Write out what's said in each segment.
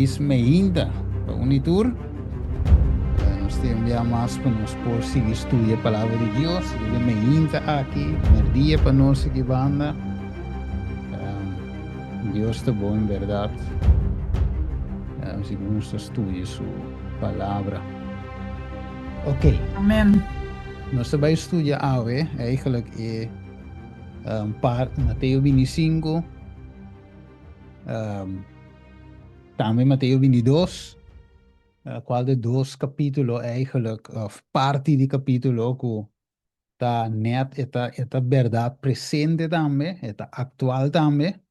Felis meinta pa un i tur. Nos tin un bia mas pa nos por sigui studia e Palabra di Dios. Riba e meinta aki, merdia pa nos aki banda. Dios ta bon en berdad. Sigur nos ta studia su Palabra. Ok. Amen. Nos ta bai studia awe eigenlijk e par Mateo 25. Tambe Mateo 22, cual de dos capítulo eigenlijk, of parti di capítulo cu ta net, e ta, e ta berdad presente tambe, e ta actual tambe.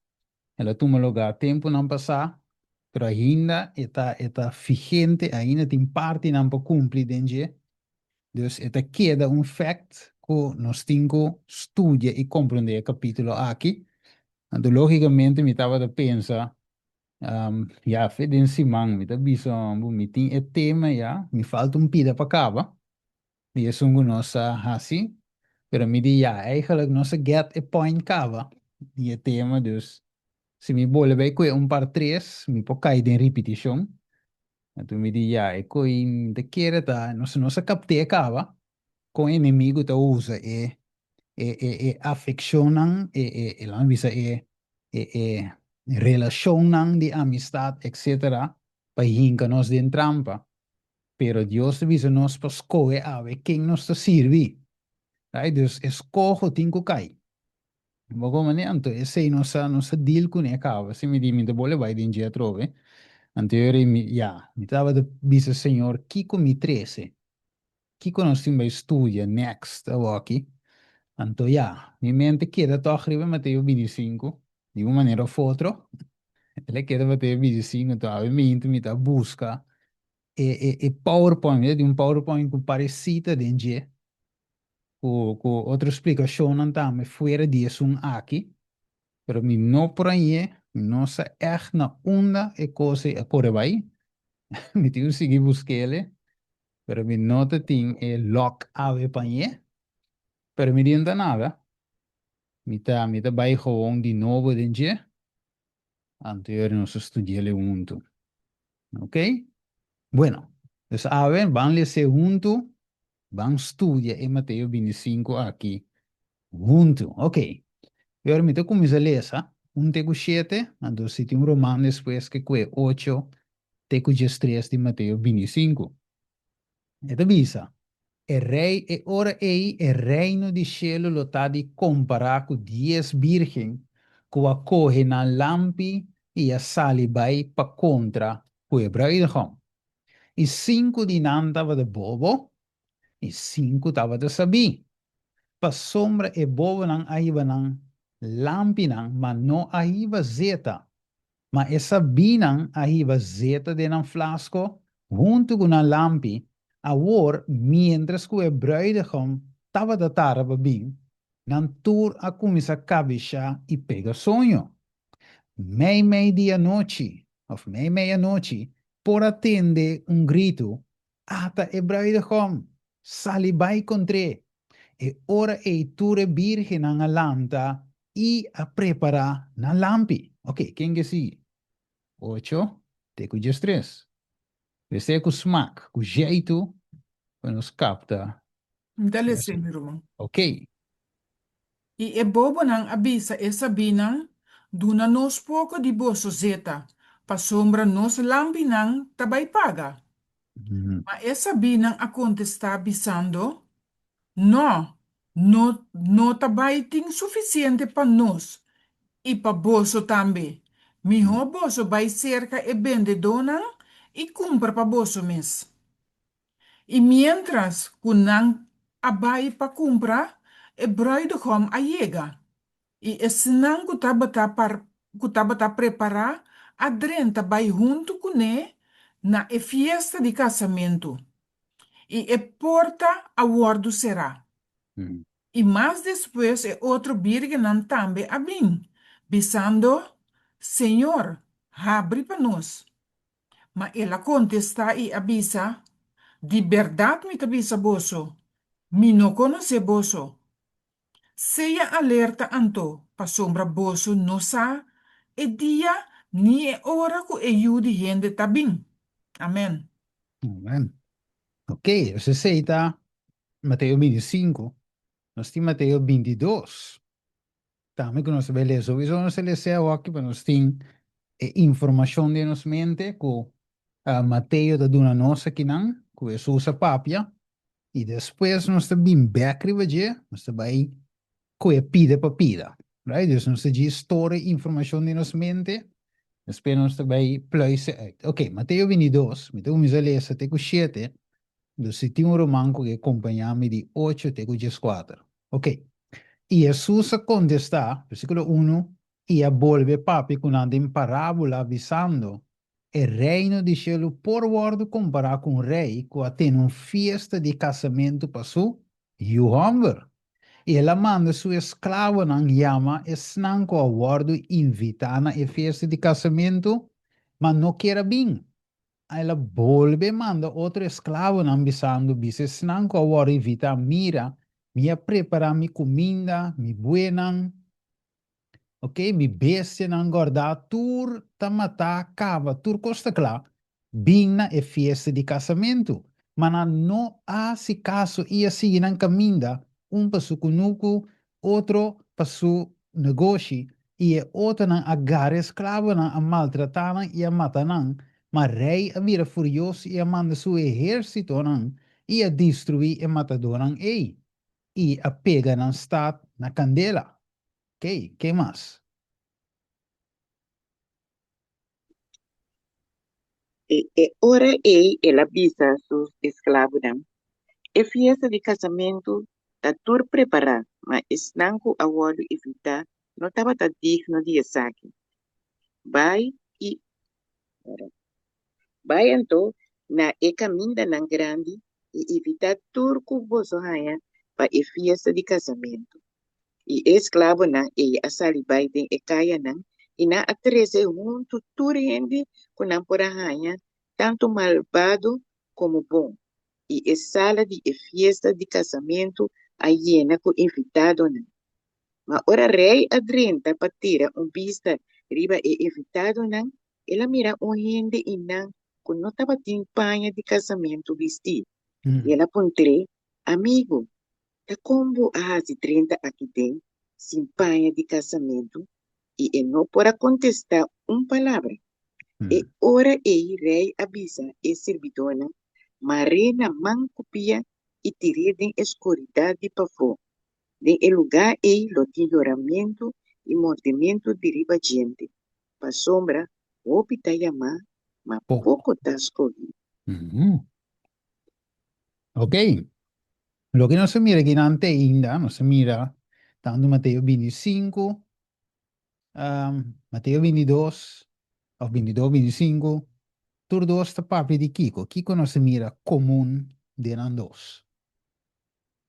El a tuma lugar temponan pasá, pero ainda e ta, e ta vigente, ainda tin partinan pa cumpli den dje. Dus e ta keda un fact cu nos tin cu studia y comprende e capítulo aki. Anto lógicamente mi tabata pensa, ya fe den siman mi ta bisa bo mi tin e tema ya, mi falta un pida pa caba di esun cu nos a haci, pero mi di ya, eigenlijk nos a get e point caba di e tema, dus si mi bolbe bay cue un par tres mi por cay den ripiticion. Anto mi di ya, e coi mi ta kere ta, nos nos a capte caba con enemigo ta usa e e e e afeccionnan, e e e laat bisa e e e relacionnan di amistad etcetera pa hinca nos den trampa. Pero Dios ta bisa nos pa scoge awe ken nos ta sirbi. Right? Dus e scoho tin cu cay. Bo como ne? Anto esey nos a nos a deal cune caba. Si mi di mi ta bole bay den dje atrobe. Anto yo mi ya, mi tabata bisa Señor kico mi trece? Kiko nos tin bai studia next awoki? Anto ya, mi mente keda tòg riba Mateo 25, di un manera òf otro. El a keda Mateo 25, anto awe mintu mi ta buska e e e powerpoint, mi ta tin un powerpoint ku paresita den dje, ku ku otro splikashonnan tambe fuera di esun aki, pero mi no por hañ'é, mi no sa ègt na unda e kos ei a kore bai, mi tin ku sigui busk'el. Pero mi no ta tin e lòk awe pañé. Pero mi di no ta nada. Mi ta mi ta bai gewoon di nobo den dje. Anto yori nos a studi'el huntu. Ok? Bueno, dus awe ban les'é huntu, ban studia e Mateo 25 aki huntu. Ok. Yori mi ta kuminsá lesa un te ku shete, anto si tin un roman despues ke kue ocho te ku diestres di Mateo 25. E ta bisa, E rei, e ora ei e reino di shelu lo ta di kompará ku dies bírgen ku a kohe nan lampi i a sali bai pa kontra ku e brùidegòm. I sinku di nan tabata bobo i sinku tabata sabí. Pasobra e bobonan a hiba nan lampinan, ma no a hiba zeta. Ma e sabínan a hiba zeta den nan flasko huntu ku nan lampi. Awor, miéntras ku e brùidegòm tabata tarda pa bin, nan tur a kuminsá kabishá i pega soño. Meimei di anochi, òf meimei anochi, por a tende un gritu, Ata e brùidegòm! Sali bai kontr'é! E ora ei tur e bírgennan a lanta i a prepará nan lampi. Oké, ken ke sigui? Ocho te ku diestres. Mester ku smak, ku zjeitu pa nos kapta. Mi ta lese, mi ruman. Oké. I e bobonan a bisa e sabínan, Duna nos poko di boso zeta, pasobra nos lampinan ta bai paga. Ma e sabínan a kontestá, bisando, Nò, no no ta bai tin sufisiente pa nos i pa boso tambe. Mihó boso bai serka e bendedónan i kumpra pa boso mes. I miéntras ku nan a bai pa kumpra, e brùidegòm a yega, i esnan ku tabata ku tabata prepará a drenta bai huntu kuné na e fiesta di kasamentu, i e porta a wòrdu será. I mas despues e otro bírgennan tambe a bin, bisando, Señor, habri pa nos. Ma el a kontestá i a bisa, Di bèrdat mi ta bisa boso, mi no konosé boso. Sea alerta anto, pasobra boso no sa e dia ni e ora ku e Yu di hende ta bin. Amèn. Amèn. Ok, dus esei ta Mateo 25. Nos tin Mateo 22. Tambe ku nos ta bai lesa. Souiso nos ta lesa awor pa nos tin e informashon den nos mente ku Mateo ta duna nos akinan, ku Hesus a papia, i despues nos ta bin bèk riba dje, nos ta bai ku e pida pa pida. Right? Dus nos ta djis store informashon den nos mente, despues nos ta bai pluis e uit. Ok, Mateo 22, mi ta kuminsá lesa te ku shete, dus si tin un ruman ku ke kompañá mi di ocho te ku dieskuater. Ok. I Hesus a kontestá, versíkulo unu, i a bolbe papia ku nan den parábola, bisando, E Reino di shelu por wòrdu kompará ku un rei ku a tene un fiesta di kasamentu pa su yu hòmber. I el a manda su esklabonan yama esnan ku a wòrdu invitá na e fiesta di kasamentu, ma no kier a bin. El a bolbe manda otro esklabonan bisando, Bisa esnan ku a wòrdu invitá, Mira, mi a prepará mi kuminda, mi buenan, Ok, mi bestianan gordá tur ta matá, kaba, tur kos ta kla, bin na e fiesta di kasamentu. Ma nan no a hasi kaso i a sigui nan kaminda, un pa su kunuku, otro pa su negoshi, i e otronan a gara e sklabonan, a maltratá nan i a mata nan. Ma rei a bira furioso i a manda su ehérsitonan i a destruí e matadónan ei, i a pega nan stat na kandela. Ke, ke mas? I e ora ei el a bisa su esklabonan, E fiesta di kasamentu ta tur prepará, ma esnan ku a wòrdu invitá no tabata digno di esaki. Bai i Bai anto na e kamindanan grandi i invitá tur ku boso haña pa e fiesta di kasamentu. I e esklabonan ei a sali bai den e kayanan, i nan a trese huntu tur hende ku nan por a haña, tantu malbado komo bon, i e sala di e fiesta di kasamentu a yena ku invitadonan. Ma ora rei a drenta pa tira un bista riba e invitadonan, el a mira un hende einan ku no tabatin paña di kasamentu bistí, i el a puntr'é, Amigu, Ta kon bo a hasi drenta aki den sin paña di kasamentu? I e no por a kontestá un palabra. E ora ei rei a bisa e sirbidónan, Mar'é na man ku pia i tir'é den e skuridat di pafó. Den e lugá ei lo tin yoramentu i mordementu di riba djente, pasobra hopi ta yamá, ma poko ta skohí. Ok. Loke nos a mira aki nan te ainda, nos a mira tantu Mateo 25, Mateo 22, of 22, 25, tur dos ta papia di kiko? Kiko nos a mira komun den nan dos?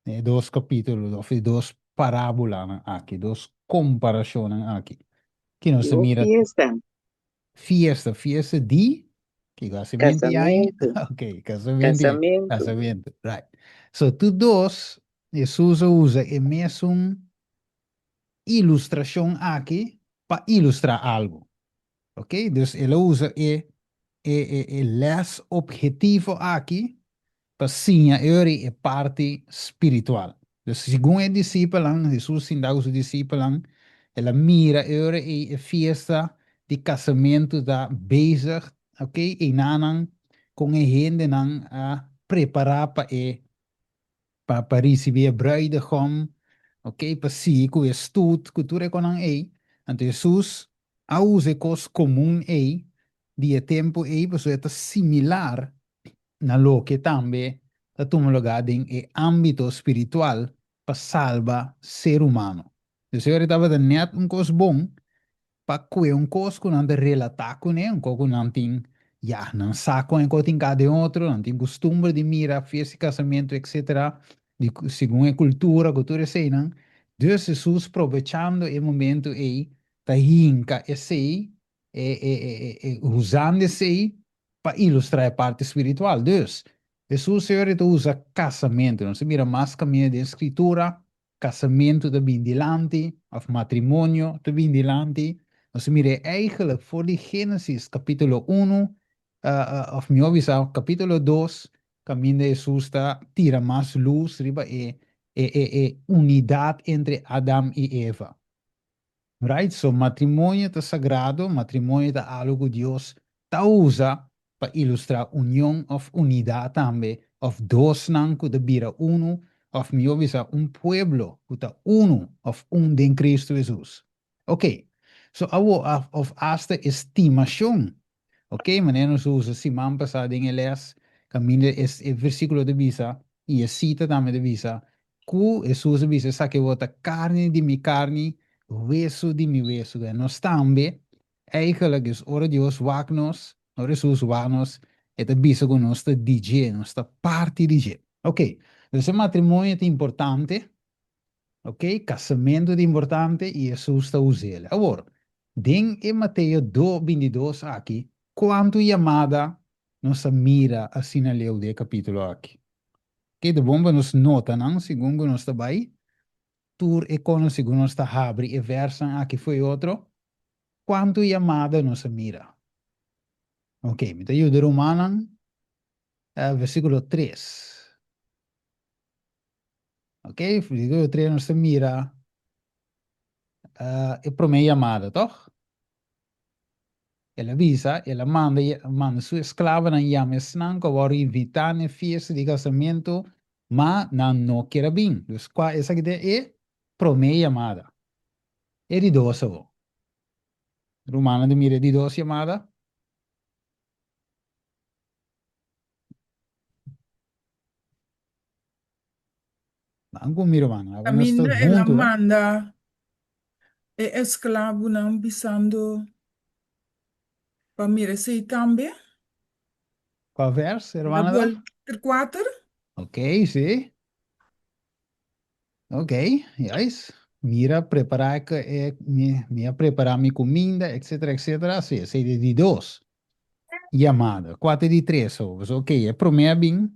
E dos kapítulo, of e dos parábolanan aki, dos komparashonnan aki. Ki nos a mira? Fiesta. Fiesta, fiesta di? Kiko hasi 20 aña? Kasamentu. Ok, kasamentu. Kasamentu. Kasamentu, right. So tur dos, Hesus a usa e mesun ilustrashon aki pa ilustrá algu. Ok, dus el a usa e e e e lès obhetivo aki pa siña Uri e parti spiritual. Dus segun e disipelnan, Hesus sinta ku su disipelnan, el a mira Uri ei e fiesta di kasamentu ta bezig, ok, einanan kon e hendenan a prepará pa e pa pa risibí e bruidegom, ok, pa sigui ku e stoet, ku tur e konan ei. Anto Hesus a usa e kos komun ei di e tempu ei pasobra e ta similar na loke tambe ta tuma lugá den e ámbito spiritual pa salba ser humano. Dus e ora tabata nèt un kos bon pa kue un kos ku nan ta relatá kuné, un kos ku nan tin, ya, nan sa kon e kos tin ka den otro, nan tin kustumber di mira fiesta di kasamentu etcetera, di segun e kultura ku tur eseinan. Dus Hesus probechando e momento ei ta hinka esei, e e e usando esei pa ilustrá e parti spiritual. Dus, Hesus Señor ta usa kasamentu. Nos ta mira mas kaminda den Skritura, kasamentu ta bin dilanti, òf matrimonio ta bin dilanti. Nos a mir'é eigenlijk for di Génesis kapítulo unu, òf mihó bisa kapítulo dos, kaminda Hesus ta tira mas lus riba e e e e unidat entre Adam i Eva. Right? So matrimonio ta sagrado, matrimonio ta algu ku Dios ta usa pa ilustrá union òf unidat tambe, òf dosnan ku ta bira unu, òf mihó bisa un pueblo ku ta unu òf un den Kristu Hesus. Ok, so awo òf asta e stimashon, ok, manera nos a usa siman pasá den e lès kaminda e versíkulo ta bisa i e sita tambe ta bisa ku Hesus a bisa esaki bo ta karni di mi karni, wesu di mi wesu. Nos tambe Eigenlijk dus ora Dios wak nos, ora Hesus wak nos, e ta bisa ku nos ta di dje, nos ta parti di dje. Ok, dus e matrimonio ta importante, ok, kasamentu ta importante i Hesus ta us'el. Awor, den e Mateo do bintidos aki, kuantu yamada nos a mira asina leu den e kapítulo aki? Ok, ta bon pa nos nota nan segun ku nos ta bai, Tur e kono segun nos ta habri e vèrsnan aki fo'i otro, kuantu yamada nos a mira? Ok, mi ta yuda rumannan, versíkulo tres. Ok, versíkulo tres nos ta mira e promé yamada, tòg? El a bisa, el a manda manda su esklabonan yama esnan ku a wòrdu invitá na e fiesta di kasamentu, ma nan no kier a bin. Dus kua esaki ta e promé yamada? E di dos awor. Rumannan ta mira e di dos yamada? Ban ku mi rumannan, abo nos ta Kaminda el a huntu. manda e esklabonan bisando pa mira esei tambe. Kua vers, El a hermana ta? bol kuater. Ok, sí. Ok, juist. Mira, prepará e, mi, mi a prepará mi kuminda, etcétera, etcétera. Sí, esei ta e di dos yamada. Kua ta e di tres? So, ok, e promé a bin,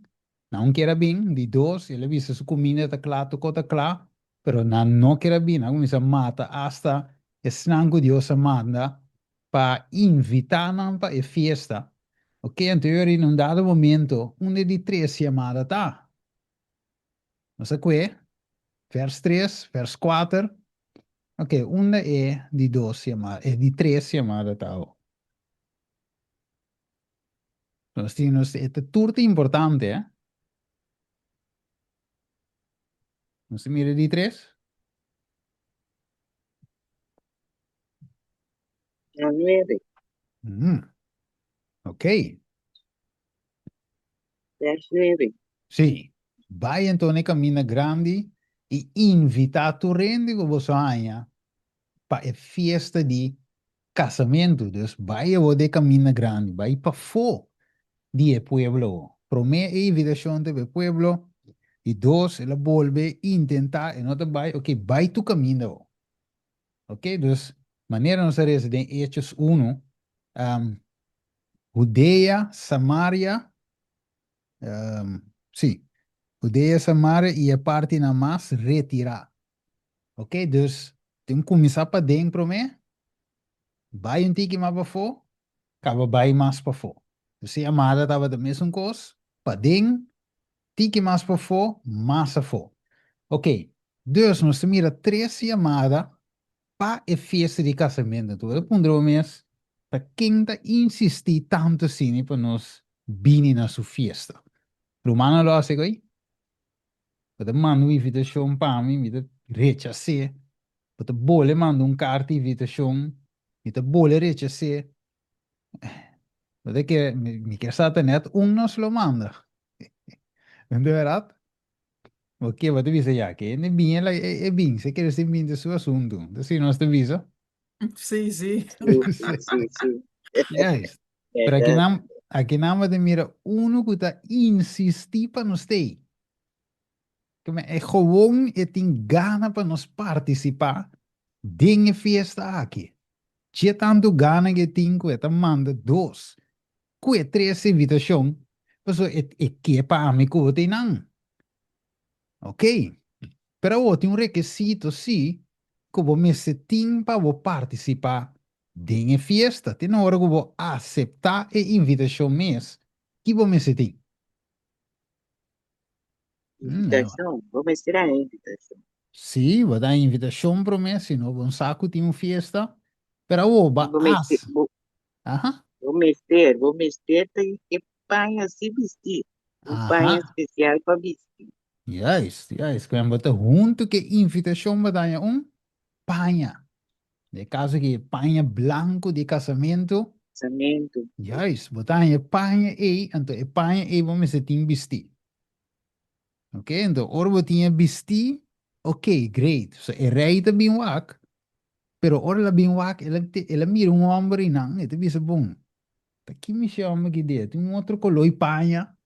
Nan kier a bin, di dos, el a bisa su kuminda ta kla, tur kos ta kla, pero nan no kier a bin, nan a kuminsá mata asta esnan ku Dios a manda pa invitá nan pa e fiesta. Oke, anto e ora na un dado momento, unda e di tres yamada ta? Nos a kue, vers tres, vers kuater, oke, unda e di dos yamada, e di tres yamada ta awo? Nos tin, nos, e ta tur ta importante, eh? Nos ta mira di tres? Na nuebe. Mm. Ok. Vers nuebe. Sí. Bai anto na e kaminda grandi i invitá tur hende ku boso haña pa e fiesta di Kasamentu, dus bai awor den e kaminda grandi, bai pafó di e pueblo awor. Promé e invitashon ta pa e pueblo, di dos el a bolbe intentá, e no ta bai, oke, bai tu kaminda awor. Oke, dus manera nos a resa den Hechos unu, Hudea, Samaria, sí, Hudea, Samaria i e partinan mas retirá. Ok, dus tin kuminsá paden promé, bai un tiki mas pafó, kaba bai mas pafó. Dus e yamada tabata mesun kos, paden, tiki mas pafó, mas afó. Ok, dus nos ta mira tres yamada pa e fiesta di kasamentu. Anto bo ta puntra bo mes, ta ken ta insistí tantu asina pa nos bini na su fiesta? Rumannan lo hasi ko'i? Bo ta manda un invitashon pa mi, mi ta rechas'é. Bo ta bole manda un karta di invitashon, mi ta bole rechas'é. Bo ta kere, mi kier sa ta nèt un nos lo manda. No ta bèrdat? Bo ke, bo ta bisa ya, ke hende bin el e bin, si e kere sin bin ta su asuntu. Ta si nos ta bisa? Sí, sí. Sí, sí, sí. Juist. Pero aki nan, aki nan bo ta mira unu ku ta insistí pa nos stay. Keme e gewoon e tin gana pa nos partisipá den e fiesta aki. Dje tantu gana ku e tin ku e ta manda dos ku e tres invitashon pasobra e e ke pa ami ku bo ta einan. Ok. Pero awor tin un rekisito sí ku bo mester tin pa bo partisipá. Den e fiesta, te na ora ku bo aseptá e invitashon mes, ki bo mester tin? Invitashon, bo mester haña invitashon. Sí, bo ta haña invitashon promé, si no bo no sa ku tin un fiesta. Pero awor bo Bo mester, as. bo, Aha. bo mester, bo mester ta e paña así bistí, un paña spesial pa bisti. Juist, juist. Kwen bo ta huntu ku e invitashon bo ta haña un paña. Den e kaso aki e paña blanku di kasamentu. Kasamentu. Juist, bo ta haña e paña ei, anto e paña ei bo mester tin bistí. Ok, anto ora bo tin e bistí, ok, great. So e rei ta bin wak, pero ora el a bin wak, el a el a mira un hòmber einan, e ta bisa, Bon, ta ki mishi hòmber aki dea? Tin un otro koló di paña,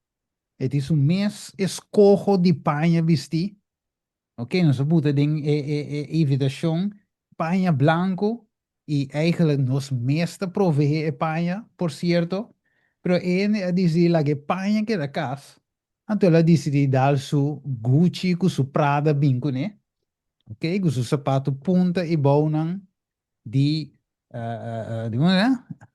e tin su mes eskoho di paña bistí. Ok, nos a buta den e e e invitacion paña blanco y eigenlijk nos mes ta proveé e paña, por cierto, pero e hende a dicidi laga e paña keda cas, anto el a dicidi dal su Gucci cu su Prada bin cune, ok, cu su zapato punta y bounan di di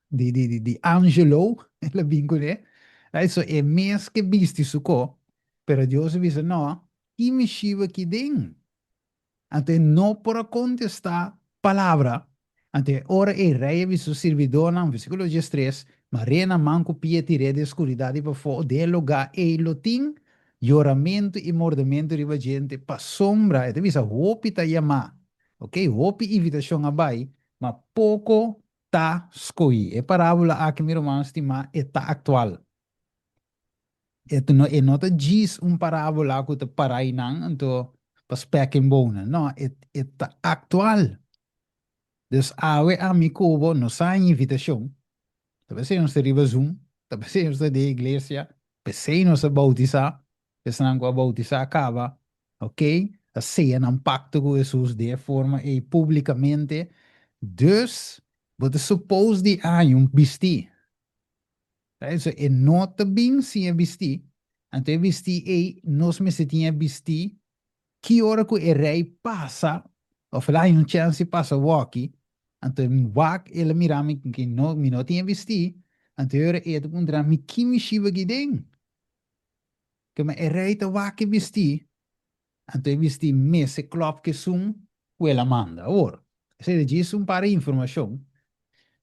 di di di di Angelo el a bin kuné right so e mes ke bisti su ko pero Dios a bisa no ki mi shiba ki den anto e no por a kontestá palabra anto e ora ei rei a bisa su sirbidónan versíkulo diestres mar'é na man ku pia tir'é den skuridat di pafó den e lugá ei lo tin yoramentu i mordementu riba djente pasobra e ta bisa hopi ta yamá Ok, hopi invitashon a bai, ma poko ta skohí. E parábola aki, mi ruman stimá, e ta aktual. E no, e no ta djis un parábola ku ta pará einan anto pa spèk en bonen. No, e, e ta aktual. Dus awe ami ku bo no sa e invitashon. Ta p'esei nos ta riba Zoom, ta p'esei nos ta den iglesia, p'esei nos a boutisá, esnan ku a boutisá kaba, Ok, a seya nan pacto cu Hesus den e forma ey publicamente, dus bo ta suppose di haña un bisti. Right? So e no ta bin sin e bisti, anto e bisti ey nos mester tin e bisti ki ora cu e rey pasa of el a haña un chance di pasa woki, anto e wak el a mira mi ki no mi no tin e bisti, anto e ora ey e ta puntra mi ki mi shiba aki den? Kema e rei ta wak e bistí, anto e bistí mester klòp ku esun ku el a manda. Awor, esei ta djis un par di informashon,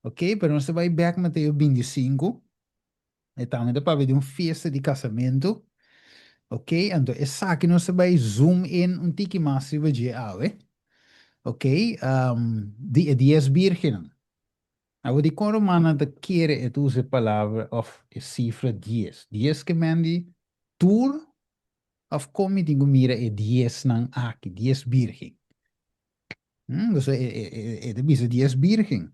oke, pero nos ta bai bèk Mateo bintisinku, e tambe ta papia di un fiesta di kasamentu, oke, anto esaki nos ta bai zoom in un tiki mas riba dje awe, oke, di e dies bírgennan. Awor dikon rumannan ta kere e ta usa e palabra òf e sifra dies? Dies ke men di tur òf kon mi tin ku mira e diesnan aki, dies bírgen? Pasobra e e e ta bisa dies bírgen.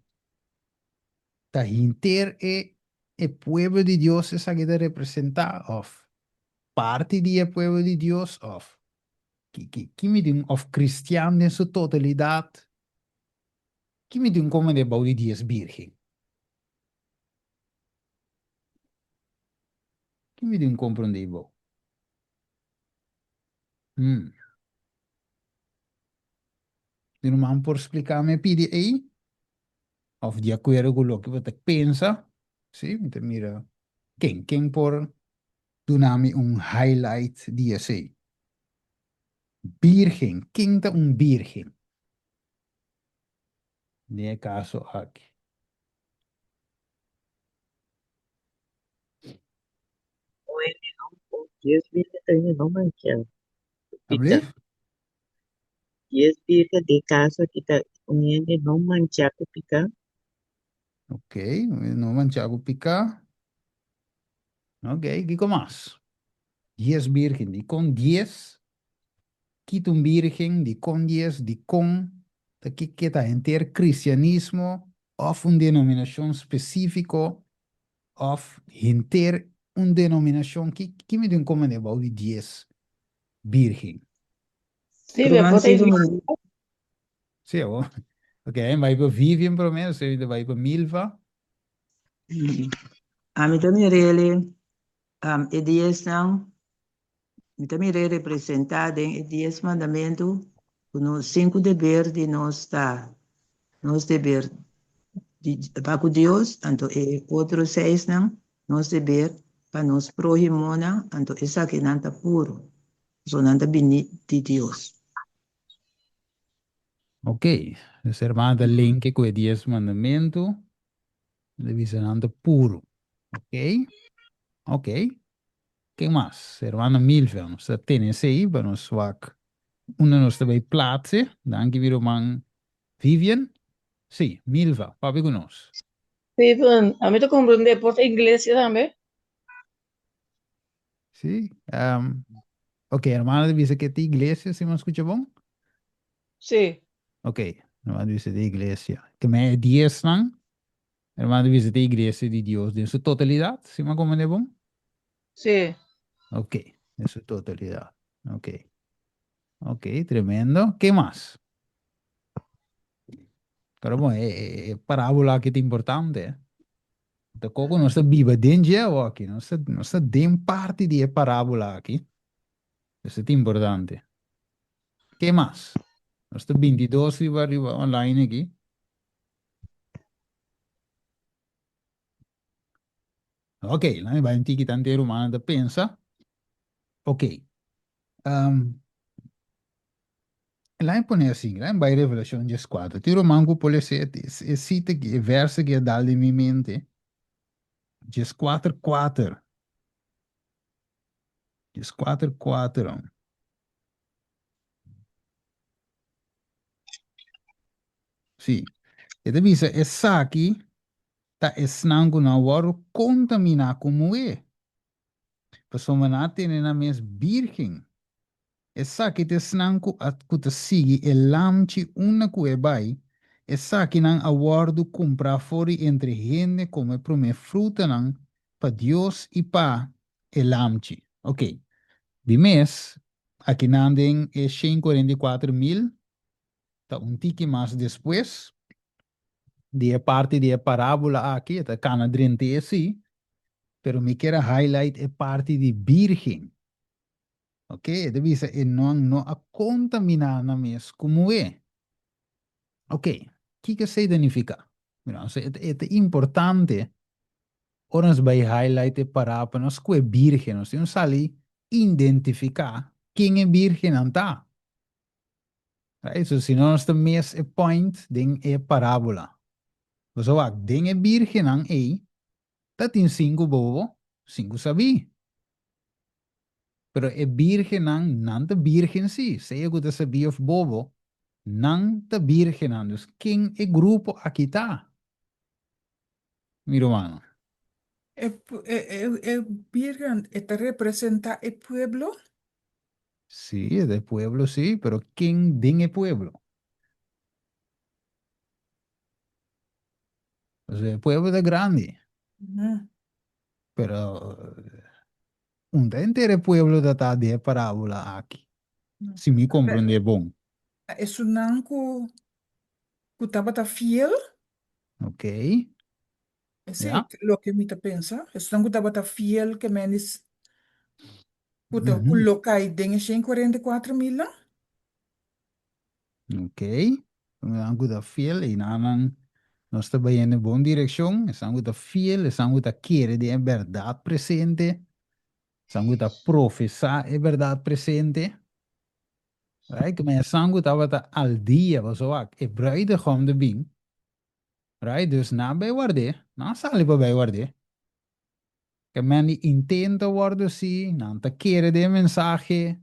Ta hinter e e pueblo di Dios esaki ta representá òf parti di e pueblo di Dios òf ki ki ki mi tin òf kristian den su totalidat? Ki mi tin komende bou di dies birgen? Ki mi tin komprondé bou? Hmm. Mi ruman por spliká mi e pidi ei? Òf di akuerdo ku loke bo ta pensa? Sí, mi ta mira ken, ken por duna mi un highlight di esei? Birgen, ken ta un birgen? Den e kaso aki. Un hende no por dies birgen ta hende no mancha ku pika. Ablief? Dies birgen den e kaso aki ta un hende no mancha ku pika. Ok, un hende no mancha ku pika. Ok, kiko mas? Dies birgen, dikon dies? Kita un birgen, dikon dies, dikon ta ke ke ta henter kristianismo òf un denominashon spesífiko òf henter un denominashon? Ki ki mi tin komende bou di dies birgen? Silvia, Ruman bo ta Silvia invitá. Sí, awor. Ok, bai pa Vivian promé, despues mi ta bai pa Milva. Ami ta mir'el e diesnan Mi ta mir'é representá den e Dies Mandamentu ku nos sinku deber di nos ta nos deber di pa ku Dios, anto e otro seisnan nos deber pa nos próhimonan, anto esakinan ta puru, pasobra nan ta bini di Dios. Ok, dus hermano ta linke ku e dies mandamentu, ta bisa nan ta puru. Ok, ok. Ken mas? Hermana Milvia, nos ta tene esei pa nos wak unda nos ta bai plaatse. Danki mi ruman Vivian. Sí, Milva, papia ku nos. Steven, ami ta comprende por ta iglesia tambe. Sí, ok, hermana ta bisa ke ta iglesia, si mi a skucha bon? Sí. Ok, hermana ta bisa ta iglesia. Ke men e diesnan, hermana ta bisa ta iglesia di Dios den su totalidat, si mi a comprende bon? Sí. Ok, den su totalidat. Ok. Ok, tremendo. Ke mas? Pero bon, e, e, e parábola aki ta importante, eh. Ta koko nos ta biba den dje awoki, nos ta, nos ta den parti di e parábola aki. Esei ta importante. Ke mas? Nos ta 22 riba riba online aki. Ok, laat mi bai un tiki tante rumannan ta pensa. Ok. Um, laat mi pone asin, laat mi bai Revelacion 14. Tin ruman ku por lesa e, e cita aki, e verso aki a dal den mi mente. 14 kuater. 14 kuater. Sí. E ta bisa esaki ta esnan ku no a wòrdu kontaminá ku muhé, pasobra nan a tene nan mes bírgen. Esaki ta esnan ku a ku ta sigui e Lamchi unda ku e bai, esakinan a wòrdu kumprá for di entre hende komo e promé frutanan pa Dios i pa e Lamchi. Oké, di mes, akinan den e 144.000 ta un tiki mas despues di e parti di e parábola aki, e ta kana drent'é sí, pero mi kier a highlight e parti di bírgen. Ok, e ta bisa e nan no a kontaminá nan mes ku muhé. Ok, kiko esei ta nifiká? Mira, e ta, e ta importante ora nos bai highlight e pará pa nos ku e bírgen, nos tin un sali identifiká ken e bírgennan ta. Right? So si no nos ta mis e point den e parábola. Pasobra wak, den e bírgennan ei ta tin sinku bobo, sinku sabí. Pero e bírgennan, nan ta bírgen sí, sea ku ta sabí òf bobo, nan ta bírgennan. Dus ken e grupo aki ta, mi rumannan? E, e, e, e bírgen e ta representá e pueblo? Sí, e ta e pueblo sí, pero ken den e pueblo? Pasobra e pueblo ta grandi, pero un ta henter e pueblo ta ta den e parábola aki, si mi komprendé bon. Esunnan ku ku tabata fiel. Ok. Esei Ja. ta loke mi ta pensa. Esunnan ku tabata fiel ke menis ku ta ku Mhm. lo kai den e 144.000 nan. Ok. Esnan ku ta fiel, einanan nos ta bai den e bon direkshon. Esnan ku ta fiel, esnan ku ta kere den e bèrdat presente, esnan ku ta profesá e bèrdat presente. Right? Kuma esnan ku tabata al dia, pasobra wak, e bruidegom ta bin, Right? Dus nan bai ward'é, nan a sali pa bai ward'é. Ke men di intento wòrdu si, nan ta kere den e mensahe,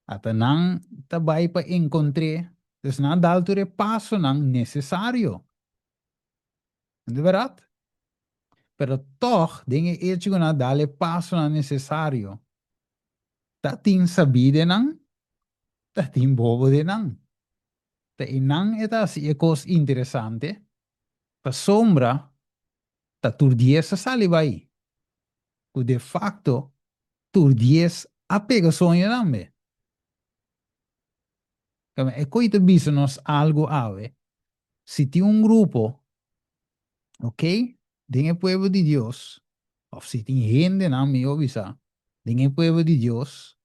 ata nan ta bai pa enkontr'é. Dus nan a dal tur e pasonan nesesario. No ta bèrdat? Pero tòg, den e echo ku nan a dal e pasonan nesesario, ta tin sabí den nan, ta tin bobo den nan. Ta einan e ta hasi e kos interesante, pasobra ta tur dies a sali bai, ku de fakto tur dies a pega soño tambe. Kaba e koi ta bisa nos algu awe, si tin un grupo, ok, den e pueblo di Dios, òf si tin hendenan, mihó bisa, den e pueblo di Dios,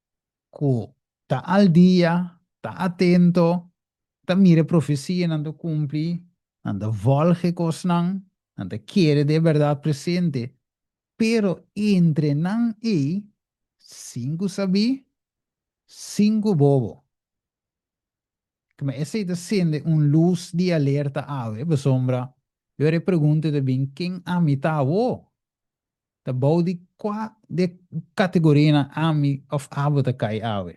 ku ta al dia, ta atento, ta mira e profesianan ta kumpli. Nan ta volg e kosnan, nan ta kere den e bèrdat presente, pero entre nan ei, sinku sabí, sinku bobo. Kuma esei ta sende un lus di alerta awe, pasobra e ora e pregunta ta bin, Ken ami ta awo? Ta bou di kua di e kategorianan ami òf abo ta kai awe?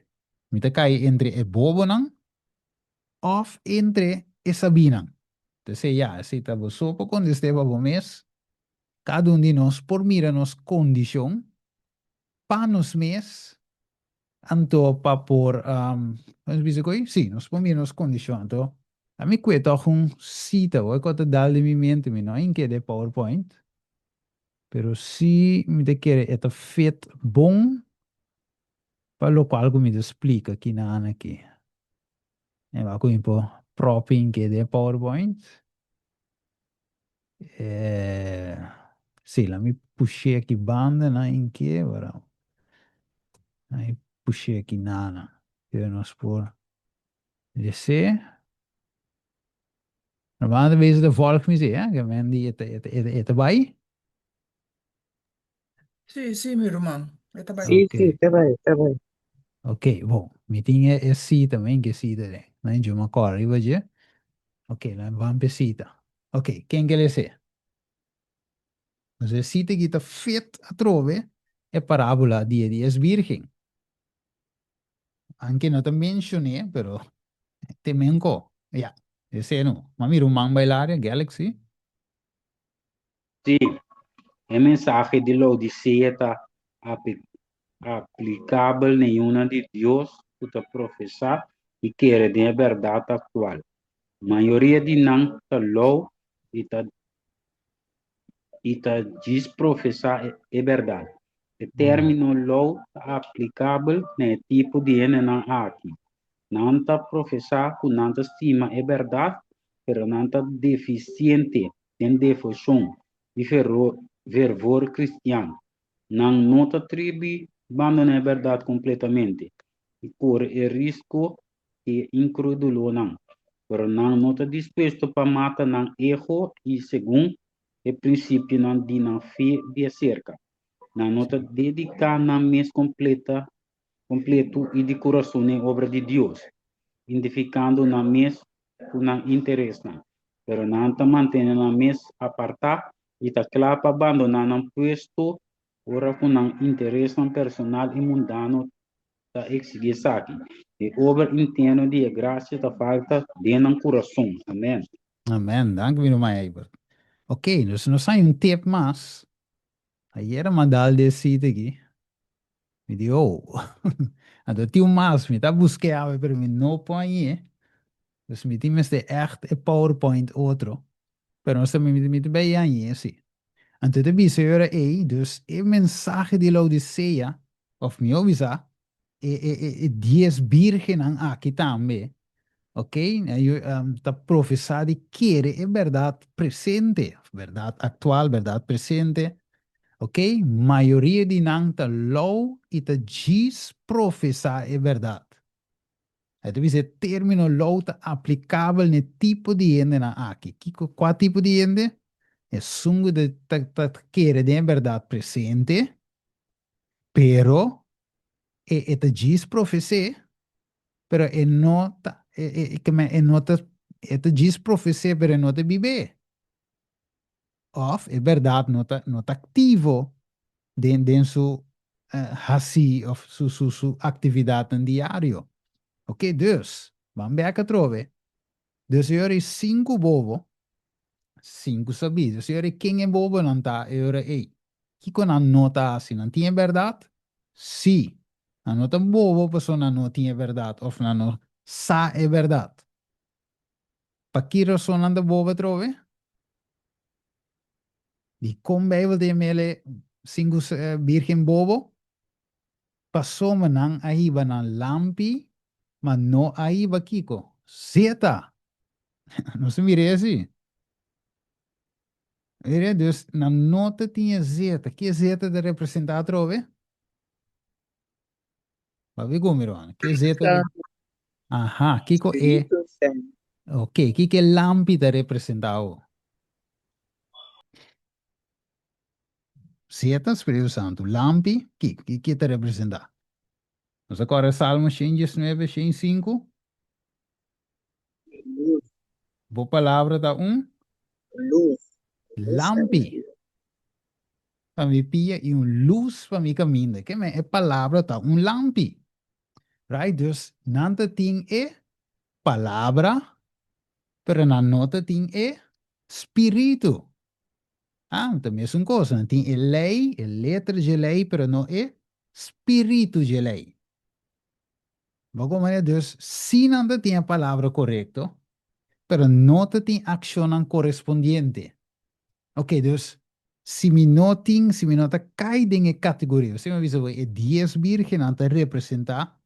Mi ta kai entre e bobonan òf entre e sabínan? P'esei ya, esei ta bo so pa kontest'é pa bo mes. Kada un di nos por mira nos kondishon pa nos mes, anto pa por, nos bisa ku ei? Sí, nos por mira nos kondishon. Anto, ami kue tòg un sita, bo e ta dal den mi mente, mi no a inkeda e PowerPoint, pero sí mi ta kere e ta fit bon pa lokual ku mi ta splika kinan aki. E wak ku mi por propi inkeda e PowerPoint. Eh, sí, la mi push'é aki banda na inke, pero mi push'é aki nana. Pero nos por les'é. Normal ta bezig ta volg mi sí, eh, ke men di e ta, e ta, e ta bai. Sí, sí, mi ruman. E ta bai. Sí, Ok. sí, ta bai, ta bai. Ok, bon. Mi tin e, e cita, mi ke cita den. Na yo me acorda riba dje. Ok, la ban pe cita. Ok, ken ke lese? Dus e cita aki ta fit atrobe e parabola di e dies birgen. Anke no ta mencion'é, pero te menko. Ya, esei no. Ma mi ruman bailaria, Galaxy. Sí, e mensahe di Laodisea ta aplikabel na yunan di Dios ku ta profesá i kere den e bèrdat aktual. Mayoria di nan ta lou i ta i ta djis profesá e bèrdat. E término lou ta aplikabel na e tipo di hendenan aki. Nan ta profesá ku nan ta stima e bèrdat, pero nan ta defisiente den devoshon i fervor kristian. Nan no ta tribi bandoná e bèrdat kompletamente i kore e risko di e inkredulonan, pero nan no ta dispuesto pa mata nan ego i segun e prinsipionan di nan fe di aserka. Nan no ta dediká nan mes kompletu i di kurason na e obra di Dios, identifikando nan mes ku nan interesnan, pero nan ta mantene nan mes apartá i ta kla pa bandoná nan puesto ora ku nan interesnan personal i mundano ta eksigí esaki. E obra interno di e grasia ta falta den nan kurason. Amèn. Amèn. Danki mi ruman Eibert. Ok, dus nos hay un tip mas. Ayer a manda al de sita aki. Mi di, oh. Anto tin un mas, mi ta busk'é awe, pero mi no por hañ'é. Dus mi tin mester ègt e PowerPoint otro. Pero nos ta, mi, mi ta bay hañ'é sí. Anto ta bisa e ora ei, dus e mensahe di Laodicea, òf mihó bisa, e, e, e, e dies bírgennan aki tambe, ok, ta profesá di kere e bèrdat presente, bèrdat aktual, bèrdat presente, ok, mayoria di nan ta lou i ta djis profesá e bèrdat. E ta bisa e término lou ta aplikabel na e tipo di hendenan aki. Kiko, kua tipo di hende? Esun ku ta, ta, ta kere den e bèrdat presente, pero e, e ta djis profes'é, pero e no ta, e, e, ke men, e no ta, e ta djis profes'é, pero e no ta bib'é. Òf e bèrdat no ta, no ta aktivo den, den su hasí òf su, su, su aktividatnan diario. Oké, dus, ban bèk atrobe. Dus e ora ei sinku bobo, sinku sabí. Dus e ora ei ken e bobonan ta e ora ei? Kiko nan no ta hasi? Nan tin e bèrdat? Sí. Nan no ta bobo pasobra nan no tin e bèrdat òf nan no sa e bèrdat. Pa ki rason nan ta bobo atrobe? Dikon Beibel ta yam'el e sinku bírgen bobo? Pasobra nan a hiba nan lampi, ma no a hiba kiko? Zeta! Nos ta mira esi. Mira, dus nan no ta tin e zeta. Ke zeta ta representá atrobe? Papia ku mi, ruman. Ke zeta ta... Aha, kiko e... Spiritu Santu. Ok, kiko e lampi ta representá awo? Zeta, Spiritu Santu. Lampi, kiko? Kiko e ta representá? Nos a kòrda Salmo 119, 105? Lus. Bo palabra ta un? Lus. Lampi pa mi pia i un lus pa mi kaminda. Ke men e palabra ta un lampi. Right? Dus nan ta tin e palabra, pero nan no ta tin e spiritu. Ah, ta mesun kos. Nan tin e lei, e letra dje lei, pero no e spiritu dje lei. Bo komprende? Dus si nan ta tin e palabra korekto, pero no ta tin akshonnan korespondiente. Ok, dus si mi no tin, si mi no ta kai den e kategoria, si mi bisa bo e dies birgennan ta representá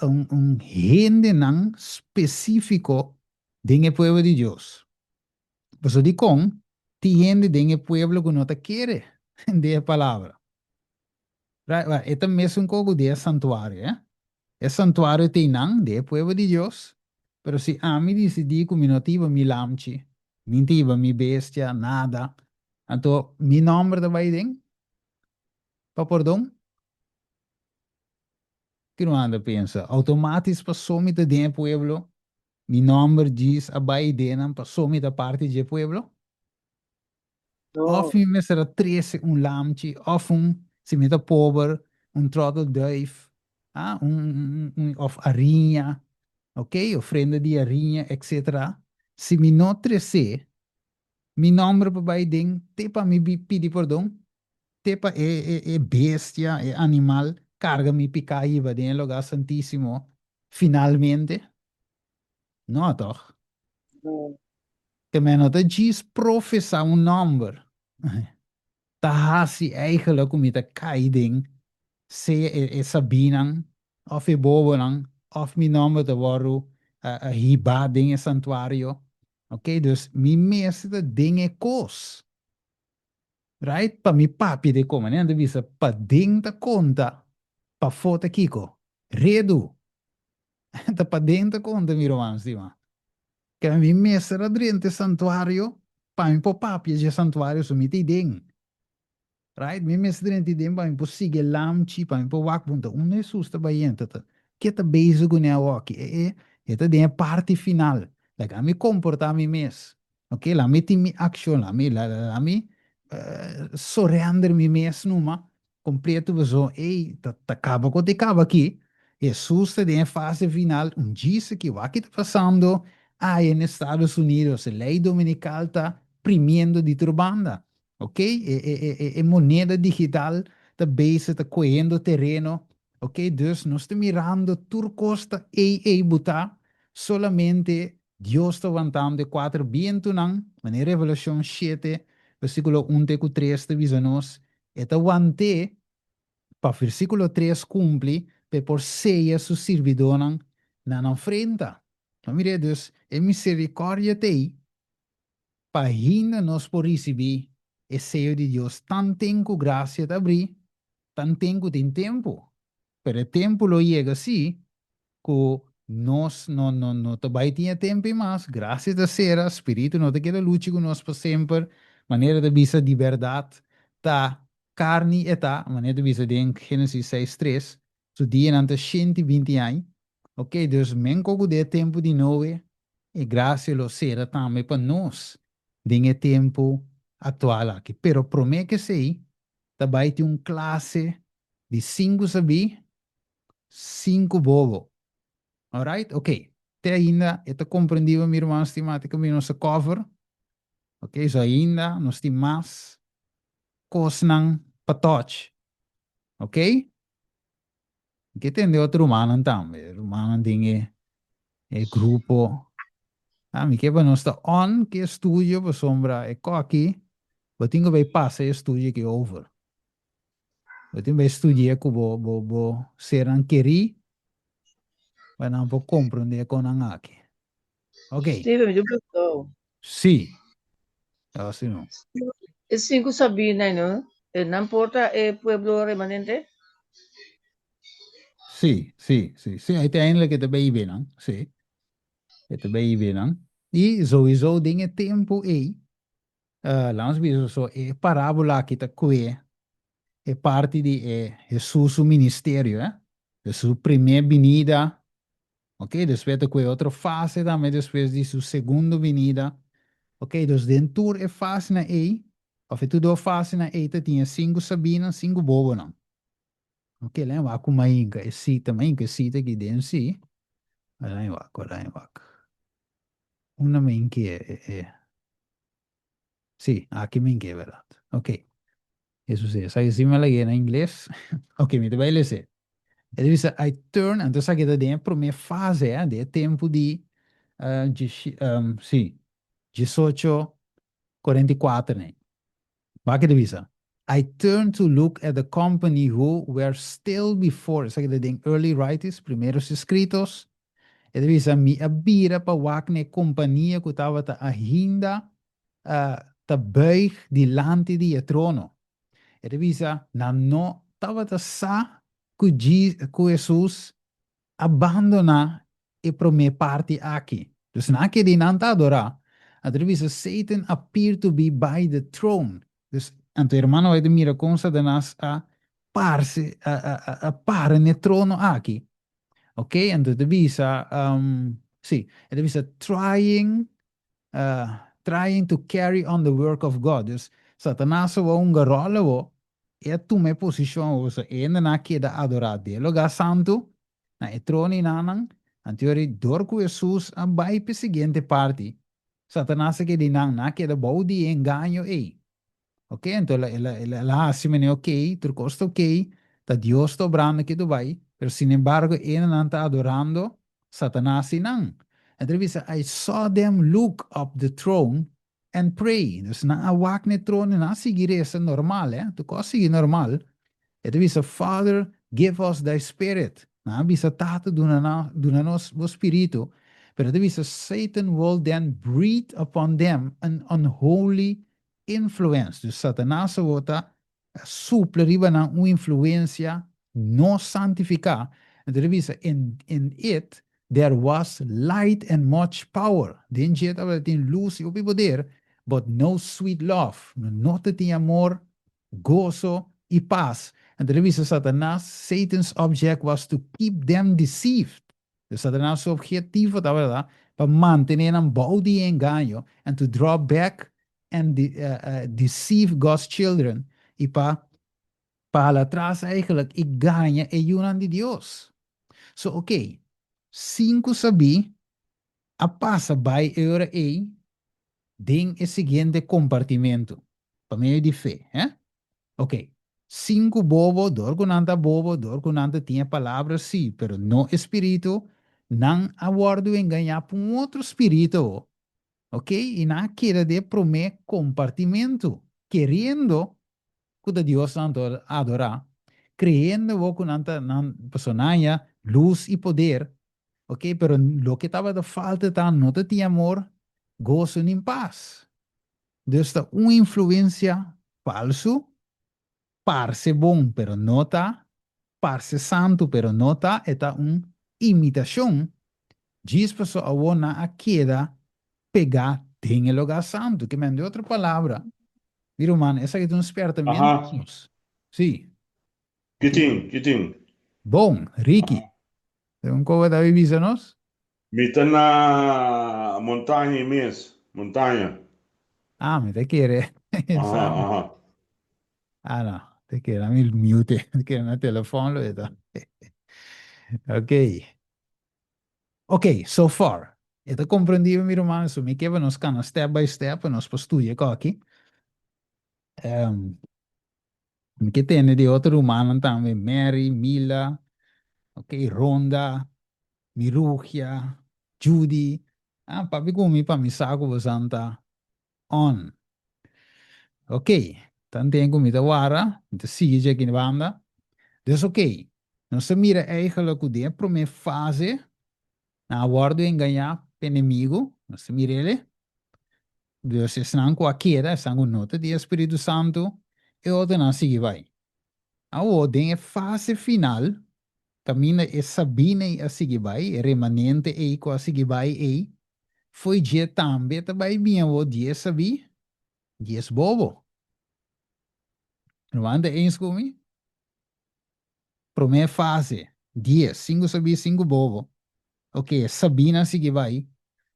un un hendenan spesífiko den e pueblo di Dios. Pasobra dikon tin hende den e pueblo ku no ta kere den e palabra? Right, right. E ta mesun ko ku den e santuario, eh? E santuario ta einan, den e pueblo di Dios, pero si ami disidí ku mi no ta hiba mi lamchi, mi no ta hiba mi bestia, nada, anto mi nòmber ta bai den pa pordon? Ki no anda pensa? Outomatis paso mi ta den e pueblo, mi nòmber djis a bai den nan paso mi ta parti dje pueblo? Of mi mester a trese un lamchi, of un, si mi ta pober, un trotelduif, ah, un, un, of ariña, ok, ofrenda di ariña, etcetera. Si mi no tres'é, mi nòmber por bai den te pa mi pidi pordon, te pa e, e, e bestia, e animal, karga mi piká hiba den e lugá santísimo finalmente. No, tòg? No. Ke men no ta djis profesá un nòmber. Ta hasi eigenlijk ku mi ta kai den sea e e sabínan òf e bobonan òf mi nòmber ta wòrdu hibá den e santuario. Oké, dus mi mester ta den e kos. Right? Pa mi papia di kome. Nan ta bisa paden ta konta, pafó ta kiko? Redu. Ta paden ta konta mi ruman stima. Ke mi mester a drenta e santuario pa mi por papia dje santuario so mi ta iden. Right? Mi mester drenta iden pa mi por sigui e lamchi, pa mi por wak bon ta unda Hesus ta bai yenta ta ke ta bezig kuné awoki. E e e ta den e parti final. Laga mi komportá mi mes. Ok, laga mi tin mi akshon, laga mi laga mi surrender mi mes numa Completo paso ey ta ta caba cu te caba aki. Hesus ta den e fase final un djis aki wak ki ta pasando aya en Estados Unidos e ley dominical ta primiendo di tur banda ok e e e e moneda digital ta bezig ta cohendo tereno ok dus nos ta mirando tur cos ta ey ey buta solamente Dios ta wantando e cuater bientonan manera Revelacion shete versiculo un te cu tres ta bisa nos E ta want'é pa versíkulo tres kumpli pa e por seya su sirbidónan na nan frenta. No mir'é, dus, e miserikòrdia t'ei pa hinda nos por risibí e seyo di Dios tanten ku grasia ta abrí, tanten ku tin tempu. Pero e tempu lo yega sí ku nos no no no ta bai tin e tempu ei mas, grasia ta sera, spiritu no ta keda luchi ku nos pa semper, manera ta bisa di bèrdat ta karni e ta, manera ta bisa den Génesis seis tres, su dianan ta shenti binti aña, ok, dus men ko ku den e tempu di Noe e grasia lo sera tambe pa nos den e tempu aktual aki, pero promé ke esei ta bai tin un klase di sinku sabí Sinku bobo. Alright? Ok. Te ainda e ta comprendibel mi ruman stima te kaminda nos a cover. Ok, so ainda nos tin mas kosnan pa touch. Ok? Mi ke tende otro rumannan tambe. Rumannan den e e grupo. Ah, mi ke pa nos ta on ke estudio pasobra e koki bo tin ku bai pasa e estudio aki over. Bo tin bai studia ku bo bo bo sernan kerí pa nan por komprondé kon nan aki. Ok. Steven, mi ta preguntá bo. Sí. Así no. Steven, e sinku sabina no, e nan por ta e pueblo remanente? Sí, sí, sí. Sí, uiteindelijk e ta bay nan. Sí. E ta bay hibe nan. I souiso den e tempu ei, laat nos bisa so, e parabola aki ta kue e parti di e Hesus su ministerio, eh. Su primer binida, ok, despues ta kue otro fase tambe despues di su segundo binida. Ok, dus den tur e fasenan ei, of e tur dos fasenan ei ta tin e sinku sabinan, sinku bobonan. Ok, laat wak ku mainka e sita, mainka e sita aki den si. Laat wak, laat wak. Unda mainka e, e. Sí, aki mainka e, verdad. Ok. Eso sí, esaki sí me lag'é na ingles. Ok, mi ta bai les'é. E ta bisa, I turn, anto esaki ta den e promé fase, eh, den e tempu di, sí, diesocho 44 nei. Wak e ta bisa, I turned to look at the company who were still before, esaki ta den early writings, primeros escritos, e ta bisa, mi a bira pa wak na e kompania ku tabata ainda ta buig dilanti di e trono. E ta bisa, nan no tabata sa ku ku Hesus a bandoná e promé parti aki. Dus nan a keda i nan ta adorá. Anto ta bisa, Satan appeared to be by the throne. Dus, anto e hermano bai ta mira kon Satanas a parse, a, a, a, a para n'e trono aki. Ok, anto ta bisa, um, sí, e ta bisa trying, uh, trying to carry on the work of God. Dus, Satanas a wou hunga ròl awo, e a tuma e posishon awo, so e hendenan a keda adorá den e lugá santu, na e trono i nannan, anto dor ku Hesus a bai p'e siguiente parti, Satanas a keda i nan, nan a keda bou di e engaño ei. Ok, anto el a, el a, el a hasi manera ok, tur kos ta ok, ta Dios ta obrando kitu bai, pero sinembargo e hendenan ta adorando Satanas i nan. Anto el a bisa, I saw them look up the throne and pray. Dus nan a wak na e trono i nan a sigui resa normal, eh, tur kos a sigui normal. E ta bisa, Father, give us thy spirit. Nan a bisa, Tata, duna nan, duna nos bo spiritu. Pero e ta bisa, Satan will then breathe upon them an unholy influence. Dus Satanas awor ta supla riba nan un influencia no santificá. Anto ta bisa, in, in it there was light and much power. Den dje tabata tin luz i hopi poder, but no sweet love. No, no ta tin amor, goso i pas. Anto ta bisa Satanas, Satan's object was to keep them deceived. Dus Satanas su objetivo tabata pa mantené nan bou di e engaño and to draw back and deceive God's children i pa pa hala atras eigenlijk i gaña e yunan di Dios. So ok, sin ku sabí a pasa bai e ora ei den e siguiente kompartimentu pa medio di fe, hè? Ok, sin ku bobo, dor ku nan ta bobo, dor ku nan ta tin e palabra sí, pero no e spiritu, nan a wòrdu engañá pa un otro spiritu, ok, i nan a keda den e promé kompartimentu, keriendo ku ta Dios nan ta adorá, kreyendo bo ku nan ta nan pasobra nan haña lus i poder, ok, pero loke tabata falta ta no ta tin amor, goso nin pas. Dus ta un influencia falsu, parse bon pero no ta, parse santu pero no ta, e ta un imitacion, djis paso awor nan a keda pega den e lugar santu. Ke men di otro palabra, mi ruman, esaki ta un spertamiento pa nos. Si. Kitin, kitin. Bon, Ricky. Un koba ta bisa nos? Mi ta na montaña ei mes, montaña. Ah, mi ta kere. Aha, aha. Ah, no. Ta kere mi mute. Ta kere na telefon lo e ta. Ok. Ok, so far. E ta komprendí mi ruman, so mi ke pa nos kana step by step pa nos por studia koki. Um, mi ke tende di otro rumannan tambe, Mary, Mila, ok, Ronda, Mirugia, Judy. Ah, papia ku mi pa mi sa ku bosan ta on. Ok, tanten ku mi ta wara, mi ta sigui dje aki banda. Dus ok, nos ta mira eigenlijk ku den e promé fase nan a wòrdu engañá pa enemigu, nos ta mira el'e. Dus esnan ku a keda, esnan ku no ta di e Spiritu Santu, e otronan a sigui bai. Awor, den e fase final, Kaminda e sabina ei a sigui bai, e remanente ei ku a sigui bai ei. Fo'i dje tambe ta bai bin awor dies sabí, dies bobo. Ruman ta eens ku mi? Promé fase, dies, sinku sabí, sinku bobo. Ok, e sabínan sigui bai,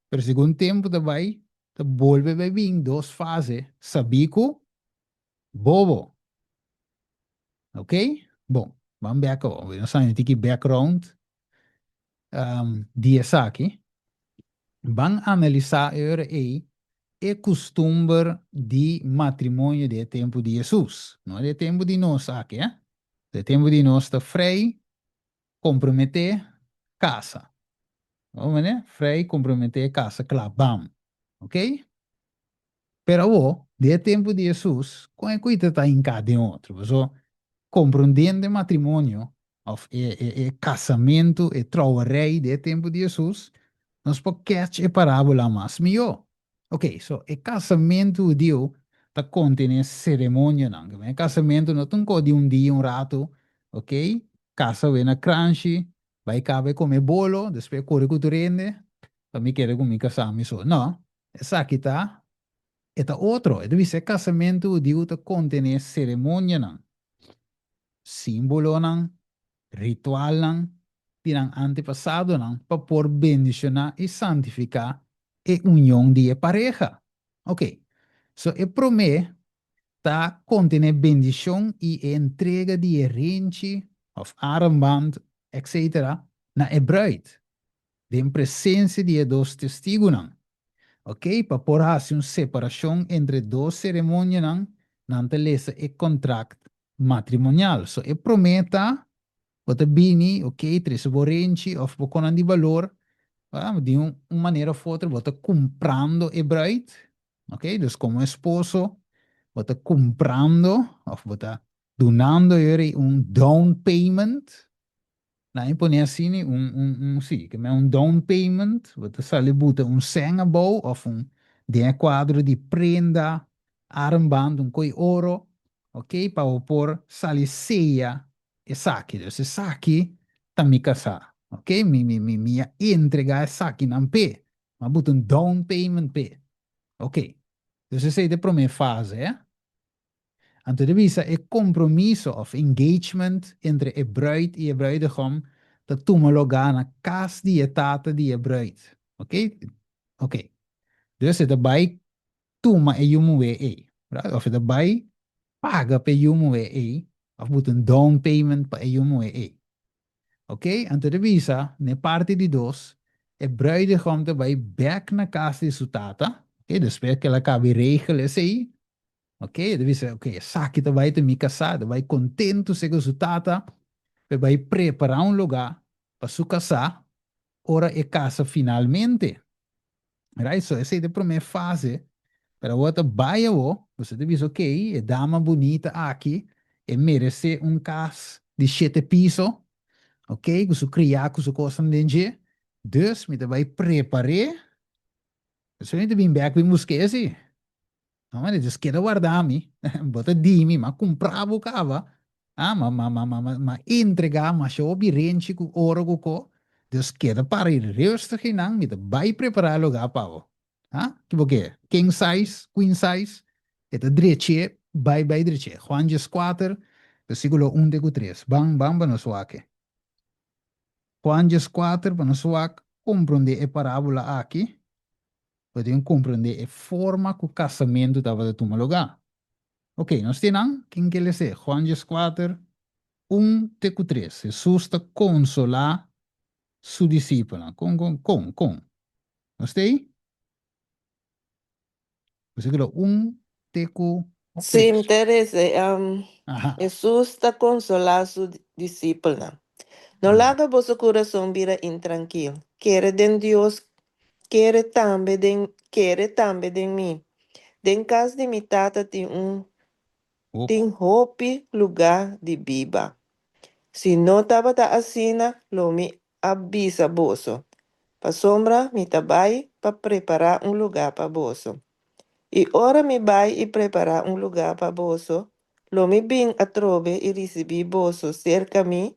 pero segun tempu ta bai, ta bolbe bai bin dos fase, sabí ku bobo. Ok? Bon, ban bek awor. Nos haña un tiki background di esaki. Ban analisá e ora ei e kustumber di matrimonio di e tempu di Hesus. No di e tempu di nos aki, eh. Di e tempu di nos ta frei komprometé kasa. Bo mane? Frei komprometé kasa kla, bam. Ok? Pero awor, den e tempu di Hesus, kon e kuita ta hinká den otro? Pasobra komprondendo e matrimonio òf e e e kasamentu, e trouwerij den e tempu di Hesus, nos por kèch e parábola mas mihó. Oké, so e kasamentu hudiu ta kontené seremonionan. E kasamentu no ta un kos di un dia, un ratu, oké, kasa wei na kranshi, bai kaba e kome bolo, despues kore ku tur hende, pa mi kere ku mi kasá mi so. No, Esaki ta e ta otro. E ta bisa e kasamentu hudiu ta kontené seremonianan, símbolonan, ritualnan di nan antepasadonan pa por bendishoná i santifiká e union di e pareha. Oke, so e promé ta kontené bendishon i e entrega di e renchi òf armband, etcetera, na e bruid. den presensia di e dos testigunan. Ok, pa por hasi un separashon entre dos seremonianan, nan ta lesa e kontrakt matrimonial. So e promé ta, bo ta bini, ok, trese bo renchi òf bo konan di balor, di un manera òf otro bo ta kumprando e bruid, ok, dus komo esposo bo ta kumprando òf bo ta dunando e un down payment. Nan e pone asina un un un si, ke men un down payment, bo ta sali buta un sèn abou òf un den e kuadro di prenda, armband, un koi oro, ok, pa bo por sali seya esaki. Dus esaki ta mi kasá, ok, mi mi mi mi a entregá esakinan p'e, mi a buta un down payment p'e, ok. Dus esei ta e promé fase, eh. Anto ta bisa e kompromiso òf engagement entre e bruid i e bruidegom ta tuma lugá na kas di e tata di e bruid. Oké? Oké. Dus e ta bai tuma e yu muhé ei, right? Òf e ta bai paga pa e yu muhé ei, òf buta un down payment pa e yu muhé ei. Oké? Anto ta bisa, na e parti di dos, e bruidegom ta bai bèk na kas di su tata, oké, despues ku el a kaba di regel esei, Ok, e ta bisa, ok, esaki ta bai ta mi kasá, ta bai kontentu segun su tata, pa e bai prepará un lugá pa su kasá ora e kasa finalmente. Right? So esei ta e promé fase, pero awor ta bai awor, boso ta bisa, ok, e dama bunita aki, e meresé un kas di shete piso, ok, ku su kriá, ku su kosnan den dje, dus mi ta bai prepar'é, esei mi ta bin bèk bin busk'é si. No, mane, dus keda warda mi. Bo ta di mi, m'a kumpra bo kaba. Ah, m'a, m'a, m'a, m'a, m'a entregá masha hopi renchi ku oro ku ko. Dus keda para i rustig einan, mi ta bai prepará e lugá pa bo. Ah, ki bo ke? King size, queen size? E ta drech'é, bai bai drech'é. Juan 14, versíkulo un te ku tres. Ban, ban pa nos wak e. Juan 14, pa nos wak komprondé e parábola aki. Bo tin comprende e forma cu casamento tabata tuma lugar. Ok, nos tin nan, ken ke lese? Juan 14, un te cu tres. Jesus ta consola su discipelnan. Con, con, con, con? Nos ta ei? Versículo un te cu Sí, tres. mi ta reza, Aha. Jesus ta consola su discipelnan. No laga boso kurason bira intrankil. Kere den Dios, kere tambe den kere tambe den mi. Den kas di mi Tata tin un tin hopi lugá di biba. Si no tabata asina, lo mi a bisa boso, pasobra mi ta bai pa prepará un lugá pa boso. I ora mi bai i prepará un lugá pa boso, Lo mi bin atrobe i risibí boso serka mi,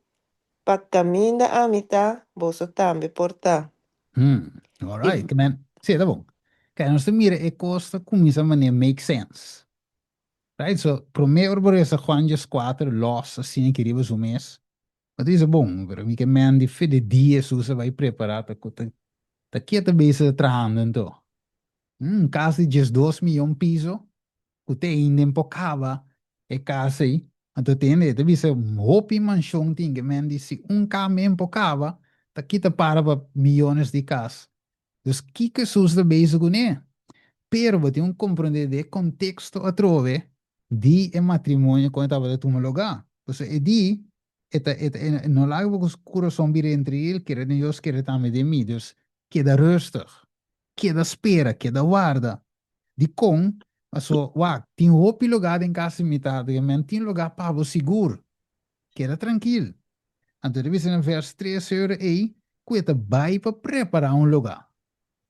pa kaminda ami ta, boso tambe por ta. Hmm, alright. I Ke men, Sí, ta bon. Kaya nos ta mira e kos ta kuminsá manera make sense. Right? So, promé ora bo resa Juan 14 lòs asina aki riba su mes, bo ta bisa, bon, pero mi ke men di fe di dia Hesus a bai prepará ta ku ta ta ke ta bisa trahando anto? Un kas di 12 miyon piso ku te ainda en por kaba e kas ei. Anto tende e ta bisa hopi manshon tin ke men di si un kama en por kaba ta kita para pa miyones di kas. Dus kiko Hesus ta bezig kuné? Pero bo tin un komprondé di e konteksto atrobe di e matrimonio kon e tabata tuma lugá. Pasobra e di e ta e ta e no laga bo kurason bira intrigil, kere den Dios, kere tambe den mi. Dus keda rustig, keda spera, keda warda. Dikon? Paso, wak, tin hopi lugá den kas di mi tata, i men tin lugá pa bo sigur. Keda trankil. Anto e ta bisa na vers tres ora ei ku e ta bai pa prepará un lugá.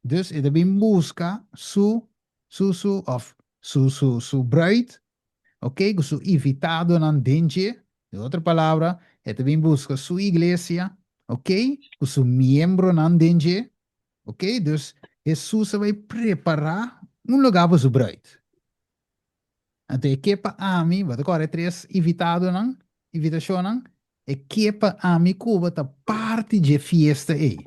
Dus e ta bin buska su, su, su, òf su, su, su bruid, oke, ku su invitadonan den dje. Den otro palabra, e ta bin buska su iglesia, oke, ku su miembronan den dje. Ok, dus Hesus a bai prepará un lugá pa su bruid. Anto e ke pa ami, bo ta kòrda e tres invitadonan, invitashonnan? E ke pa ami ku bo ta parti dje fiesta ei.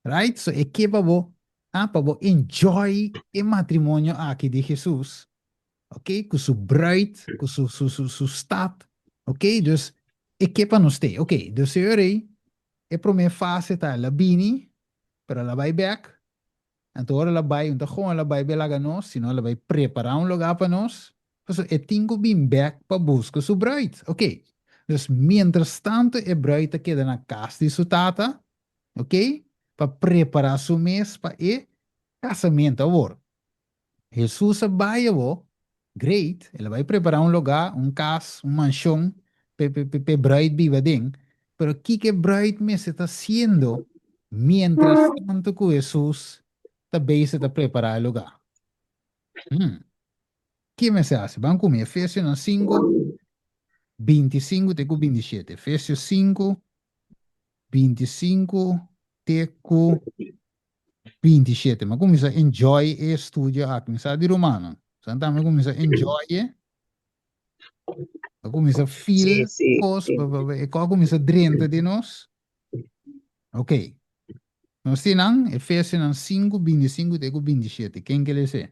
Right? So e ke pa bo, ah, pa bo enjoy e matrimonio aki di Hesus, ok, ku su bruid, ku su, su, su, su stad, ok, dus e ke pa nos te. Ok, dus e ora ei, E promé fase ta el a bini, pero el a bai bèk. Anto ora el a bai, un ta kon el a bai belaga nos, sino el a bai prepará un lugá pa nos. Pasobra e tin ku bin bèk pa buska su bruid. Oké. Dus mientrastantu e bruid ta keda na kas di su tata, oké, pa prepará su mes pa e kasamentu. Awor, Hesus a bai awor, great, el a bai prepará un lugá, un kas, un manshon p'e p'e bruid biba aden, pero kiko e bruid mester ta hasiendo miéntras tantu ku Hesus ta bezig ta prepará e lugá? Hmm. Ki e mester hasi? Ban ku mi, Efesionan sinku, 25 te ku 27. Efesio sinku, 25 te ku 27. Mi a kuminsá enjoy e estudio aki. Mi sa di rumannan. Sa tambe a kuminsá enjoy e. A kuminsá feel Sí, sí, kos, sí. pa- pa- pa- e kos a kuminsá drenta den nos. Ok. Nos tin nan, Efesionan 5, 25 te ku 27. Ken ke lese?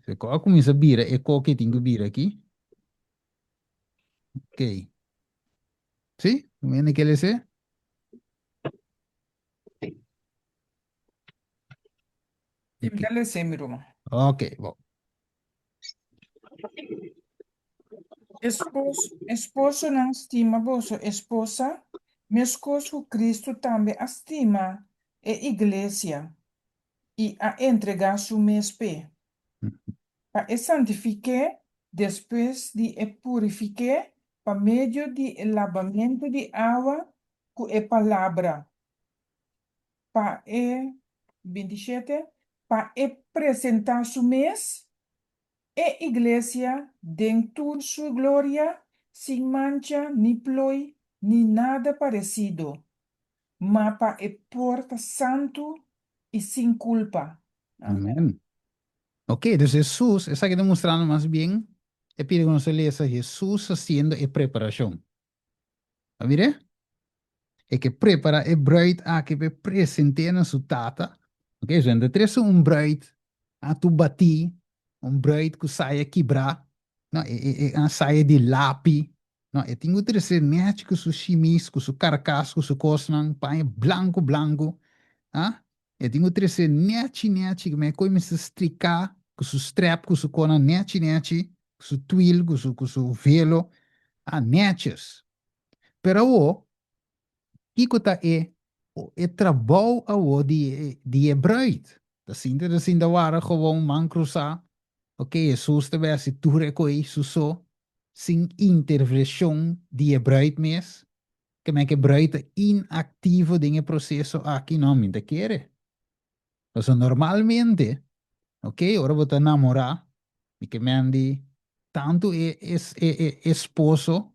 E kos a kuminsá bira e kos ke tin ku bira aki. Ok. Sí? Un hende ke lese? Sí, mi ta lese, mi ruman. Ok, bon. Espos, esposonan stima boso esposa, meskos ku Kristu tambe a stima e iglesia i a entregá su mes p'e, pa e santifik'é despues di e purifik'é pa medio di e labamentu di awa ku e palabra, pa e, 27, pa e presentá su mes, e iglesia, den tur su gloria, sin mancha ni ploi ni nada paresido, ma pa e por ta santu i sin kulpa. Amen. Ok, dus Hesus, esaki ta mustrando mas bien e pida ku nos a lesa, Hesus hasiendo e preparashon. A mir'é? E ke prepará e bruid aki p'e present'é na su tata. Ok, so nan ta trese un bruid a tur batí, un bruid ku saya kibrá, no, e, e, e a saya di lapi, no, e tin ku trese nèchi ku su shimis, ku su karkas, ku su kosnan, paña blanku blanku, ah, e tin ku trese nèchi nèchi, ku e koi mester striká ku su strèp, ku su konan nèchi nèchi, ku su twil, ku su, ku su velo, ah, nèches. Pero awor, kiko ta e e trabou awor di e di e bruid? Ta sinta ta sinta wara gewoon man krusá, ok, Hesus ta bai hasi tur e koi su so, sin intervenshon di e bruid mes, ke men ke bruid ta inaktivo den e proseso aki? No, mi ta kere. Pasobra normalmente, ok, ora bo ta namorá, mi ke men di tantu e e e esposo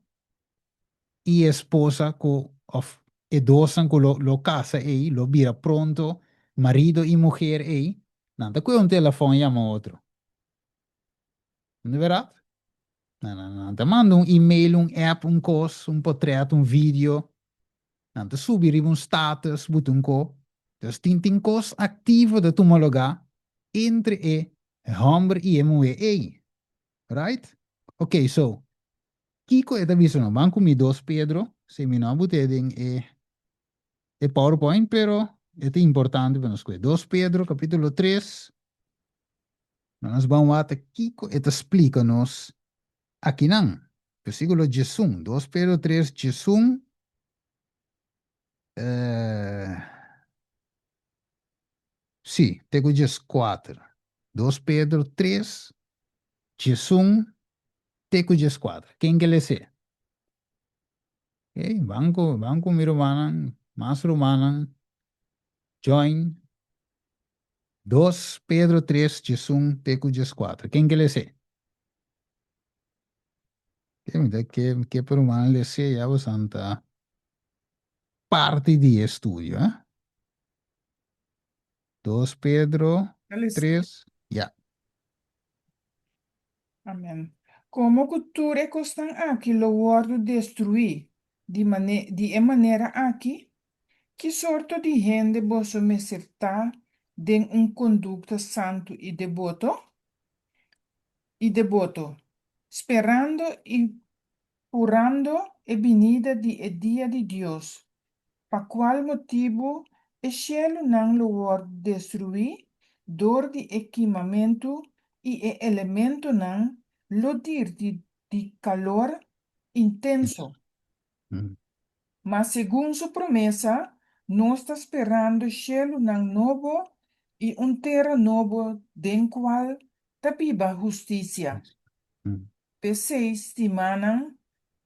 i esposa ku òf e dosnan ku lo lo kasa ei lo bira pronto. marido i muher ei, nan ta kue un telefòn yama otro. No ta bèrdat? Nan, nan, nan ta manda un email, un app, un kos, un potrèt, un video. Nan ta subi riba un status, buta un ko. Dus tin tin kos aktivo ta tuma lugá entre e hòmber i e muhé ei. Right? Ok, so, kiko e ta bisa no? Ban ku mi dos Pedro, si mi no a but'é den e e PowerPoint, pero e ta importante pa nos kue. Dos Pedro kapítulo tres, nos ban wak kiko e ta splika nos akinan. Versíkulo diesun, dos Pedro tres diesun, eh, sí, te ku dieskuater. Dos Pedro tres diesun te ku dieskuater. Ken ke les'é? Ok, ban ku, ban ku mi rumannan, mas rumannan, join. Dos Pedro tres diesun te ku dieskuater. Ken ke les'é? Ok, mi ta ke, ke pa rumannan les'é ya bosan ta parti di e studio, eh. Dos Pedro tres, ya. Amen. Komo ku tur e kosnan aki lo wòrdu destruí di mane di e manera aki, ki sorto di hende boso mester ta den un kondukta santu i deboto? I deboto, sperando i purando e binida di e dia di Dios, pa kual motibu e shelunan lo wòrdu destruí dor di e kimamentu i e elementonan lo dirti di kalor intenso. Ma segun su promesa, nos ta sperando shelunan nobo i un tera nobo den kual ta biba hustisia. P'esei, stimánan,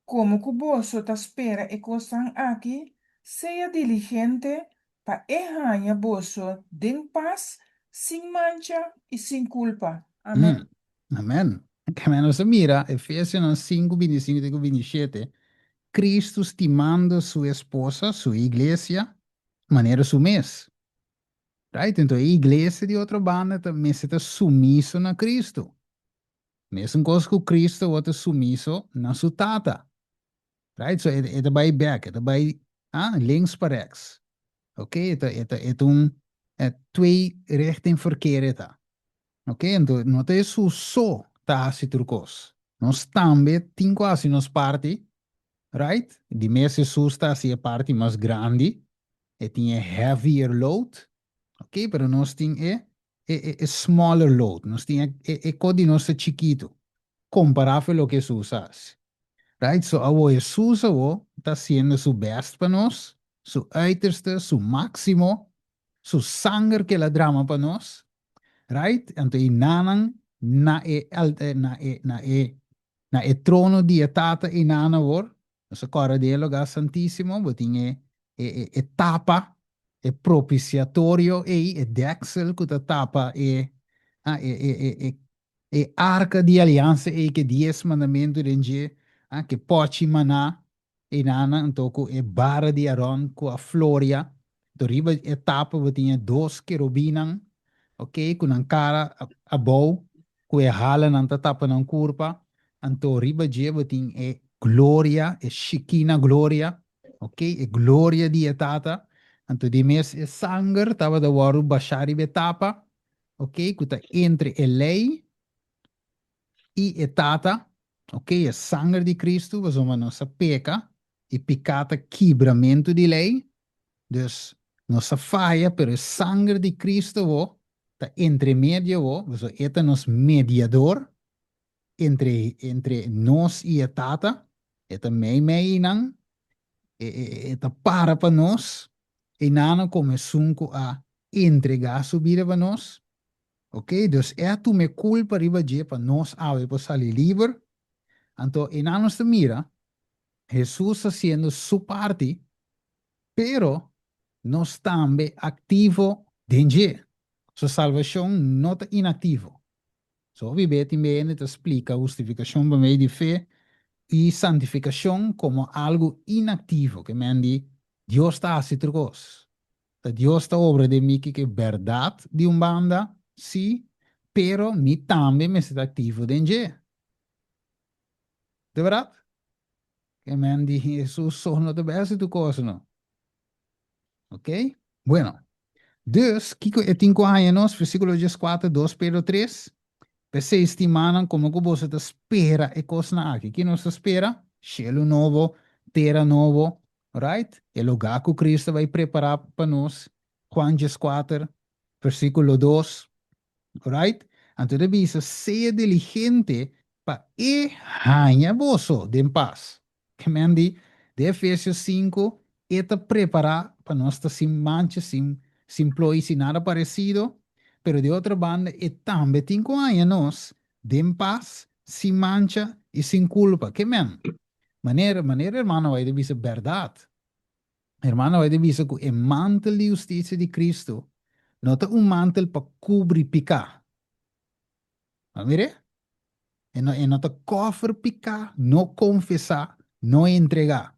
komo ku boso ta spera e kosnan aki, sea diligente pa e haña boso den pas, sin mancha i sin kulpa. Amèn. Amèn. Keme nos a mira Efesionan sinku binti i sinku te ku binti i shete, Kristu stimando su esposa, su iglesia, manera su mes. Right? Enton e iglesia di otro banda ta mester ta sumiso na Kristu. Mesun kos ku Cristo awor ta sumiso na su Tata. Right? So e ta bai bek, e ta bai ah, links pa rechts. Ok, e ta, e ta, e ta un twee richting verkeer e ta. Ok, anto no ta Hesus so ta hasi tur kos. Nos tambe tin ku hasi nos parti, right? Di mes Hesus ta hasi e parti mas grandi, e tin e heavier load, ok, pero nos tin e e e e smaller load, nos tin e e e kos di nos ta chikitu kompará fe loke Hesus a hasi. Right? So awo Hesus awo ta hasiendo su bèst pa nos, su uiterste, su máksimo, su sanger ke el a drama pa nos, right? Anto e nanan na e na e na e na e trono di e Tata e nan awor, Nos a kòrda den e lugá santísimo, bo tin e e e tapa, e propiciatorio ei, e deksel ku ta tapa e ah e e e e e arka di aliansa ei ku e dies mandamentu den dje, ah ku e pòchi maná einan, anto ku e bara di Aron ku a floria. Anto riba e tapa bo tin e dos kerubinnan, ok, ku nan kara abou, ku e halanan ta tapa nan kurpa, anto riba dje bo tin e gloria, e Shekina gloria, ok, e gloria di e Tata, anto di mes e sanger tabata wòrdu bashá riba e tapa, ok, ku ta entre e lei i e Tata, ok, e sanger di Kristu, pasobra nos a peka, i piká ta kibramentu di lei, dus nos a faya, pero e sanger di Kristu awor ta entre medio awor, pasobra e ta nos mediador entre entre nos i e Tata, e ta meimei einan, e e e ta para pa nos, einan komo esun ku a entregá su bida pa nos, ok, dus e a tuma e kulpa riba dje pa nos awe por sali liber, anto einan nos ta mira Hesus hasiendo su parti, pero nos tambe aktivo den dje. Su salbashon no ta inaktivo. So hopi be tin be hende ta splika hustifikashon pa medio di fe i santifikashon komo algu inaktivo, ke men di Dios ta hasi tur kos. Ta Dios ta obra den mi kiko e bèrdat di un banda, sí, pero mi tambe mester ta aktivo den dje. Ta bèrdat? Ke men di Hesus so no ta bai hasi tur kos no. Ok? Bueno. Dus, kiko e tin ku haña nos? Versíkulo dieskuater, dos Pedro tres. P'esei, stimánan, komo ku boso ta spera e kosnan aki? Ki nos ta spera? Shelu nobo, tera nobo, right? E lugá ku Kristu a bai prepará pa nos, Juan dieskuater, versíkulo dos, right? Anto e ta bisa, Sea diligente pa e haña boso den pas. Kemen di, den Efesios sinku, e ta prepará pa nos ta sin mancha, sin sin ploi, sin nada paresido, pero di otro banda e tambe tin ku haña nos den pas, sin mancha i sin kulpa. Kemen, manera manera hermano White a bisa bèrdat. Hermano White a bisa ku e mantel di hustisia di Kristu no ta un mantel pa kubri piká. A mir'é? E no, e no ta kòfer piká, no konfesá, no entregá.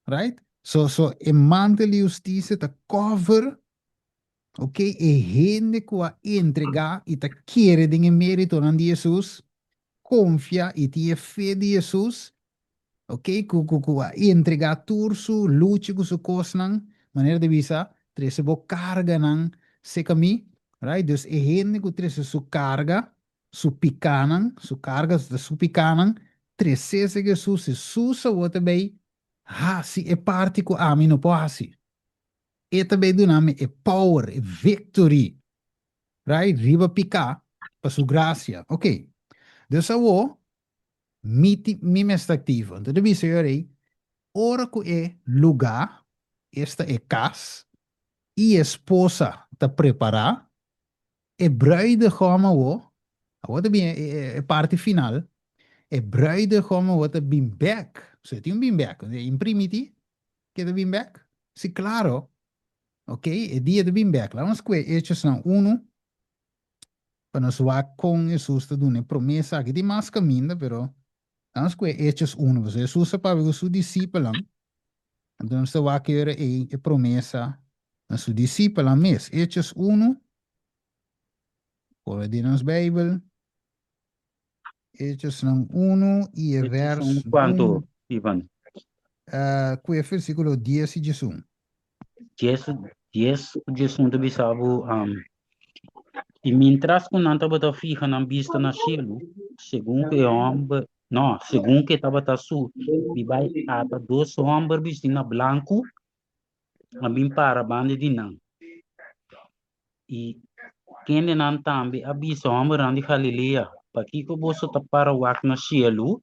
Right? So, so e mantel di hustisia ta kòfer, ok, e hende ku a entregá i ta kere den e méritonan di Hesus, konfia i tin e fe di Hesus, Ok, ku ku ku a entregá tur su lucha ku su kosnan, manera di bisa, trese bo karganan seka mi, right? Dus e hende ku trese su karga, su pikánan, su karga ta su pikánan, tres'é seka Hesus, Hesus awor ta bay hasi e parti ku ami no por hasi. E ta bay duna mi e power, e victory, right, riba piká pa su grasia. Ok, dus awor Mi ti, mi mes ta aktivo. Anto ta bisa yo rei, ora ku e lugá, esta e kas, i e esposa ta prepará, e bruidegom awo, awo ta bin e, e, e parti final, e bruidegom awo ta bin bèk. So e tin un bin bèk. E imprimiti ke ta bin bèk? Si, klaro. Ok, e dia ta bin bèk. Laga nos kue Hechosnan unu. Pa nos wak kon Hesus ta duna e promesa aki. Tin mas kaminda, pero nos ku e Hechos unu. Pasobra Hesus a papia ku su disipelnan, anto nos ta wak e ora ei e promesa na su disipelnan mes. Hechos unu, por den nos Beibel, Hechosnan unu i e Hechos vers unu kuantu, un, Ivan? ku e versíkulo dies i diesun. Dies, dies ku diesun ta bisa bo, um, i mientras ku nan tabata fiha nan bista na shelu, segun ku e hòmber, no, segun ku e tabata subi bai ata dos hòmber bistí na blanku a bin para banda di nan. I kendenan tambe a bisa hòmbernan di Galilea, Pakiko boso ta para wak na shelu?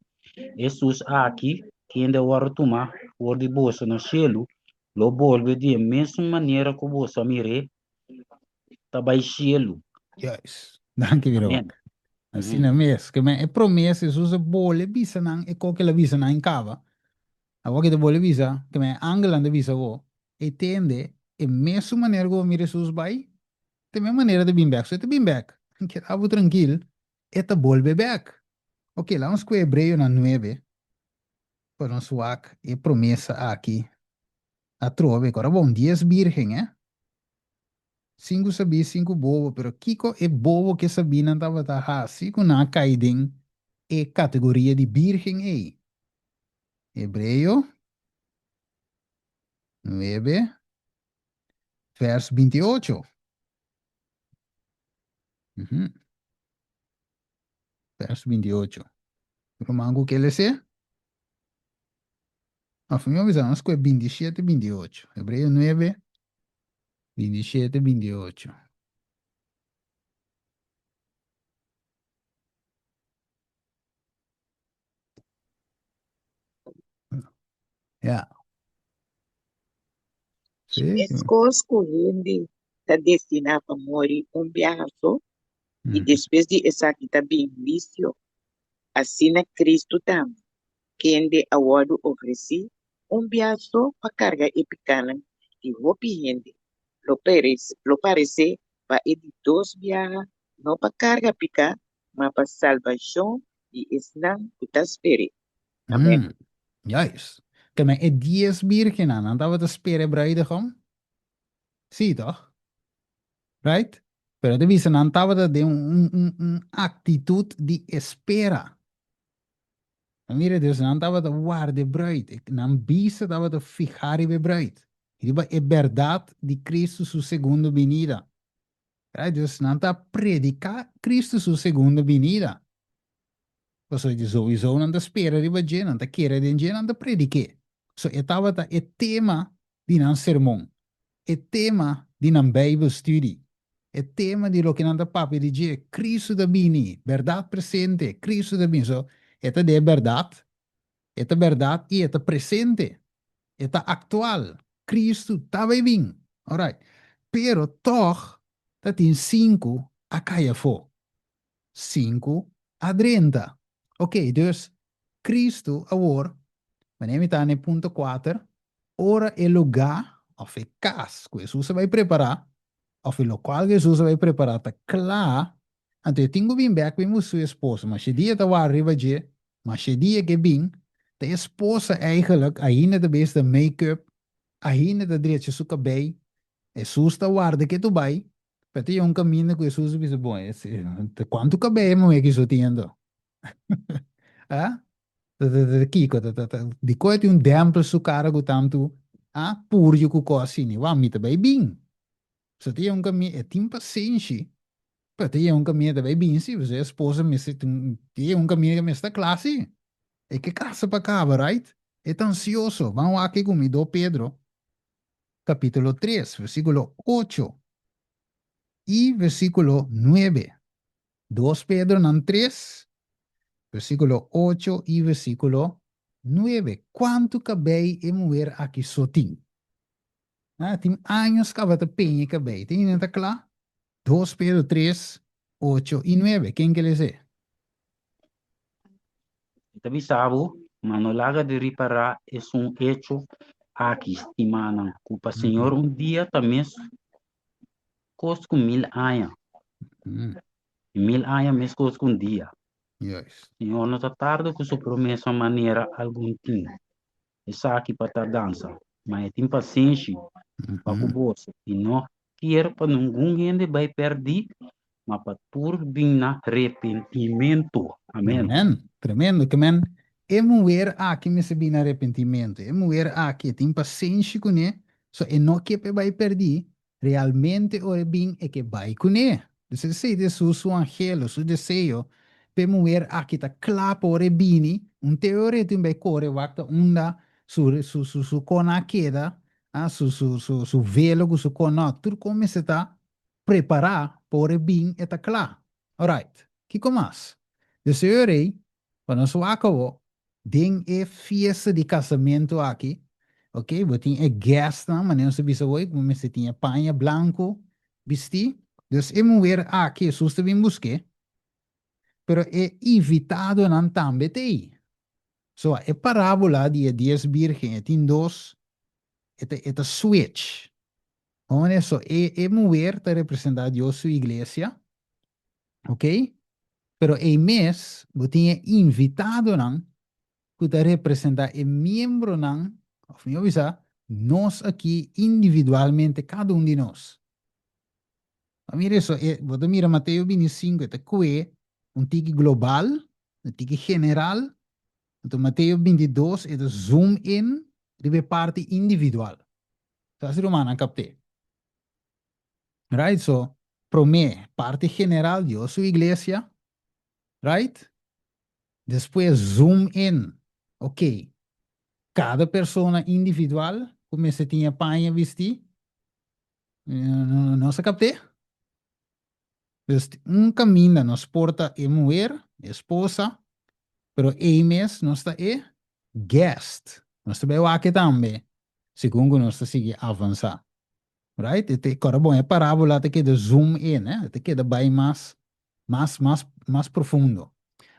Hesus aki, kende a wòrdu tumá for di boso na shelu, lo bolbe di e mesun manera ku boso a mir'é ta bai shelu. Juist. Danki, mi Amèn. Robert. Asina mes. Ke men e promesa Hesus a bole bisa nan e kos ku el a bisa nan kaba. Awor ke ta bole bisa, ke men e angelnan ta bisa bo, E tende e mesun manera ku bo mira Hesus bai, ta e mes manera ta bin bèk. So e ta bin bèk. Keda bo trankil, e ta bolbe bèk. Oke, laga nos kue Hebreonan nuebe pa nos wak e promesa aki atrobe. Ku ora bon, dies bírgen, eh? Sinku sabí, sinku bobo. Pero kiko e bobo ku e sabínan tabata hasi ku nan a kai den e kategoria di bírgen ei? Hebreo 9, vers 28. Uhum. Vers 28. Ruman ku ke lese? Of mi bisa nos kue 27, 28. Hebreo 9, 27, 28. Ja. Sí. Meskos ku hende ta destiná pa muri un biaha so i despues di esaki ta bin huisio, asina Kristu tambe, kende a wòrdu ofresí un biaha so pa karga e pikánan di hopi hende, lo paresé pa e di dos biaha, no pa karga piká, ma pa salbashon di esnan ku ta sper'é. Amèn. Mm, juist. Keme e dies bírgennan, nan tabata spera e bruidegom? Sí, tòg? Right? Pero e ta bisa nan tabata den un, un, un aktitut di espera. Mira, dus nan tabata warda e bruid. Nan bista tabata fihá riba e bruid, riba e bèrdat di Kristu su segundo binida. Right? Dus nan ta prediká Kristu su segundo binida. Pasobra souiso nan ta spera riba dje, nan ta kere den dje, nan ta predik'é. So e tabata e tema di nan sermon, e tema di nan Bijbelstudie, e tema di loke nan ta papia di dje, Kristu ta bini, bèrdat presente, Kristu ta bini. So e ta den e bèrdat, e ta bèrdat i e ta presente, e ta aktual, Kristu ta bai bin. Alright. Pero tòg ta tin sinku a kai afó. 5 a drenta. Ok, dus Cristo awor, wanneer mi ta na e punto 4, ora e lugá of e kas ku Hesus a bai prepará, of e lokual ku Hesus a bai prepará ta kla, anto e tin ku bin bèk bin buska su esposa. Masha dia ta wak riba dje, masha dia ke bin, ta e esposa eigenlijk ainda ta bes ta make-up, ainda ta drecha su kabei, Hesus ta warda ke tu bai, Pero tin un kaminda ku Hesus a bisa, bon, kuantu kabei e muhé ki so tin anto? Ah? Kiko? Dikon e tin un dèmpel su kara ku tantu ah puryo ku kos asina? Wak, mi ta bai bin. So tin un kaminda, e tin pasenshi, pero tin un kaminda ta bai bin si, pasobra e esposa mester tin un kaminda ku mester ta kla si. E ke kasa pa kaba, right? E ta ansioso. Ban wak aki ku mi, do Pedro. capítulo 3, versículo 8 i versículo 9. Dos Pedronan 3, versículo 8 i versículo 9. Kuantu kabei e muher aki so tin? Ah, tin años kaba ta peña e kabei. Tin hende ta kla? Dos Pedro 3, 8 i 9. Ken ke les'é? Mi ta bisa bo, ma no laga di ripará esun echo aki, stimánan, ku pa Señor un dia ta mes kos ku mil aña, i mil aña mes kos ku un dia. Señor no ta tarda ku su promesa manera algun tin. Esaki pa tardansa, ma e tin pasenshi pa ku boso i no kier pa ningun hende bai pèrdí, ma pa tur bin na repentimentu. Amen. Amen. Tremendo. Ke men e muher aki mester bin na repentimentu. E muher aki e tin pasenshi kuné, so e no ke pa e bai pèrdí, Realmente ora e bin e ke bai kuné. Dus esei ta Hesus su anhelo, su deseo p'e muher aki ta kla pa ora e bini, un te ora e tin bai kore wak ta unda su su su su kona a keda, ah su su su su velo ku su kona, tur kon mester ta prepará pa ora e bin e ta kla. Alright, kiko mas? Dus e ora ei, pa nos wak awo, Den e fiesta di kasamentu aki, ok, bo tin e guestnan, manera nos a bisa hoy, ku bo mester tin e paña blanku bistí. Dus e muher aki Hesus ta bin busk'é, pero e invitadonan tambe ta ei. So, e parábola di e dies bírgen, e tin dos, e ta e ta switch. Hoor, so e e muher ta representá Dios su iglesia, ok? Pero ei mes bo tin e invitadonan ku ta representá e miembronan, òf mihó bisa, nos aki individualmente, kada un di nos. Bo mira eso, e, bo ta mira Mateo 25, e ta kue un tiki global, un tiki general, anto Mateo 22 e ta zoom in riba e parti individual. Sa si rumannan kapt'é? Right? So, promé, parti general, Dios su iglesia. Right? Despues zoom in. Ok, kada persona individual ku mester tin e paña bistí. Nos a kapt'é? Dus un kaminda nos por ta e muher, e esposa, pero ei mes nos ta e guest. Nos ta bai wak tambe, segun ku nos ta sigui avansá. Right? E te, kòrda bon, e parábola ta keda zoom in, eh? E ta keda bai mas, mas, mas, mas profundo.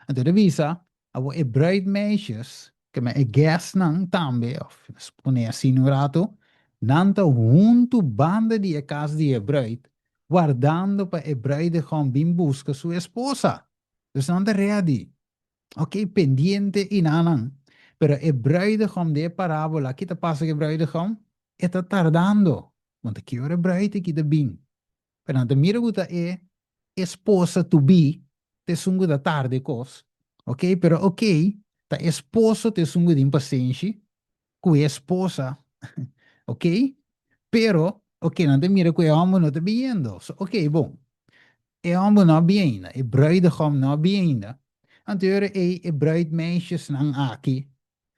Anto e ta bisa, awor e bruidmeisjes, ke men e guestnan tambe, òf nos pone asina un ratu, nan ta huntu banda di e kas di e bruid, wardando pa e bruidegom bin buska su esposa. Dus nan ta ready. Ok, pendiente i nanan. Pero e bruidegom di e parábola, ki ta pasa ku e bruidegom? E ta tardando. Bon, ta ki ora e bruid aki ta bin? Pero nan ta mira ku ta e esposa to be ta esun ku ta tarda e kos, ok, pero ok, ta esposo ta esun ku tin pasenshi ku e esposa, ok, pero ok, nan ta mira ku e hòmber no ta biniendo, so ok, bon, e hòmber no a bin ainda, e bruidegom no a bin ainda, anto e ora ei e bruidmeisjesnan aki,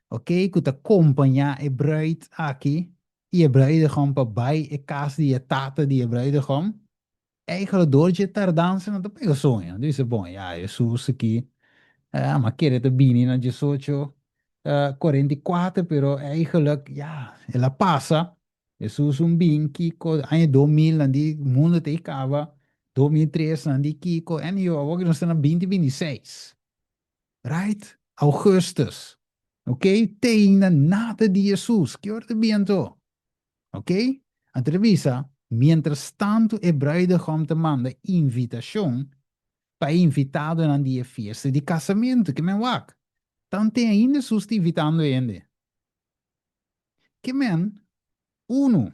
ok, ku ta kompañá e bruid aki i e bruidegom pa bai e kas di e tata di e bruidegom, Eigenlijk door dje tardansa nan ta pega soño. Nan ta bisa, bon, ya, Hesus aki, a kere ta bini na diesocho 44, pero eigenlijk, ya, el a pasa. Hesus un bin kiko, aña 2000 nan di mundo ta ei kaba, 2003 nan di kiko, anyhow, awor ki nos ta na 2026. Right? Augustus. Ok? Te ainda nada di Hesus. Ki ora ta bin anto? Ok? Anto ta bisa, mientras tantu e bruidegom ta manda invitashon pa e invitadonan di e fiesta di kasamentu. Ke men wak? Tante ainda Hesus ta invitando hende. Ke men? Unu,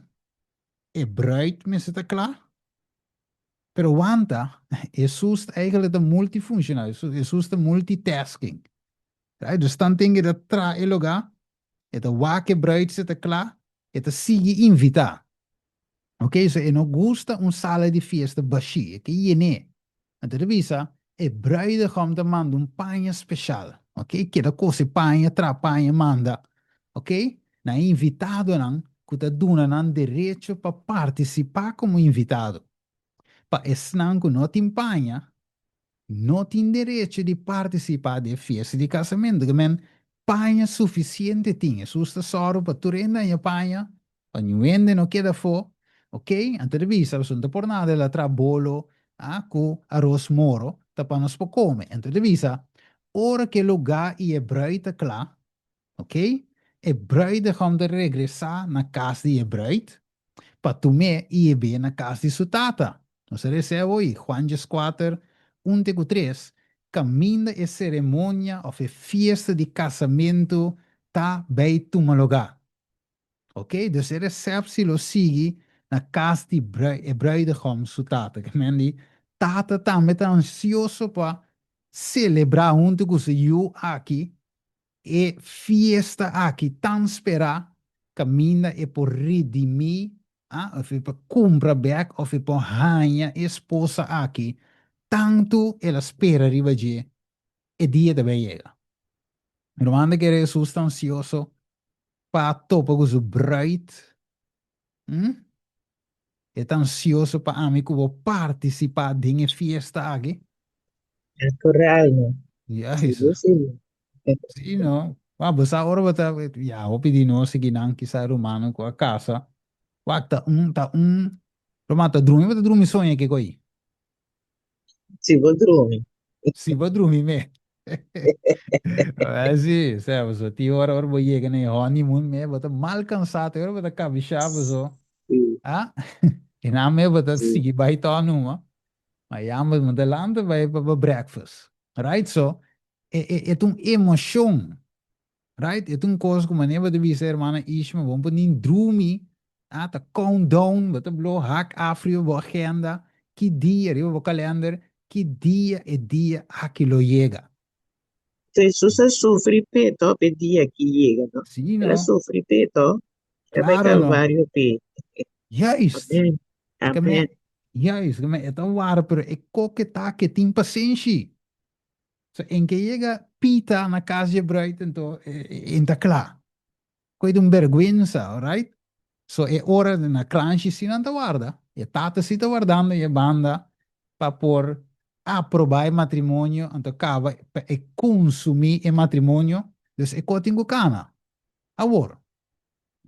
e bruid mester ta kla. Pero wanta, Hesus eigenlijk ta multifunshonal, Hesus ta multitasking. Right? Dus tanten e ta traha e lugá, e ta wak e bruid si e ta kla, e ta sigui invitá. Ok, so e no gusta un sala di fiesta bashí, e ke yen'é. Anto e ta bisa, e bruidegom ta manda un paña speshal. Ok, keda kose paña, traha paña, manda. Ok, na e invitadonan ku ta duna nan derecho pa partisipá komo invitado. Pa esnan ku no tin paña, no tin derecho di partisipá den e fiesta di kasamentu. Ke men paña sufisiente tin. Hesus ta sòru pa tur hende haña paña, pa niun hende no keda afó. Ok, anto ta bisa, pasobra no ta por nada el a traha bolo ku aros moro, ta pa nos por kome. Anto ta bisa, ora ku e lugá i e brùid ta kla, Ok, e bruidegom ta regresá na kas di e bruid pa tum'é i hib'é na kas di su tata. Nos a res'é awor, Juan 14, un te ku tres, kaminda e seremonia òf e fiesta di kasamentu ta bai tuma lugá. Ok, dus e resèpsi lo sigui na kas di e bruidegom su tata. Ke men di tata tambe ta ansioso pa selebrá huntu ku su yu aki E fiesta aki tan sperá kaminda e por redimí, a, òf e por kumpra bèk òf e por haña e esposa aki tantu el a spera riba dje, e dia ta bai yega. Mi ruman ta kere Hesus ta ansioso pa topa ku su bruid? Hm? E ta ansioso pa ami ku bo partisipá den e fiesta aki? Natural, no? Ya, Sí, Hesus. sí. Sí, no? Wak, bo sa ora bo ta, ya, hopi di nos sikinan kisa rumannan ku a kasa, wak, ta un, ta un, ruman, ta drumi bo ta drumi soña kiko ei? Si bo drumi. Si bo drumi me. Wel si, sea, paso tin ora ora bo yega na e honeymoon me, bo ta mal cansá, te ora bo ta cabishá, paso, Sí, ah, i nan me bo ta sí. sigui bai tò numa, ma ya bo ta lanta bai pa bo breakfast. Right? So, e, e, e ta un emocion. Right? E ta un kos ku manera bo ta bisa hermana Ishma, bo no por ni drumi, ah, ta count down, bo ta blo hak af riba bo agenda, ki dia riba bo kalender, ki dia e dia aki lo yega. Jesus a sufri p'e to p'e dia ki yega, no? Sí, El a no? sufri p'e to, el a bai Claro, no? Calvario p'e. Juist! Amen, E ke me, amen. juist, ke me, e ta wara, pero e koke ta ke tin pasenshi. So en ke yega pita na kas dje bruid ento en ta kla. Koe ta un bergwensa, alright? So e ora na kranshi si nan ta warda, e tata si ta wardando e banda pa por aproba e matrimonio anto kaba pa e konsumi e matrimonio, dus e ko tin ku kana. Awor,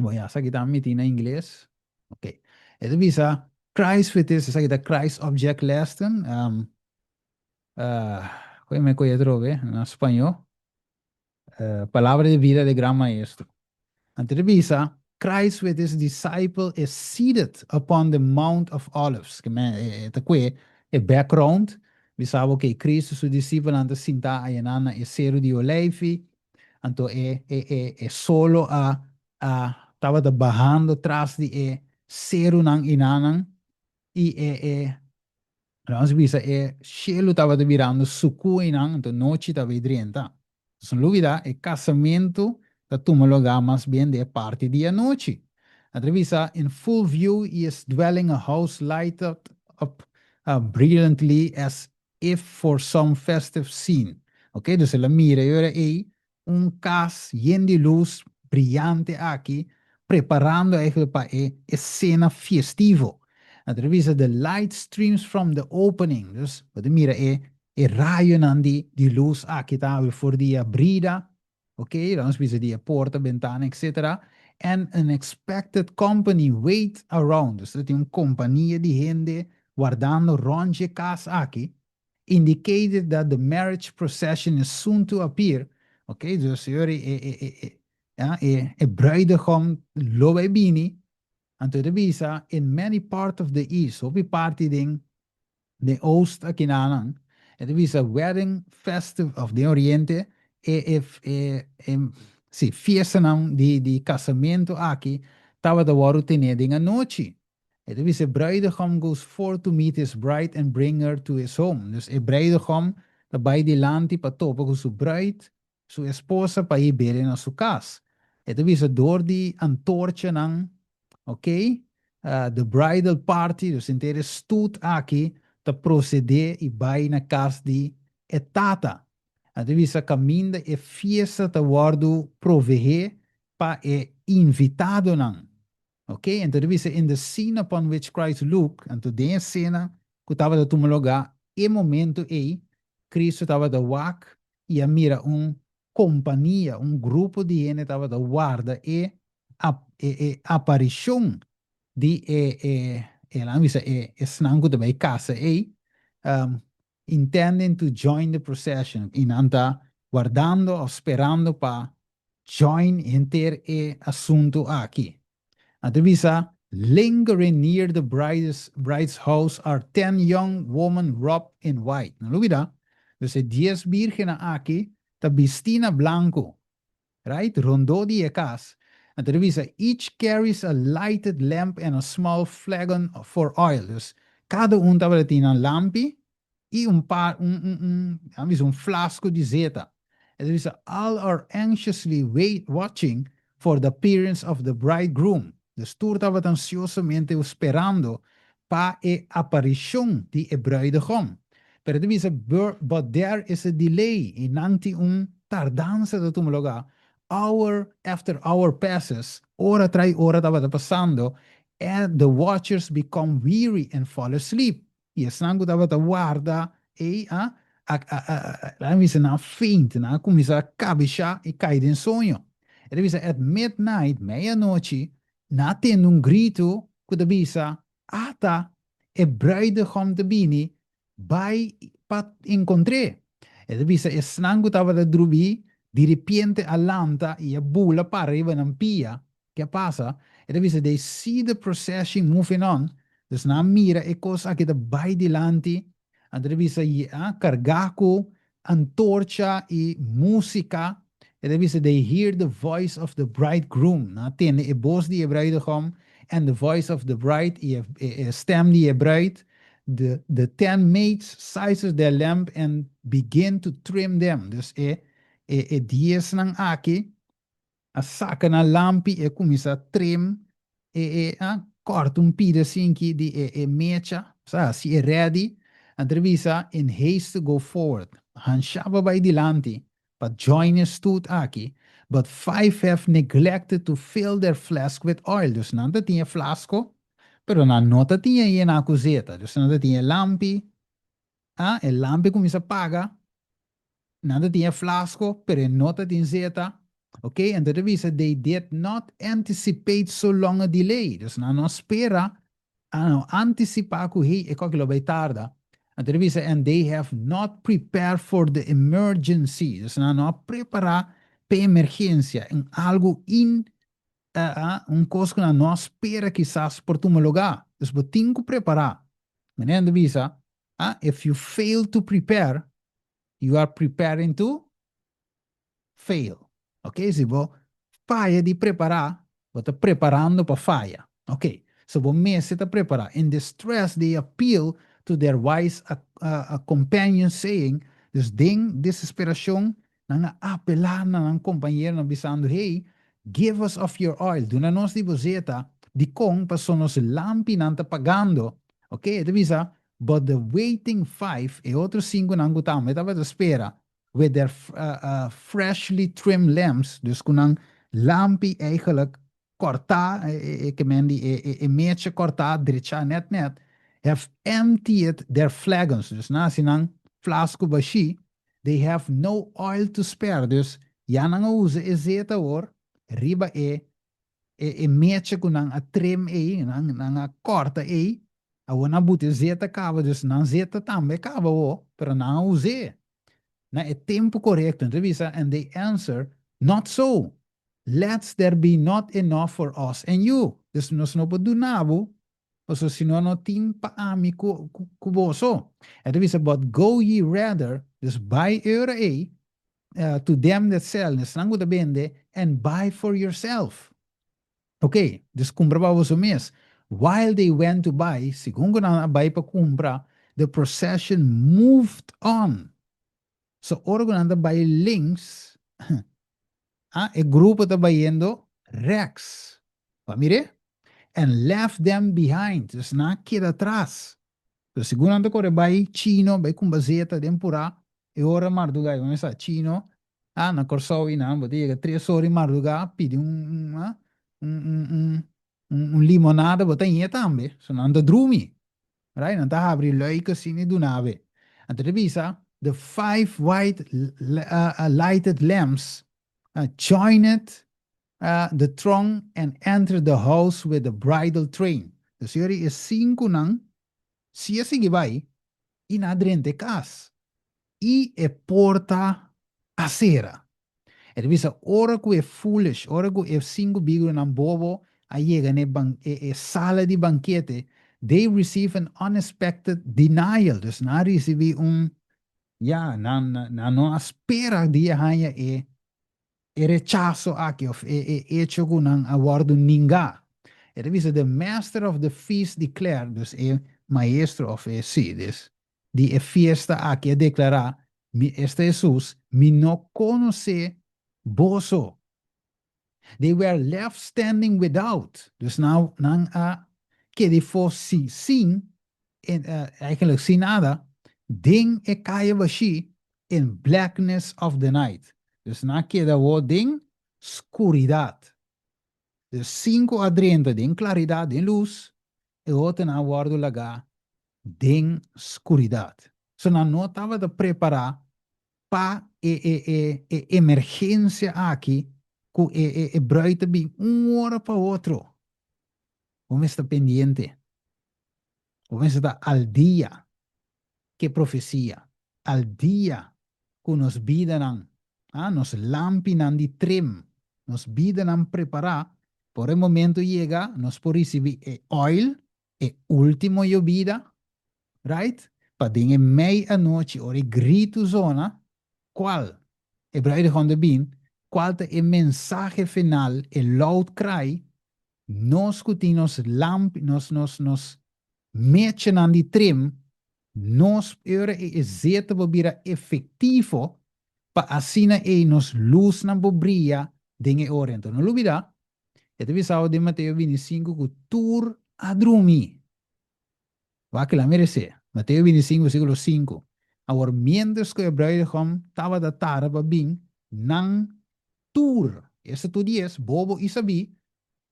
bo ya esaki ta miti na ingles, ok. E ta bisa Christ with his, esaki ta Christ Object Lesson, um, Koe me koe atrobe na spañó? Palabra de vida de Gran Maestro. Anto ta bisa, Christ with his disciple is seated upon the Mount of Olives. Ke men e ta koe e background, bisa bo ke Cristo su disipelnan ta sintá ayanan na e seru di Oleifi, anto e e e e solo a a tabata bahando tras di e. serunan enanan i e e nos bisa e shelu tabata birando suku einan, anto nochi ta bay drenta. Nos no lubida e kasamentu ta tuma lugá mas bien den e parti di anochi. A ta bisa in full view he is dwelling a house lighted up brilliantly as if for some festive scene. Ok, dus el a mira e ora ei un kas yen di lus briyante aki preparando eigenlijk pa e esena fiestivo. A ta bisa the light streams from the opening. Dus bo ta mira e e rayonan di di lus aki ta habri for di e abrida, ok, laga nos bisa di e porta, bentana, etcetera, and an expected company wait around, dus ta tin un kompania di hende wardando rond dje kas aki, indicated that the marriage procession is soon to appear, ok, dus señor e e e e ya e e bruidegom lo bai bini, anto e ta bisa in many part of the east, hopi parti den Den oost akinanan e ta bisa wedding festive of den oriente e e e e si fiestanan di di kasamentu aki tabata wòrdu tené den anochi. E ta bisa e bruidegom goes forth to meet his bride and bring her to his home. Dus e bruidegom ta bai dilanti pa topa ku su bruid, su esposa pa i bere na su kas. E ta bisa dor di antorchanan, ok, the bridal party, dus henter e stoet aki ta procede i bai na kas di e tata. A ta bisa kaminda e fiesta ta wòrdu proveé pa e invitadonan. Ok, anto ta bisa in the scene upon which Christ looked, anto den e sena ku tabata tuma lugá e momento ei, Cristo tabata wak i a mira un kompania, un grupo di hende tabata warda e e e aparishon di e e e laga bisa e esnan ku ta bai kasa ei, intending to join the procession, i nan ta wardando òf sperando pa join henter e asuntu aki. Nan ta bisa, Lingering near the bride's house are ten young women robed in white. No lubida, dus e dies birgennan aki ta bistí na blanku, right, rondó di e kas. Nan ta bisa, Each carries a lighted lamp and a small flagon for oil. Dus kada un tabata tin nan lampi i un par, un, un, un, nan bisa un flasco di zeta. E ta bisa, All are anxiously wait, watching for the appearance of the bridegroom. Dus tur tabata ansiosamente sperando pa e aparishon di e bruidegom. Pero e ta bisa, But there is a delay, i nan tin un tardansa ta tuma lugá. Hour after hour passes, ora trai ora tabata pasando, and the watchers become weary and fall asleep. I esnan ku tabata warda ei a a bisa nan a faint, nan a kuminsá kabishá i kai den soño. E ta bisa at midnight, meianochi, nan a tende un gritu ku ta bisa, Ata, e bruidegom ta bini, bai pa enkontr'é. E ta bisa esnan ku tabata drumí, diripiente a lanta i a bula para riba nan pia. Ke a pasa? E ta bisa, They see the procession moving on. Dus nan a mira e kos aki ta bai dilanti. Anto ta bisa, a kargá ku antorcha i músika. E ta bisa, They hear the voice of the bridegroom. Nan a tende e bos di e bruidegom and the voice of the bride, i e stem di e bruid. The the ten maids sizes their lamp and begin to trim them. Dus e e e diesnan aki a saka nan lampi i a kuminsá trim e e a kòrta un pida sinki di e e mecha, sa hasi e ready, anto ta bisa in haste to go forward, hanshá pa bai dilanti pa join e stoet aki, but five have neglected to fill their flask with oil, dus nan ta tin e flasko, pero nan no ta tin e yená ku zeta, dus nan ta tin e lampi, a e lampi kuminsá paga, Nan ta tin e flasko, pero e no ta tin zeta. Ok, anto ta bisa they did not anticipate so long a delay. Dus nan no spera, a no anticipa ku hey, e koki lo bai tarda. Anto ta bisa and they have not prepared for the emergency. Dus nan no a prepara p'e emergencia, un algo in, un kos ku nan no a spera kisas por tuma lugar. Dus bo tin ku prepara. Manera nan ta bisa, if you fail to prepare, You are preparing to fail. Ok, si bo faya di prepará, bo ta preparando pa faya. Ok, So bo mester ta prepará. In distress they appeal to their wise companions saying, dus den desesperacion nan a apelá na nan kompañeronan bisando, Hey, give us of your oil, duna nos di bo zeta, dikon? Paso nos lampinan ta pagando. Ok, e ta bisa, But the waiting five, e otro sinkunan ku tambe tabata spera, with their freshly trimmed lamps, dus ku nan lampi eigenlijk kòrtá, e ke men di e mecha kòrtá, drechá nèt nèt, have emptied their flagons, dus nan hasi nan flasku bashí, they have no oil to spare, dus ya nan a usa e zeta awor riba e e mecha ku nan a trim ei, nan a kòrta ei, awor nan a buta e zeta kaba, dus nan zeta tambe kaba awor, pero nan a us'é na e tempu korekto. Nan ta bisa, and they answer, not so, Lets there be not enough for us and you. Dus nos no por duna bo, pasobra si no no tin pa ami ku ku boso. E ta bisa, but go ye rather, dus bai e ora ei, to them that sell, na esnan ku ta bende, and buy for yourself. Ok, dus kumpra pa boso mes. While they went to buy, segun ku nan a bai pa kumpra, the procession moved on. So ora ku nan ta bai links, ah, e grupo ta bayendo rechts. Bo a mir'é? And left them behind. Dus nan a keda atras. So segun nan ta kore bai chino, bai kumba zeta den purá, e ora mardugá, bo mester sa chino, ah, na Kòrsou i nan, bo ta yega tres ora di mardugá, pidi un, un, ah, un, un, un, un, un limonada, bo ta ñe tambe. So nan ta drumi. Right? Nan ta habri luik asina i duna be. Anto ta bisa, the five white lighted lamps joined the throng and entered the house with the bridal train. Dus yori e sinkunan si a sigui bai i nan a drenta e kas. I e porta a sera. E ta bisa ora ku e foolish, ora ku e sinku biguronan bobo a yega na e ban e e sala di bankete, they receive an unexpected denial. Dus nan a risibí un, ya, nan nan no a spera di a haña e e rechaso aki òf e e echo ku nan a wòrdu ningá. E ta bisa the master of the feast declared, dus e maestro òf e, sí, dus di e fiesta aki a deklará, Mi, esta Hesus, mi no konosé boso. They were left standing without. Dus nan, nan a keda afó sin, sin, eigenlijk sin nada, den e kaya bashí, in blackness of the night. Dus nan a keda awor den skuridat. Dus sinku a drenta den klaridat, den lus, e otronan a wòrdu lagá den skuridat. So nan no tabata prepará pa e e e e emergensia aki ku e e e brùit ta bin un ora pa otro. Bo mester ta pendiente. Bo mester ta al dia ku e profesia, al dia ku nos bidanan, ah, nos lampinan di trim, nos bidanan prepará, pa ora e momento yega nos por risibí e oil, e último yobida, right? Pa den e mei anochi ora e gritu zona, kual e bruidegom ta bin, kual ta e mensahe final, e loud cry, nos ku tin nos lampi, nos, nos, nos mechanan di trim, nos e ora ei e zeta por bira efektivo pa asina ei nos lusnan por bria den e ora. Enton no lubida, e ta bisa den Mateo 25 ku tur a drumi. Wak kila meresé. Mateo 25 versíkulo 5. Awor miéntras ku e bruidegom tabata tarda pa bin, nan tur, esta tur dies, bobo i sabí,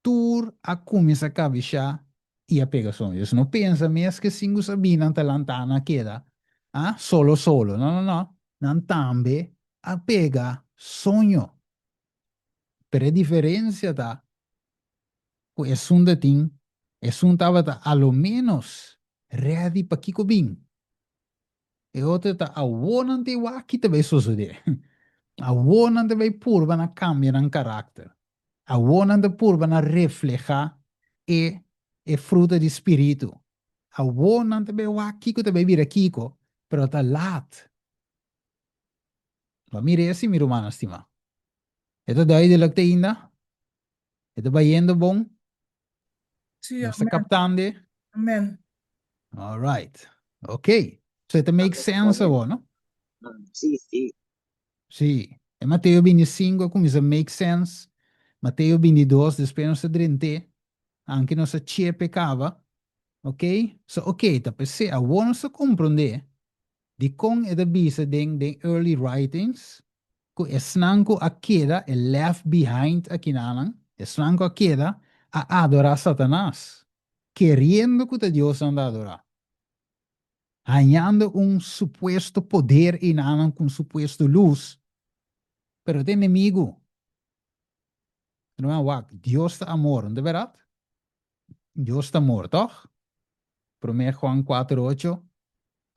tur a kuminsá kabishá i a pega soño. Dus no pensa mes ke sinku sabínan ta lantá na keda, ah, solo solo. No, no, no. Nan tambe a pega soño. Pero e diferensia ta ku esun ta tin, esun tabata a lo ménos ready pa kiko bin. E otro ta awor nan ta e wak ta bai sosodé. Awor nan ta bai purba na kambia nan karakter. Awor nan ta purba na reflehá e e fruta di spiritu. Awor nan ta bai wak kiko ta bai bira kiko, pero ta lat. Bo a mira esi, mi rumannan stimá. E ta duidelijk te ainda? E ta bayendo bon? Sí, Nos ta amen. kaptando? Amen. All right. Ok. So it make sense awor, no? Sí, sí. Sí. E Mateo 25 a kuminsá make sense. Mateo 22, despues nos a drent'é. Anke nos a chepe kaba. Ok? So, ok, ta p'esei awor nos ta komprondé dikon e ta bisa den den early writings ku esnan ku a keda, e left behind akinanan, esnan ku a keda, a adorá Satanas, keriendo ku ta Dios nan ta adorá. Hañando un supuesto poder einanan ku un supuesto lus, pero ta enemigu. Ruman, wak, Dios ta amor, no ta bèrdat? Dios ta amor, tòg? Promé Juan kuater ocho,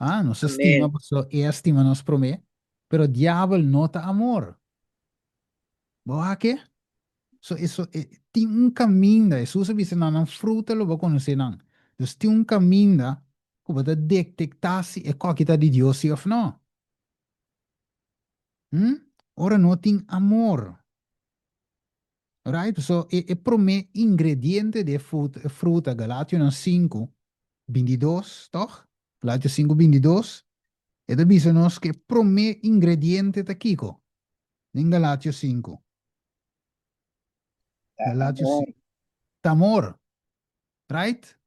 Ah, nos a stima Amén. pasobra E a stima nos promé, pero diabel no ta amor. Bo wak e? So, eso, e, tin un kaminda, Hesus a bisa nan, nan fruta lo bo konosé nan. Dus tin un kaminda ku bo ta detektá si e koki ta di Dios si òf no. Hm? Ora no tin amor. Right? So, e, e promé ingrediente di e fruta, e fruta, Galationan sinku, bintidos, tòg? Galatio sinku, bintidos, e ta bisa nos ku e promé ingrediente ta kiko? Den Galatio sinku. Ta Galatio amor. sinku. Ta amor. Right?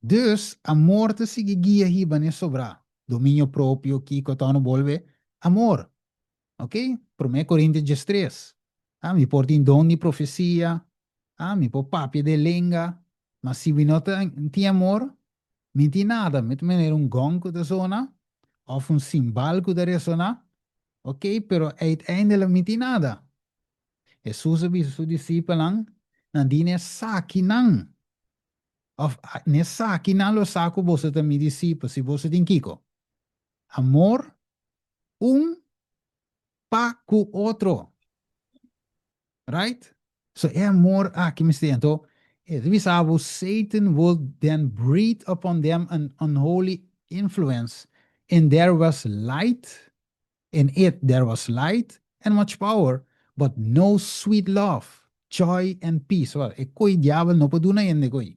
Dus, amor ta sigui guia hiba n'e sobrá. Dominio propio, kiko, tòg no bolbe. Amor. Ok? Promé Korintio diestres. Ah, mi por tin don di profesia, ah, mi por papia den lenga, ma si mi no ta tin amor, mi tin nada. Mi ta manera un gong ku ta sona, òf un simbal ku ta resoná, ok, pero uiteindelijk mi tin nada. Hesus a bisa su disipelnan, Nan di n'esakinan, òf n'esakinan lo sa ku boso ta mi disipel, si boso tin kiko? Amor un pa ku otro. Right? So e amor aki mester. Anto e ta bisa bo, Satan will then breathe upon them an unholy influence, and there was light in it, there was light and much power, but no sweet love, joy and peace. Well, e koe diabel no por duna hende koe.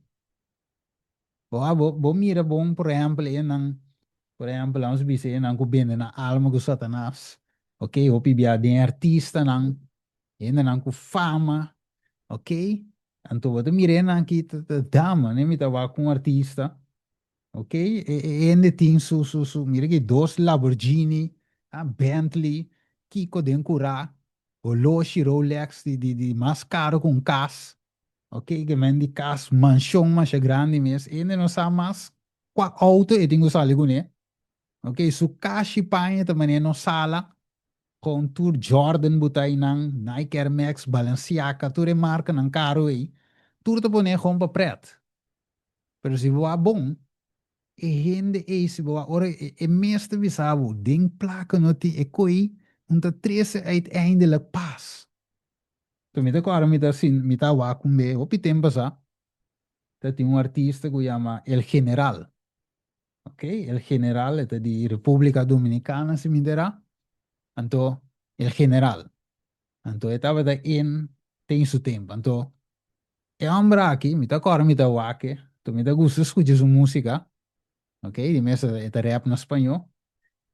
Bo a bo bo mira bon por ehempel e nan por ehempel vamos bisa e nan ku bende nan alma ku satanas ok hopi bia den artistanan hendenan ku fama ok anto bo ta mira e nan ki ta ta dama ne mi ta wak un artista ok e e hende tin su su su mira ki dos Lamborghini a Bentley kiko den kura holoshi Rolex di di di mas karo ku un kas Ok, ke men di kas, manshon masha grandi mes, hende no sa mas kua outo e tin ku sali kuné. Ok, su kashi paña ta manera no sala, kon tur Jordan buta einan, Nike Air Max, Balenciaga, tur e markanan karu ei, tur ta pone kon pa pret. Pero si bo a bon, e hende ei si bo a ora e mes ta bisa bo, den plaka no tin e koi, un ta trese uiteindelijk pas. So mi ta kòrda mi ta sin mi ta wak un be hopi tempu pasá ta tin un artista ku yama El General ok El General e ta di República Dominicana si mi ta anto El General anto e tabata in ten su tempu anto e hòmber aki mi ta kòrda mi ta wak e anto mi ta gusta skucha su músika. Ok, di mes e ta rap na spañó.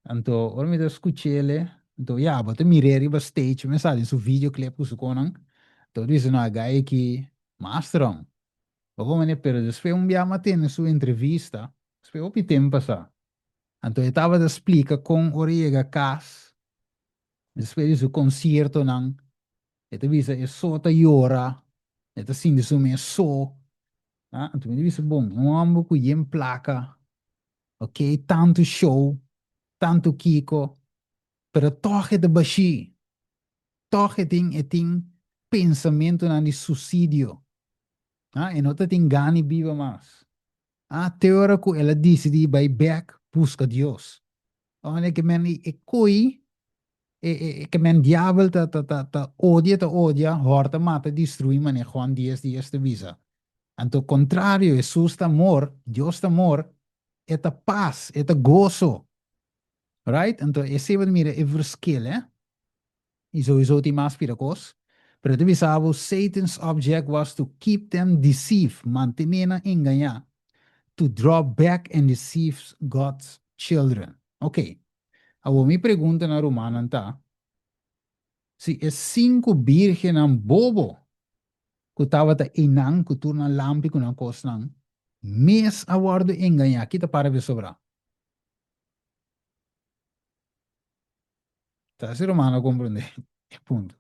Anto ora mi ta skuch'el, anto ya, bo ta mir'é riba stage, mi a sa den su videoclip ku su konan. Anto bo ta bisa, no, e guy aki mas strong. Bo por manera, pero despues un bia mi a tende su entrevista, despues hopi tempu pasá. Anto e tabata splika kon ora e yega kas, despues di su konsiertonan, e ta bisa e so ta yora, e ta sinti su mes so. Ah, anto mi ta bisa, bon, un hòmber ku yen plaka, ok, tantu show, tantu kiko, pero tòg e ta bashí, tòg e tin e tin pensamentunan di susidio, ah, e no ta tin gana di biba mas. Ah, te ora ku el a disidí bai bèk buska Dios. Ora ke men e koi E e ke men diabel ta ta ta ta odia ta odia, hòrta mata destruí manera Juan dies dies ta bisa. Anto kontrario Hesus ta amor, Dios ta amor, e ta pas, e ta goso. Right? Anto esei bo ta mira e verschil eh. I souiso tin mas pida kos. Pero e ta bisa bo, Satan's object was to keep them deceived, mantené nan engañá, to draw back and deceive God's children. Ok. Awor mi pregunta na rumannan ta, si e sinku bírgennan bobo ku tabata einan ku tur nan lampi ku nan kosnan mes a wòrdu engañá, ki ta para be sobrá? Ta si ruman a komprondé e punto.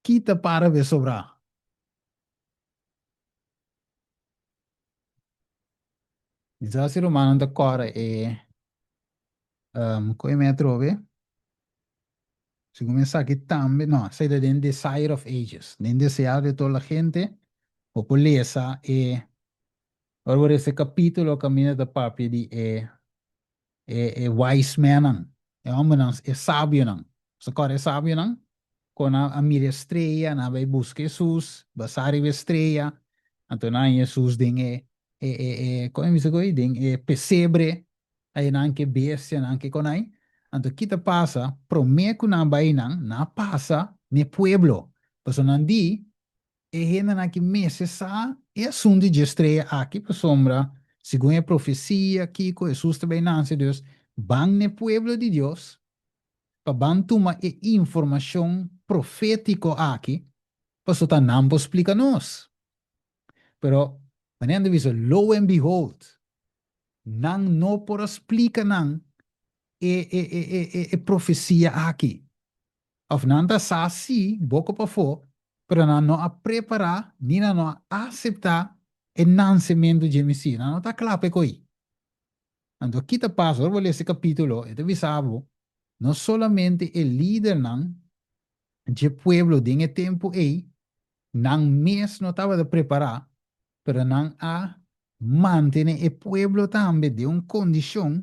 Ki ta para be sobrá? Mi sa si rumannan ta kòrda e koe mi atrobe. Segun mi esaki tambe, no, esei ta den Desire of Ages, den Deseado de Toda la Gente, bo por lesa e, ora bo lesa e kapítulo kaminda ta papia di e e e wise mennan, e hòmbernan, e sabionan. Bo sa kòrda e sabionan? Kon nan a mira e strea, nan a bai buska Hesus, basá riba e strea, anto nan haña Hesus den e e e e kon e bisa ku ei? Den e pesebre, Einan ke bestianan ke konai. Anto ki ta pasa? Promé ku nan bai einan, nan a pasa n'e pueblo. Pasobra nan di, E hendenan aki mester sa e asuntu dje strea aki, pasobra segun e profesia kiko Hesus ta bai nase, dus ban n'e pueblo di Dios pa ban tuma e informashon profétiko aki, pasobra ta nan por splika nos. Pero manera nan ta bisa, lo and behold, Nan no por a splika nan e e e e e e profesia aki. Of nan ta sa si, boko pafó, pero nan no a prepará ni nan no a aseptá e nansementu dje Mesías. Nan no ta kla pa e koí. Anto ki ta pasa? Ora bo lesa e kapítulo, e ta bisa bo, no solamente e lidernan dje pueblo den e tempu ei, nan mes no tabata prepará, pero nan a mantene e pueblo tambe den un kondishon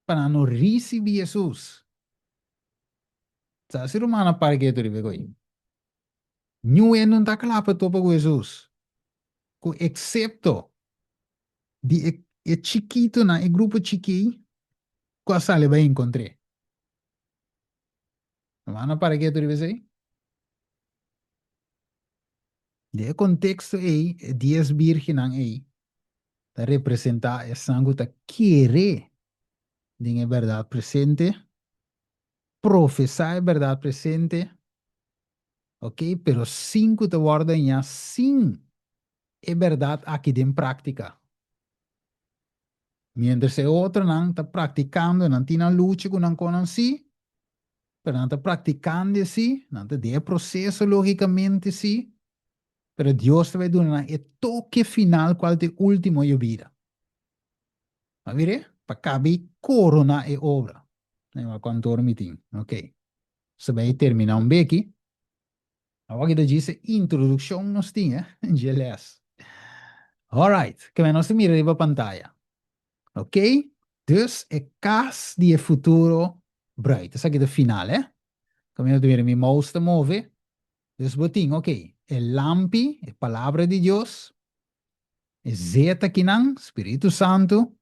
pa nan no risibí Hesus. Sa si rumannan para ketu riba e koi. Niun hende no ta kla pa topa ku Hesus, ku eksepto di e e chikitunan, e grupo chikí ku a sali bai enkontr'é. Rumannan para ketu riba esei? Den e konteksto ei, e dies bírgennan ei ta representá esnan ku ta kere den e bèrdat presente, profesá e bèrdat presente, oke, pero sin ku ta wòrdu dañá sin e bèrdat aki den práktika. Miéntras e otronan ta praktikando, nan tin nan lucha ku nan konan sí, pero nan ta praktikando sí, nan ta den e proseso lógikamente sí, pero Dios ta bai duna nan e toke final kual ta e último yobida. A mir'é? Pa kabi koroná e obra. Nan wak kuantu ora mi tin. Oké. Nos ta bai terminá un beki. Awor aki ta djis e introdukshon nos tin, eh, dje lès. Alright, keme nos ta mira riba pantaya. Ok, dus e kas di e futuro bruid. Esaki ta final, eh. Keme nos ta mira mi mouse ta move. Dus bo tin, ok, e lampi, e palabra di Dios, e zeta kinan, Spiritu Santu,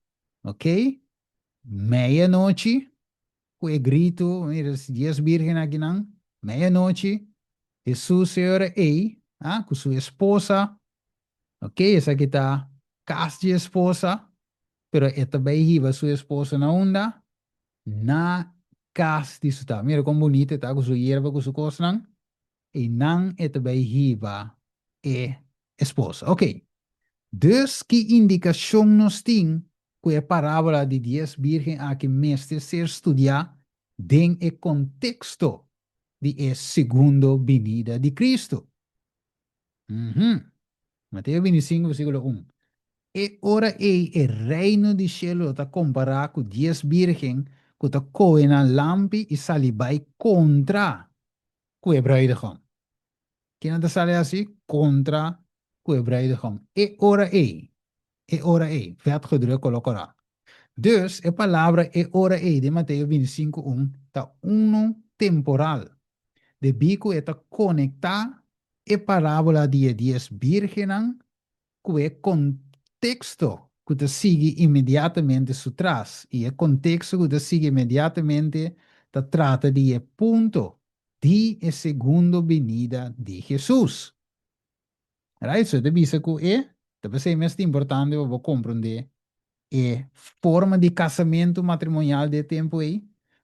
ok, meianochi, Ku e gritu, mira, dies bírgen akinan, meianochi, Hesus e ora ei, ah, ku su esposa, ok, esaki ta kas di esposa, pero e ta bai hiba su esposa na unda? Na kas di su tata. Mira kon bunita e ta ku su yerba, ku su kosnan. Einan e ta bai hiba e esposa. Ok. Dus ki indikashon nos tin ku e parábola di dies bírgen aki mester ser studiá den e konteksto di e segundo binida di Kristu? Uhum. Mateo 25 versíkulo un. E ora ei e Reino di shelu lo ta kompará ku dies bírgen ku ta kohe nan lampi i sali bai kontra ku e bruidegom. Kinan ta sali hasi? Kontra ku e bruidegom. E ora ei, e ora ei, vet gedruk kolo kòrá. Dus, e palabra e ora ei den Mateo 25 un ta unu temporal, debí ku e ta konektá e parábola di e dies bírgennan ku e konteksto ku ta sigui inmediatamente su tras, i e konteksto ku ta sigui inmediatamente ta trata di e punto. di e segundo binida di Hesus. Right? So e ta bisa ku e ta p'esei mes ta importante pa bo komprondé e forma di kasamentu matrimonial di e tempu ei,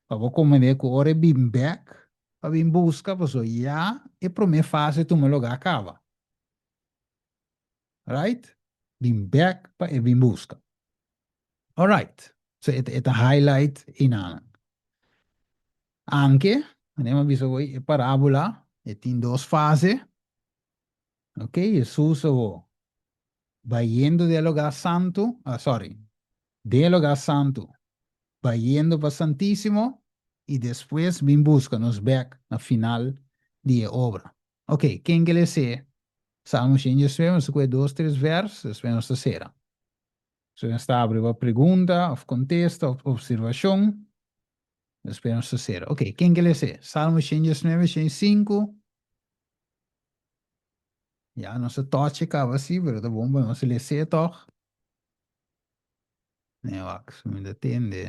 pa bo komprondé ku ora e bin bèk pa bin buska, pasobra ya e promé fase tuma lugá kaba. Right? Bin bèk pa e bin buska. Alright. So e ta highlight einanan. Anke, manera mi a bisa hoy, e parábola e tin dos fase. Ok, Hesus awor bayendo den e lugá santu, ah sorry, den e lugá santu, bayendo pa Santísimo i despues bin buska nos bèk na final di e obra. Ok, ken ke les'é Salmo 119? Nos ta kohe dos, tres vèrs, despues nos ta sera. Despues nos ta abri pa pregunta òf kontesta òf opservashon, despues nos ta sera. Ok, ken ke les'é Salmo 119, 105? Ya, nos a tochi kaba si, pero ta bon pa nos les'é tòg. Nee, wak, si mi ta tende.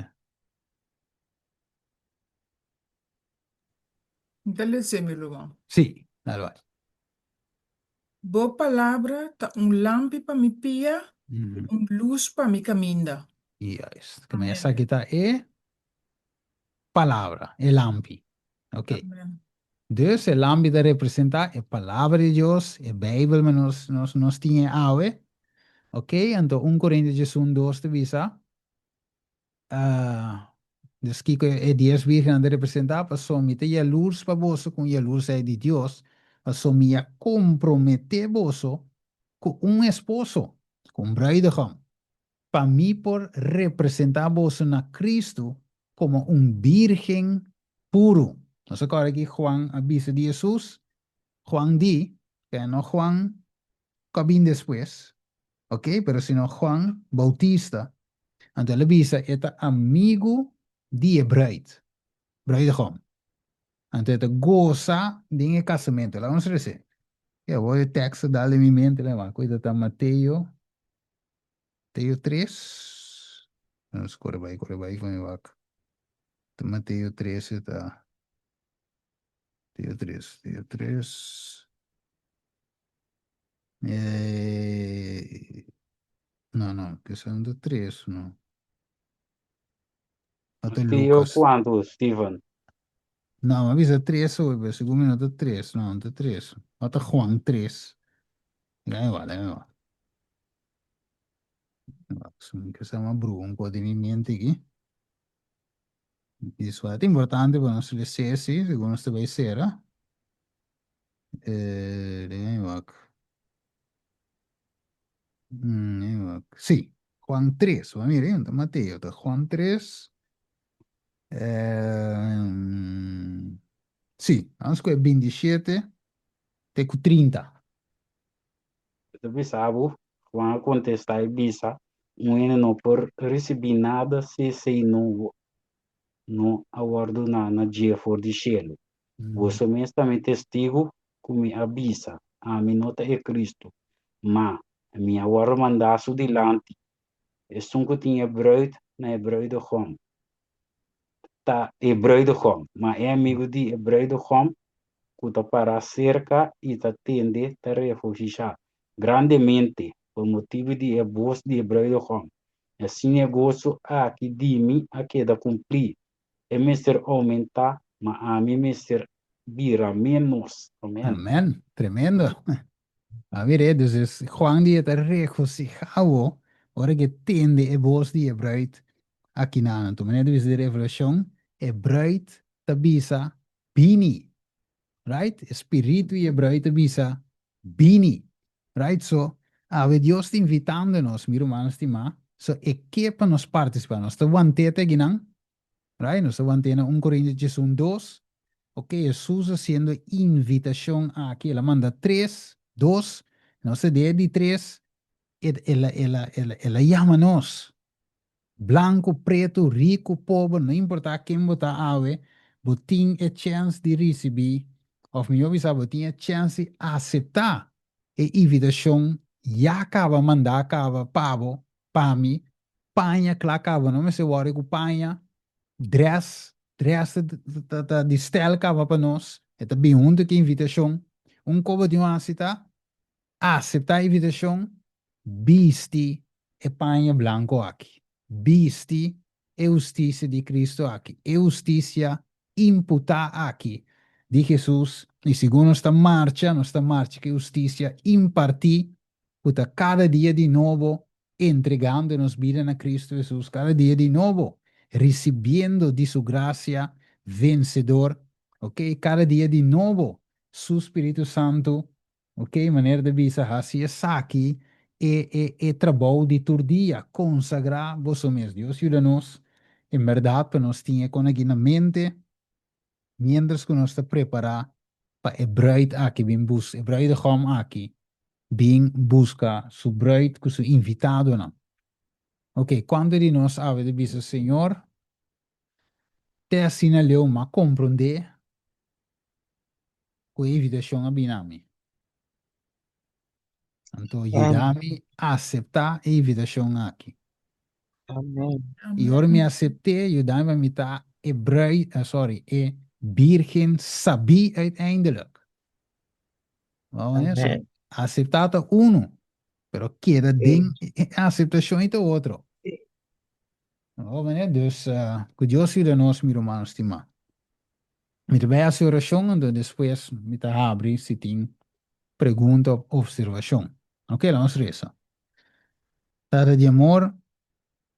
Mi ta les'é, mi ruman. Sí, dal bai. Bo palabra ta un lampi pa mi pia i un lus pa mi kaminda. Juist. Ke men esaki ta e palabra, e lampi. Ok. Amen. Dus e lampi ta representá e Palabra di Dios, e Beibel men nos nos nos tin e awe. Ok, anto un Korintio diesun dos ta bisa, Dus kiko e dies virgennan ta representá? Pasobra mi ta yalurs pa boso ku un yalursheid di Dios, pasobra mi a komprometé boso ku un esposo, ku un bruidegom, pa mi por representá boso na Kristu komo un bírgen puru. Nos a kòrda ki Juan a bisa di Hesus? Juan di, ke no Juan ku a bin despues, ok, pero sino Juan Bautista. Anto el a bisa e ta amigu di e bruid, bruidegom. Anto e ta gosa den e kasamentu. Laga nos rese. E awor e tekst a dal den mi mente, laga wak, ku ta Mateo, Mateo tres. Nos kore bai, kore bai ku mi wak. Ta Mateo tres e ta. Mateo tres, Mateo tres. Eh, no, no, que son de tres, no. Ata Mateo Lucas. cuanto, Steven? No, ma bisa tres hoy, pero segun mi no ta tres, no, no ta tres. Ata Juan tres. Déjame ver, déjame ver. Que se llama Bruno, un de mi mente aquí. Y eso es importante para nos leer, sí, según nos te va a ser, ¿eh? Eh, déjame wak. Déjame wak. Sí, Juan 3. Wa mira, ta Mateo, ta Juan 3. Eh, sí, vamos ku 27 te ku 30. E ta bisa bo, Juan a kontestá i bisa, Un hende no por risibí nada si esei no no a wòrdu duna na dje for di shelu. Boso mes ta mi testigu ku mi a bisa, Ami no ta e Kristu, ma mi a wòrdu mandá su dilanti. Esun ku tin e bruid na e bruidegom ta e bruidegom, ma e amigu di e bruidegom ku ta pará serka i ta tende ta regosihá grandemente pa motibu di e bos di e bruidegom. Asina e goso aki di mi a keda kumplí. E mester oumentá, ma ami mester bira ménos. Amèn. Amèn. Tremendo. A mir'é, dus es Juan di e ta regosihá bo ora ku e tende e bos di e bruid akinan. Anto manera di bisa di Revelashon, e bruid ta bisa, Bini. Right? E spiritu i e bruid ta bisa, Bini. Right? So, awe Dios ta invitando nos, mi rumannan stimá, so e ke pa nos partisipá. Nos ta want'é te akinan, right? Nos ta want'é na un Korintios diesun dos. Ok, Hesus hasiendo e invitashon aki, el a manda tres, dos, nos ta den e di tres, el a, el a, el a, el a yama nos. Blanku, pretu, riku, pober, no importá ken bo ta awe, bo tin e chèns di risibí, òf mihó bisá bo tin e chèns di aseptá e invitashon ya kaba mandá kaba pa bo, pa mi, paña kla kaba, no mester wòri ku paña, drès, drès ta di stèl kaba pa nos. E ta bin huntu ku e invitashon. Un koba di un hasi ta aseptá e invitashon, bisti e paña blanku aki, bisti e hustisia di Kristu aki, e hustisia imputá aki di Hesus, i segun nos ta marcha, nos ta marcha ku e hustisia impartí ku ta kada dia di nobo entregando nos bida na Kristu Hesus, kada dia di nobo risibiendo di Su grasia vensedor, ok, kada dia di nobo Su Spiritu Santu, ok, manera ta bisa, hasi esaki e e e trabou di tur dia, konsagrá boso mes. Dios yuda nos, en bèrdat, pa nos tin e kon aki na mente. Miéntras ku nos ta prepará pa e bruid aki bin bus, e bruidegom aki bin buska su bruid ku su invitadonan. Oke, kuantu di nos awe ta bisa, Señor, te asina leu m'a komprondé ku e invitashon a bini na mi. Anto yuda mi aseptá e invitashon aki. Amen. I ora mi asept'é, yuda mi pa mi ta e bruid, sorry, e bírgen sabí uiteindelijk. Wou so, Amen. aseptá ta unu, pero keda den e aseptashon ei ta otro. Wou manera? Dus, ku Dios yuda nos, mi ruman stimá. Mi ta bai hasi orashon, anto despues mi ta habri si tin pregunta of observashon. Ok, laga nos resa. Tata di amor,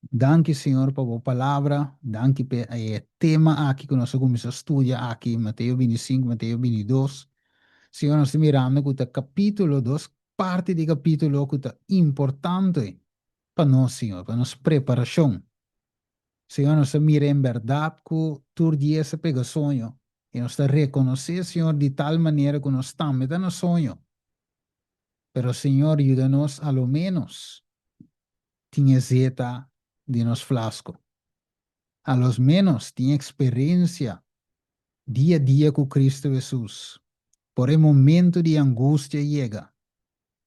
danki Señor pa bo palabra, danki pa e tema aki ku nos a kuminsá studia aki, Mateo bintisinku, Mateo bintidos. Señor, nos ta mirando ku ta kapítulo, dos parti di kapítulo ku ta importante pa nos, Señor, pa nos preparashon. Señor, nos ta mira en berdad cu tur dia sa pega soño, y nos ta reconoce, Señor, di tal manera cu nos tambe ta na soño. Pero, Señor, yuda nos a lo menos tin e zeta den nos flasco. A los menos tin experiencia dia dia cu Cristo Jesus. Por e momento di angustia yega,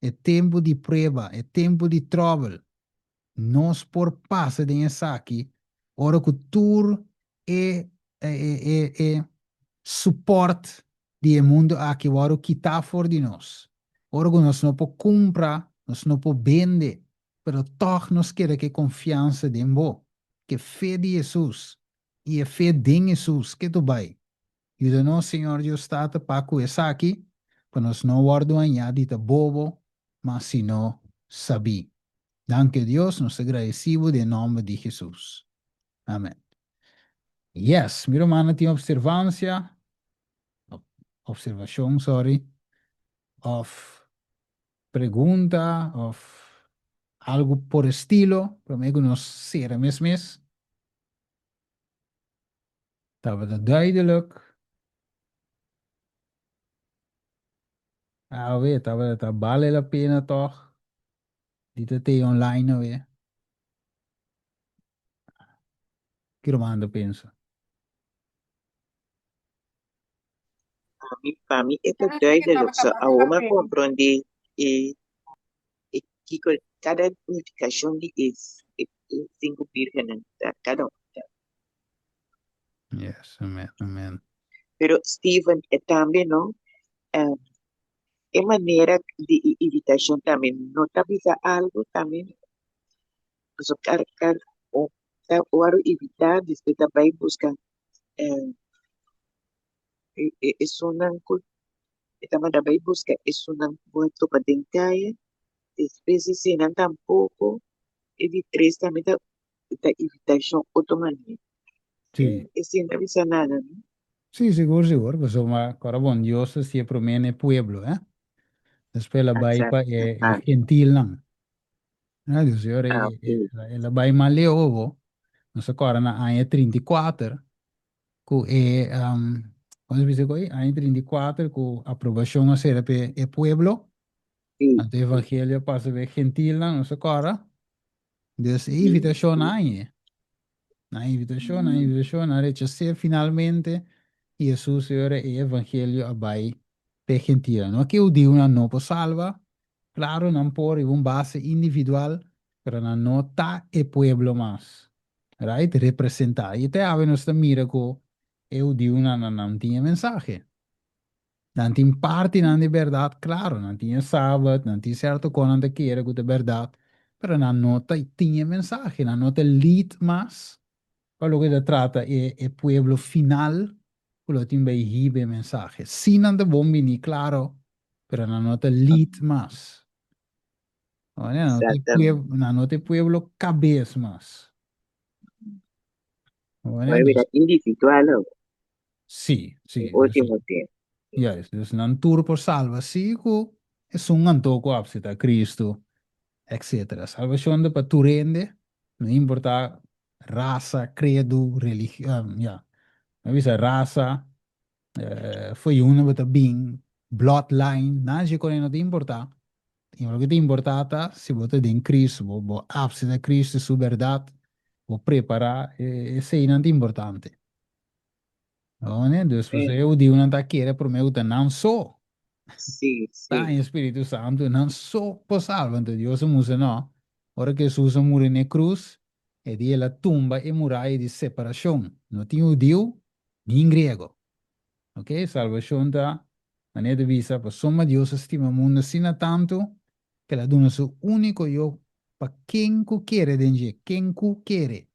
e tempo di prueba, e tempo di trouble, Nos por pasa den esaki ora ku tur e e e support di e mundu aki wòrdu kitá for di nos. Ora ku nos no por kumpra, nos no por bende, pero tòg nos keda ku e konfiansa den Bo, ku e fe di Hesus i e fe den Hesus ke tu bai. Yuda nos, Señor Dios Tata, pa ku esaki, pa nos no wòrdu hañá di ta bobo, ma sino sabí. Danki, o Dios, nos ta gradesí bo den nòmber di Hesus. Amèn. Yes, mi rumannan tin opservansia, opservashon, sorry, òf pregunta òf algu por estilo, promé ku nos sera mes mes. Tabata duidelijk. Awe tabata ta bale la pena tòg di ta tei online awe. Ki ruman ta pensa? Pa mi, pa mi e ta Ah, duidelijk. tabata So bale awor la mi a pena. komprondé e e kiko kada nifikashon di e e sinku bírgennan ta kada un ta. Yes, amen, amen. Pero Steven e tambe no e manera di e invitashon tambe no ta bisa algu tambe pasobra kar kar ta wòrdu invitá despues ta bai buska e esunnan ku e ta manda bai buska esunnan ku bo a topa den kaya despues di eseinan tampoko e di tres tambe ta ta invitashon otro manera. Sí. Esei no ta bisa nada, no? Sí, sigur, sigur. Pasobra kora bon Dios ta si'e promé na e pueblo, eh. Despues el a bai pa e e gentilnan. Ah, Dios señor, Ah, ok. el a bai mas leu obo. Nos a kòrda na aña 34 ku e, kon se bisa ku ei? Aña 34 ku aprobashon a sera pa e pueblo. Sí. Anto evangelio a pasa pa e gentilnan, nos a kòrda. Dus e invitashon a hañ'e. Nan invitashon, nan invitashon, nan rechas'é finalmente i Hesus e ora e evangelio a bai p'e gentilnan. No ke hudiunan no por salba, klaro nan por riba un base individual, pero nan no ta e pueblo mas, right, representá. I te awe nos ta mira ku e hudiunan nan tin e mensahe. Nan tin partinan di bèrdat, klaro, nan tin e sabat, nan tin sèrto kos nan ta kere ku ta bèrdat, pero nan no ta tin e mensahe, nan no ta lead mas pa loke ta trata e e pueblo final ku lo tin bai hiba e mensahe. Sí nan ta bon bini, klaro, pero nan no ta lead mas. Nan no ta e pueblo, nan no ta e pueblo kabes mas. Bueno, bira individual awor. Sí, sí. E último tempo. Juist, dus nan tur por salba, sí ku esun anto ku apseta Cristo, etcétera. Salbashon ta pa tur hende, no importa rasa, credo, religion, ya, mi a bisa rasa, fo'i unda bo ta bin, bloodline, nada dje kos no ta importa. I loke ta importa ta si bo ta den Cristo, bo bo apseta Cristo su bèrdat, bo prepará, eseinan ta importante. Oné, dus pues e hudiunan ta kere promé ku ta nan so. Sí, sí. Ta e Spiritu Santu, nan so por salba. Anto Dios a mustra no. Ora ku Hesus a muri na e krus, e di el a tumba e muraya di separashon. No tin hudiu ni griego. Oke, salbashon ta, manera ta bisa, pasobra Dios a stima mundu asina tantu ku el a duna su úniko Yu pa ken ku kere den dje, ken ku kere.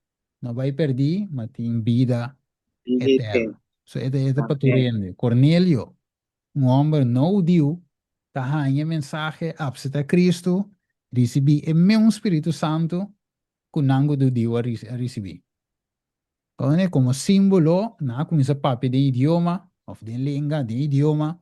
No bai perdí, ma tin bida eterno. So e ta e ta pa tur hende. Cornelio, un hòmber no hudiu, ta haña e mensahe, apseptá Cristo, risibí e meun Spiritu Santu ku nan ku ta hudiu a risibí. Komo komo símbolo, nan a kuminsá papia den idioma, òf den lenga, den idioma.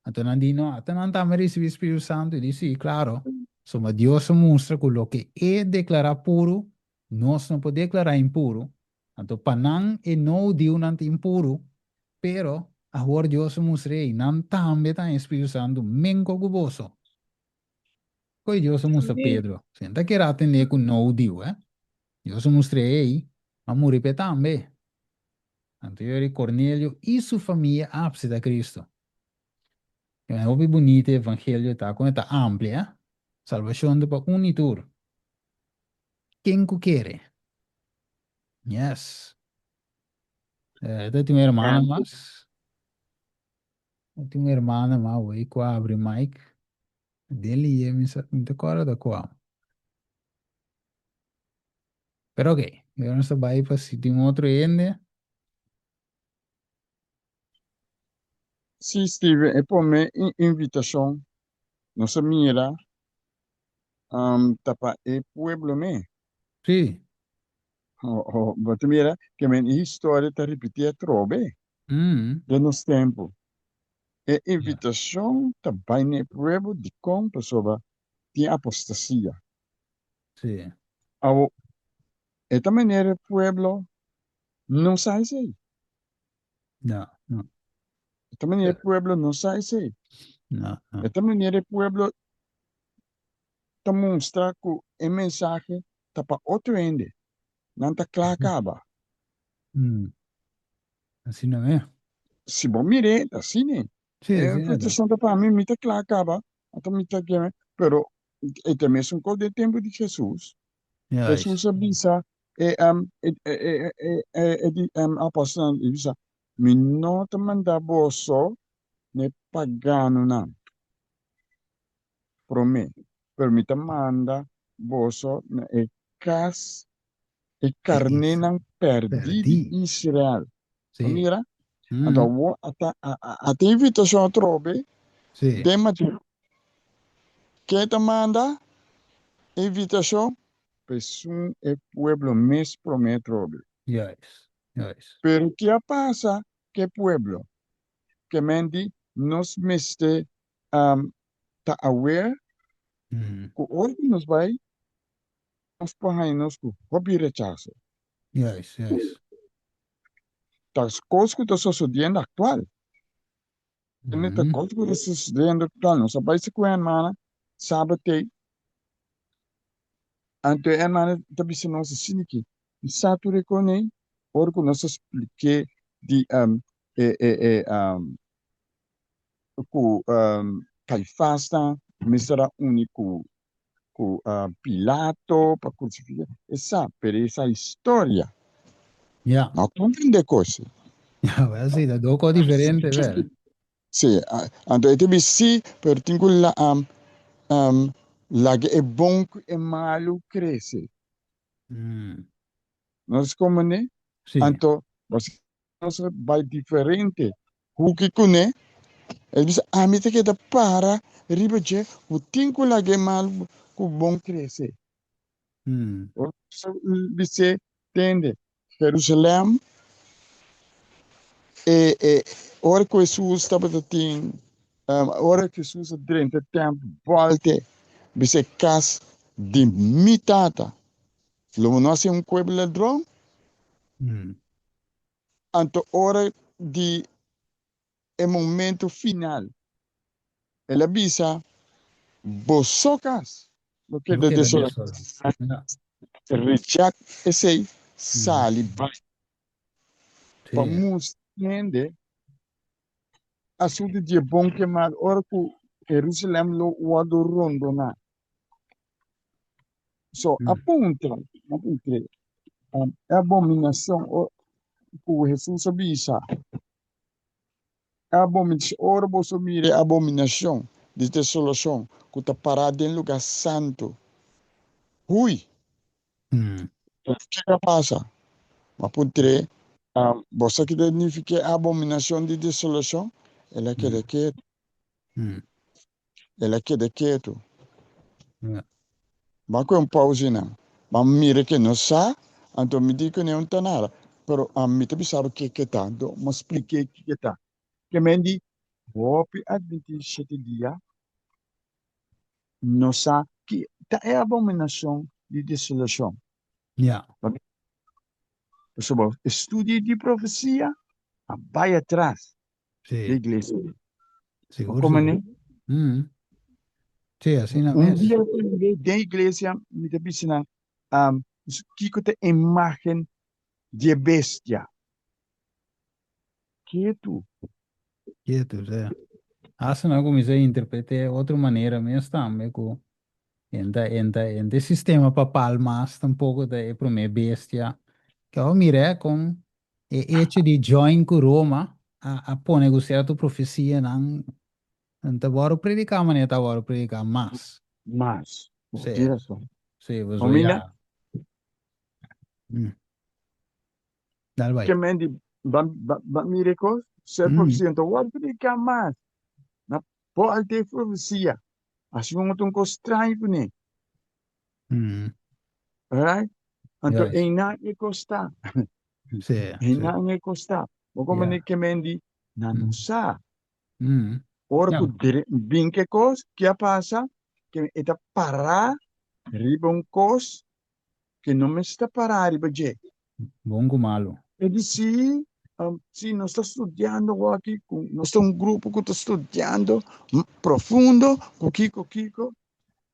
Anto nan di, No, ata nan tambe a risibí Spiritu Santu? I di, Sí, klaro. Pasobra Dios a mustra ku loke E deklará puru, Nos no por deklará impuru, anto pa nan e no hudiunan ta impuru, pero awor Dios a mustra ei, nan tambe ta haña Spiritu Santu menko ku boso. Koe Dios a mustra Pedro? Si nan ta kere atendé ku no hudiu, eh? Dios a mustra ei, a muri p'e tambe. Anto yori Cornelio i su famia a apseta Cristo. E hopi bunita e evangelio ta, kon e ta amplia, eh? Salbashon ta pa un i tur. Ken ku kere. Yes. Eh, ta tin un hermana mas. Ta tin un hermana mas wey ku a abri mic. Den liye mi sa, mi ta kòrda ta kua. Pero ok, yo nos ta bai pa si tin otro hende. Sí, Steven, e promé invitashon nos a mira ta pa e pueblo me. Sí. Bo ta mira ke men e historia ta ripití atrobe den nos tempu. E invitashon ta bai na e pueblo dikon? Pasobra tin apostasia. Sí. Awor, e ta manera e pueblo no sa esei. No, no. E ta manera e pueblo no sa esei. No, no. E ta manera e pueblo ta mustra ku e mensahe ta pa otro hende. Nan ta kla kaba. Mm. Asina me. Si bo mir'é, ta asina. Sí, E asina ta. invitacion ta pa mi, mi ta kla kaba, anto mi ta kere, pero e ta mesun kos den tempu di Jesus. Juist. Jesus a bisa e e e e e e di apòstelnan, e bisa, Mi no ta manda boso n'e paganonan promé, pero mi ta manda boso na e kas, e Di karnénan pèrdí di pèrdí. Israel. Bo Sí. mira? Anto Mm. awor ata ata invitashon atrobe Sí. den Mateo. Ken ta manda invitashon? Pa esun e pueblo mes promé atrobe. Juist, juist. Pero ki a pasa ku e pueblo? Ke men di nos mester ta aware ku ora ku nos bai nos por haña nos ku hopi rechaso. Juist, juist. Ta kos ku ta sosodiendo aktual. Tene ta kos ku ta sosodiendo aktual. Nos a bai si ku e hermana sabatei. Anto e hermana ta bisa nos asina ki, Mi sa tur e konei ora ku nos a splik'é di e e e ku Kaifasnan mester a uni ku ku Pilato pa krusifiká. E sa, pero e sa historia. Ja. No a komprendé kos. Ja, wel sí, ta dos kos diferente, wel. Sí, anto e ta bisa sí, pero tin ku la laga e bon ku e malu krese. Nos komprendé? Sí. Anto, nos a bai diferente huki kuné. E bisa, ami ta keda para riba dje ku tin ku laga e malu ku bon krese. Ora nos a bis'é, Tende, Jerusalèm, e, e, ora ku Hesus tabata tin, ora ku Hesus a drenta e tèmpel, bòlt'e, bisa e kas di mi Tata, lo bo no hasi un kueba ladron? Anto ora di e momento final, el a bisa, Boso kas lo keda desolá. Reject esei, sali bai. Pa mustra hende asuntu di e bon ku e mal ora ku Jerusalèm lo wòrdu rondoná. So, a puntra, a puntr'é, e abominashon ku Hesus a bisa, E abominashon, ora boso mira e abominashon di desolashon ku ta pará den lugá santu, hui! Kiko a pasa? M'a puntr'é, Bo sa ki ta nifiká e abominashon di desolashon? El a keda ketu. El a keda ketu. Ban ku un pausa nan. Ban mira ke nos sa, anto mi di ku ne ta nada. Pero mi ta bisa bo ke ke ta, anto mi a splik'é ke ke ta. Ke men di, hopi admití shete dia no sa ki ta e abominashon di desolashon. Ja. Pasobra estudio di profesia a bai atras. Sí. De iglesia. Sigur, Como sigur. ne? Mm. Sí, asina Un mes. dia tambe den iglesia mi ta bisa nan, um, kiko ta imagen di e bestia? Ketu. Ketu, sí. Hasta nan kuminsá interpreté otro manera mes tambe ku enta enta enta e sistema papal mas tampoko ta e promé bestia. Ke awor mir'é kon E echo di join ku Roma a a pone ku sierto profesianan no ta wòrdu prediká manera ta wòrdu prediká mas. Mas. Bo Sí. tin rason. Sí, pasobra Ominda? ya. Mm. Dal bai. Ke men di ban ban ban mira e kos, ser Mm. profesia no ta wòrdu prediká mas. Na por alta e profesia. Asina un otro un kos straño kuné. Mm. Right? Anto Juist. einan e kos ta. Sí, sí. Einan e kos ta. Bo como Ja. ne ke men di, nan no Mm. sa. Mm. Ora Ja. ku dire, bin ke kos, ke a pasa? Ke e ta pará riba un kos ke no mester pará riba dje. Bon ku malu. E di si, um, si nos ta studiando awor aki, ku nos ta un grupo ku ta studiando profundo, ku kiko kiko,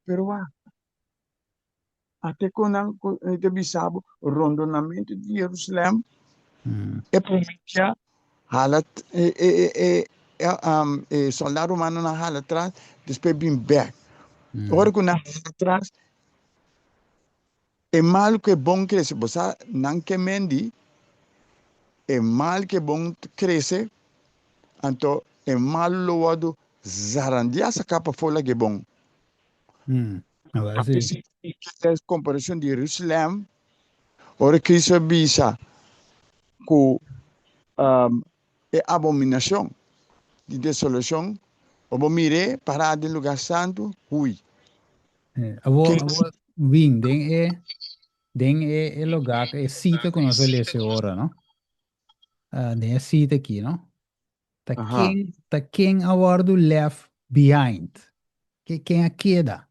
pero wak, ate ku nan ku e ta bisa bo rondonamentu di Jerusalem, e promé dia hala e e e e um, e soldado romanonan hala atras, despues bin bèk. Ora ku nan hala atras, e mal ku e bon krese, bo sa nan ke men di e mal ku e bon krese, anto e malu lo wòrdu zarandiá saká pafó lag'e bon. A ver si. Comparacion di Jerusalem, ora Cristo a bisa cu um, e abominacion di desolacion, o bo mir'é pará den lugar santu, hui. Eh, abo, abo win den e den e e lugar e sita ku nos a lese ora, no? Uh, den e sita aki, no? Ta Aha. ken ta ken a wòrdu left behind? Ke ken a keda?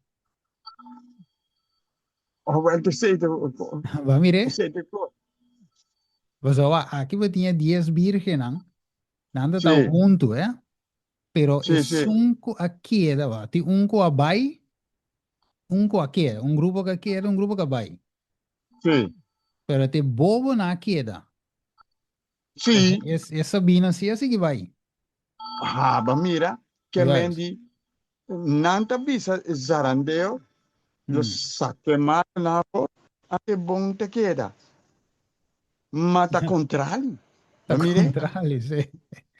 Oh, wel, te sei te Ba mir'é? sei te ko. Pasobra aki bo tin e dies bírgennan, nan ta ta Sí. huntu, eh? Pero Sí, sí. esun ku a keda, ba, tin un ku a bai, un ku a keda, un grupo ku a keda, un grupo ku a bai. Sí. Pero te bobonan a keda. Sí. Es, es Sabina sí a sigui bai. Ha, ba mira, ke men Juist. di, nan ta bisa e zarandeo, lo Mm. sake malo na afó, ante bon ta keda. Ma ta kontrali. Ta Ba mire? kontrali, sí.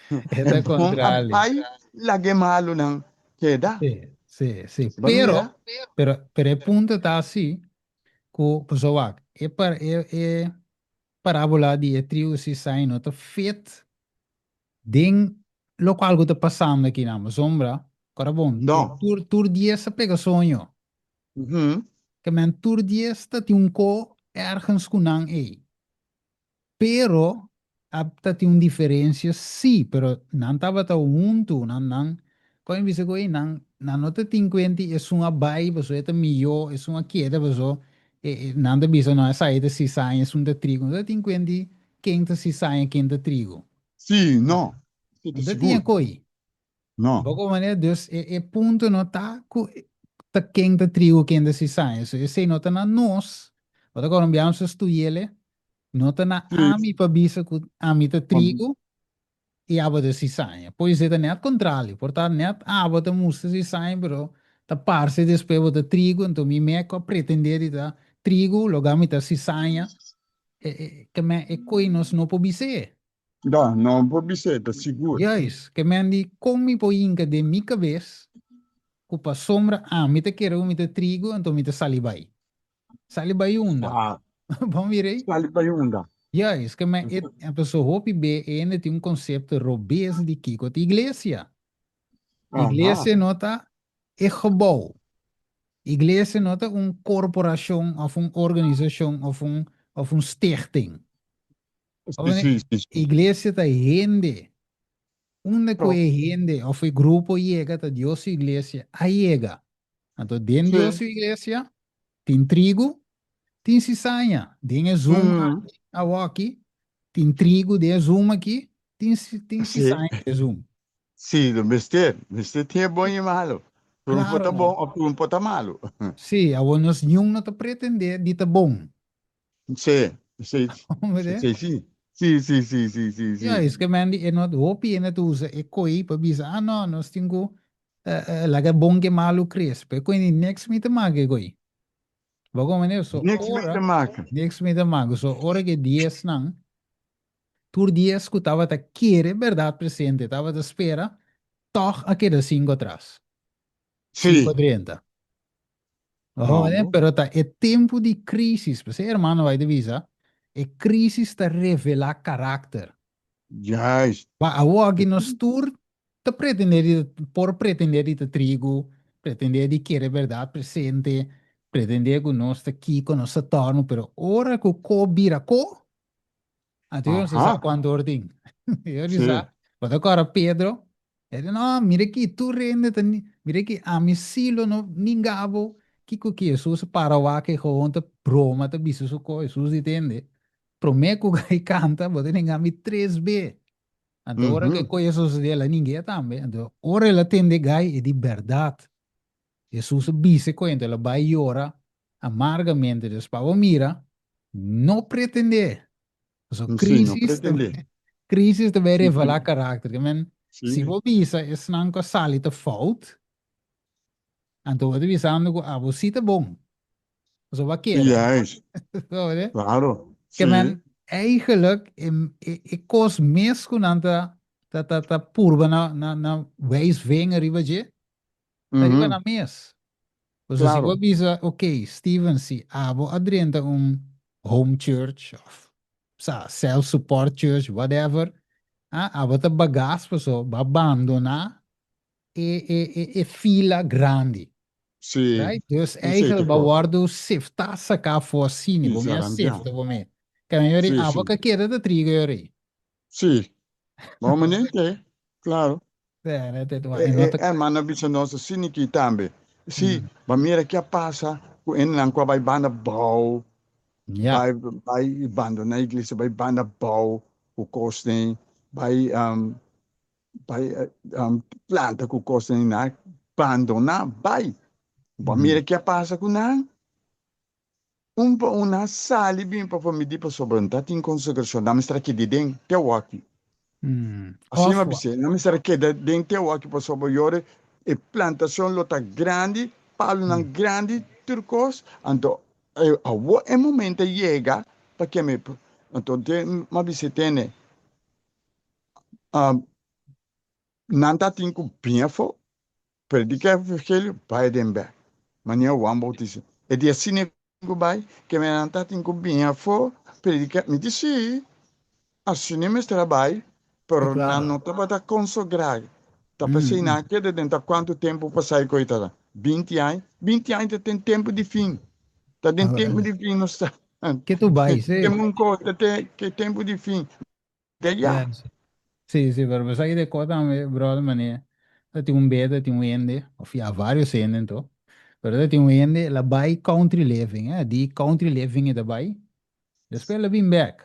E E ta bon a kontrali. bai laga e malunan keda. Sí, sí, sí. Bo Pero, mira? pero, pero e punto ta así ku, pasobra wak, e par, e, e parábola di e trigo cizaña no ta fit den lokual ku ta pasando akinan. Pasobra, kora bon, e No. tur, tur dies a pega soño. Mhm. Ke men tur dies ta tin un ko ergens ku nan ei. Pero a ta tin un diferencia sí, pero nan tabata huntu, nan nan kon e bisa ku ei nan nan no ta tin kuenta i esun a bai paso e ta mihó, esun a keda paso e e nan ta bisa no esaki ta sisaña esun ta trigo, no ta tin kuenta di ken ta sisaña ken ta trigo. Sí, no, sí ta No ta tin e sigur, koi. no. Poko manera, dus e e punto no ta ku ta ken ta trigo ken ta sisaña, so esei no ta na nos, bo ta colombiano sa stuyele, no ta na Sí. ami pa bisa ku ami ta trigo i abo ta sisaña. Por esei ta net kontrali, por ta net abo ta mustra sisaña pero ta parse despues bo ta trigo, anto mi me ku a pretende di ta trigo loga mi ta sisaña, e e ke men e koi nos no por bis'é. No, no por bis'é, ta sigur. Juist, ke men di kon mi por hinka den mi kabes ku pasobra ami ta kere ku mi ta trigo anto mi ta sali bai. Sali bai unda? Ah. Bon mir'ei? Sali bai unda? Juist, ke men e pasobra hopi be e hende tin un konsepto robes di kiko ta iglesia. Iglesia no ta e gebou. Iglesia no ta un korporashon òf un organisashon òf un òf un stichting. Sí, sí, sí. Iglesia ta hende. Unda ku e hende òf e grupo yega ta Dios su iglesia a yega. Anto den Dios su iglesia tin trigu, tin sisaña. Den e zoom aki, awoki, tin trigu den e zoom aki, tin tin sisaña den e zoom. Sí, lo mester. Mester tin e bon i e malu. Tur un por Claro ta bon no. òf tur un por ta malu. Sí, awor nos niun no ta pretendé di ta bon. Sí, sí, Hombre. sí, sí. Sí, sí, sí, sí, sí, sí. Ja, es ke men di e no hopi hende ta usa e koi pa bisa, ah no, nos tin ku eh, eh, laga bon ke malu kres. Pero e koi ni niks mi ta maka e koi. Bo komprende? So Niks mi ora, ta maka. niks mi ta maka. So ora ke diesnan, tur dies ku tabata kere bèrdat presente, tabata spera, tòg a keda sinku atras. Sí. Sinku drenta. Oh, No. pero ta e tempu di crisis, p'esei hermano bai ta bisa, e crisis ta revelá karakter. Juist. Pa awoki nos tur ta pretendé di por pretendé di ta trigu, pretendé di kere bèrdat presente, pretendé ku nos ta kiko, nos ta tòrnu, pero ora ku ko bira ko, Anto yo no sa cuanto or tin. Yo di sa, bo ta cora Pedro, e di no, mira aki tur hende ta, mira aki ami si lo no ninga bo. Kico ki Jesus a para wak e gewoon ta broma ta bisa su co, Jesus di tende, prome cu gai canta bo ta ninga mi tres be. Anto ora cu e coy a sosode el a ning'e tambe. Anto ora el a tende gai e di berdad. Jesus a bisa e coy anto el a bai yora amargamente. Dus pa bo mira, no pretendé. Pasobra Sí, no crisis ta pretendé. crisis ta bay revelá karakter. Ke men, Sí. si bo bisa esnan ku a sali ta fout, anto bo ta bisando ku abo sí ta bon. Pasobra bo a keda. Juist. Hoor je? Claro. Ke Sí. men, eigenlijk e, e, e kos mes ku nan ta, ta, ta, ta purba na, na, na wijs vinger riba dje, ta riba nan mes. Pasobra si bo Claro. a bisa, ok, Steven, si abo a drenta un home church of sa self support church, whatever, ah, abo ta bagas paso bo a bandona e, e, e, e fila grandi. Sí. Right? Dus Esei eigenlijk ta bo a kos. wordo sifta saká for asina, Sí, bo mi a sarandiá. sifta bo mi. Kende yori, Sí, abo sí. ka keda ta trigo yori. Sí. Bo manente, claro. E, E, e hermano bisa nos asina aki tambe. Sí, ba mira ke a pasa ku hendenan ku a bai banda bou, Ja. bai bai bandoná iglesia, bai banda bou ku kosnan, bai um, bai um, planta ku kosnan, nan bandoná bai. Ba mira ke a pasa ku nan. Un pa un a sali bin pafó mi di pasobra no ta tin konsagrashon, nan mester a keda den te awaki. Asina mi a bis'é, nan mester a keda den te awaki pasobra yora e plantashon lo ta grandi, palunan grandi, tur kos, anto awor e momento a yega pa keme. Anto mi a bis'é, tene. Nan ta tin ku bin afó, prediká evangelio, bai aden bèk. Manera Juan Bautista. E di asina e ku bai, ke nan ta tin ku bin afó, prediká. Mi di sí, asina e mester a bai, pero nan no tabata konsagrá. Ta p'esei nan a keda den ta kuantu tempu pasá e koi ta? 20 aña? 20 aña ta den tempu di fin. Ta den tempu di fin nos ta. Ke tu bai, sí. Tem un kos, ta te tempu di fin. De ya. Yes. Sí, sí, pero pensá de kos tambe, brother, mane, ta tin un beta, tin un hende, of ya varios hende anto, pero ta tin un hende, la bai country living, eh, di country living e ta bai, despues la bin bek.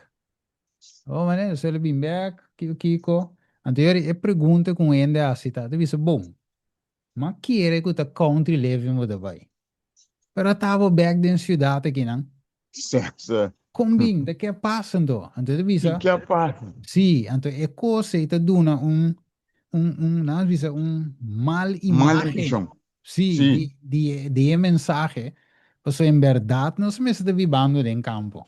Oh, mane, despues la bin bek, kiko, kiko. Anto yori e pregunta ku un hende hasi ta, ta bisa, bon, m'a kere ku ta country living bo ta bai, pero ata bo bek den ciudad akinan. Sè, sè. Kon bin? Ta ke a pasa anto? Anto e ta bisa. Ke a pasa? Sí, anto e kos ei ta duna un, un, un, nan a bisa un mal Mal imágen. impreshon. Sí, Sí. di, di e, di e mensahe, pasobra en bèrdat nos mester ta bibando den kampo.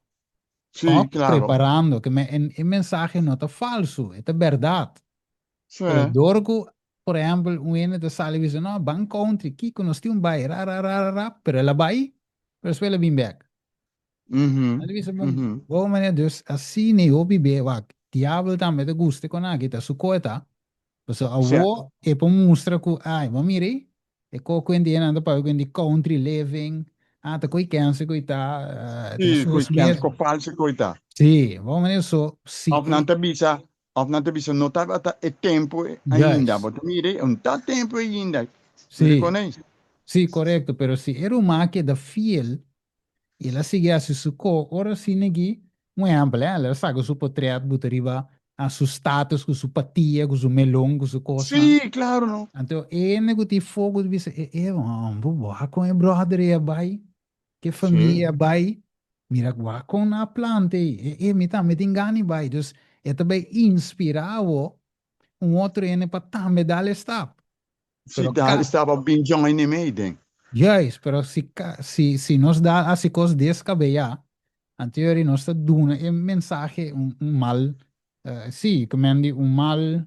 Sí, Òf klaro. preparando, ke men e, e mensahe no ta falsu, e ta bèrdat. Sè. Pero dor ku, por ehèmpel, un hende ta sali bisa, no, ban country, kiko, nos tin un bai, ra, ra, ra, ra, ra, pero el a bai, pero despues el a bin bèk. Mhm, Nan ta bisa, bon, mhm. bon manera, dus asina e hopi be, wak, diabel tambe ta gusta kon aki, ta su koe ta. Pasobra Sè. awo e por mustra ku, ai, bo mira ei, e ko ku hende nan ta papia ku hende country living, ah, ta koi kense ku ta, eh, ta Sí, koi sus kense, mes. ko false koi ta. Sí, bon manera, so, si Of nan e ta bisa, Of nan ta bisa no tabata e tempu ainda. Juist. Bo ta mira ei, no ta tempu ainda. Bo Sí, rekonei? sí, korekto. Pero si e ruman keda fiel i el a sigui hasi su ko, ora asina aki, un ehèmpel, el a saka su potrèt buta riba su status ku su patia, ku su melon, ku su kosnan. Sí, klaro no. Anto e hende ku tin foku ta bisa, e e homber, wak kon e bròder ei a bai? Ke famia Sí. bai, mira wak kon nan a planta ei, e e mi tambe tin gana di bai. Dus e ta bai inspirá bo un otro hende pa tambe dal e stap. Si Pero dal ka e stap a bin join e mei den. Juist, pero si ka si si nos dal hasi kos deskabeyá, anto yori nos ta duna e mensahe un un mal sí, ku men di un mal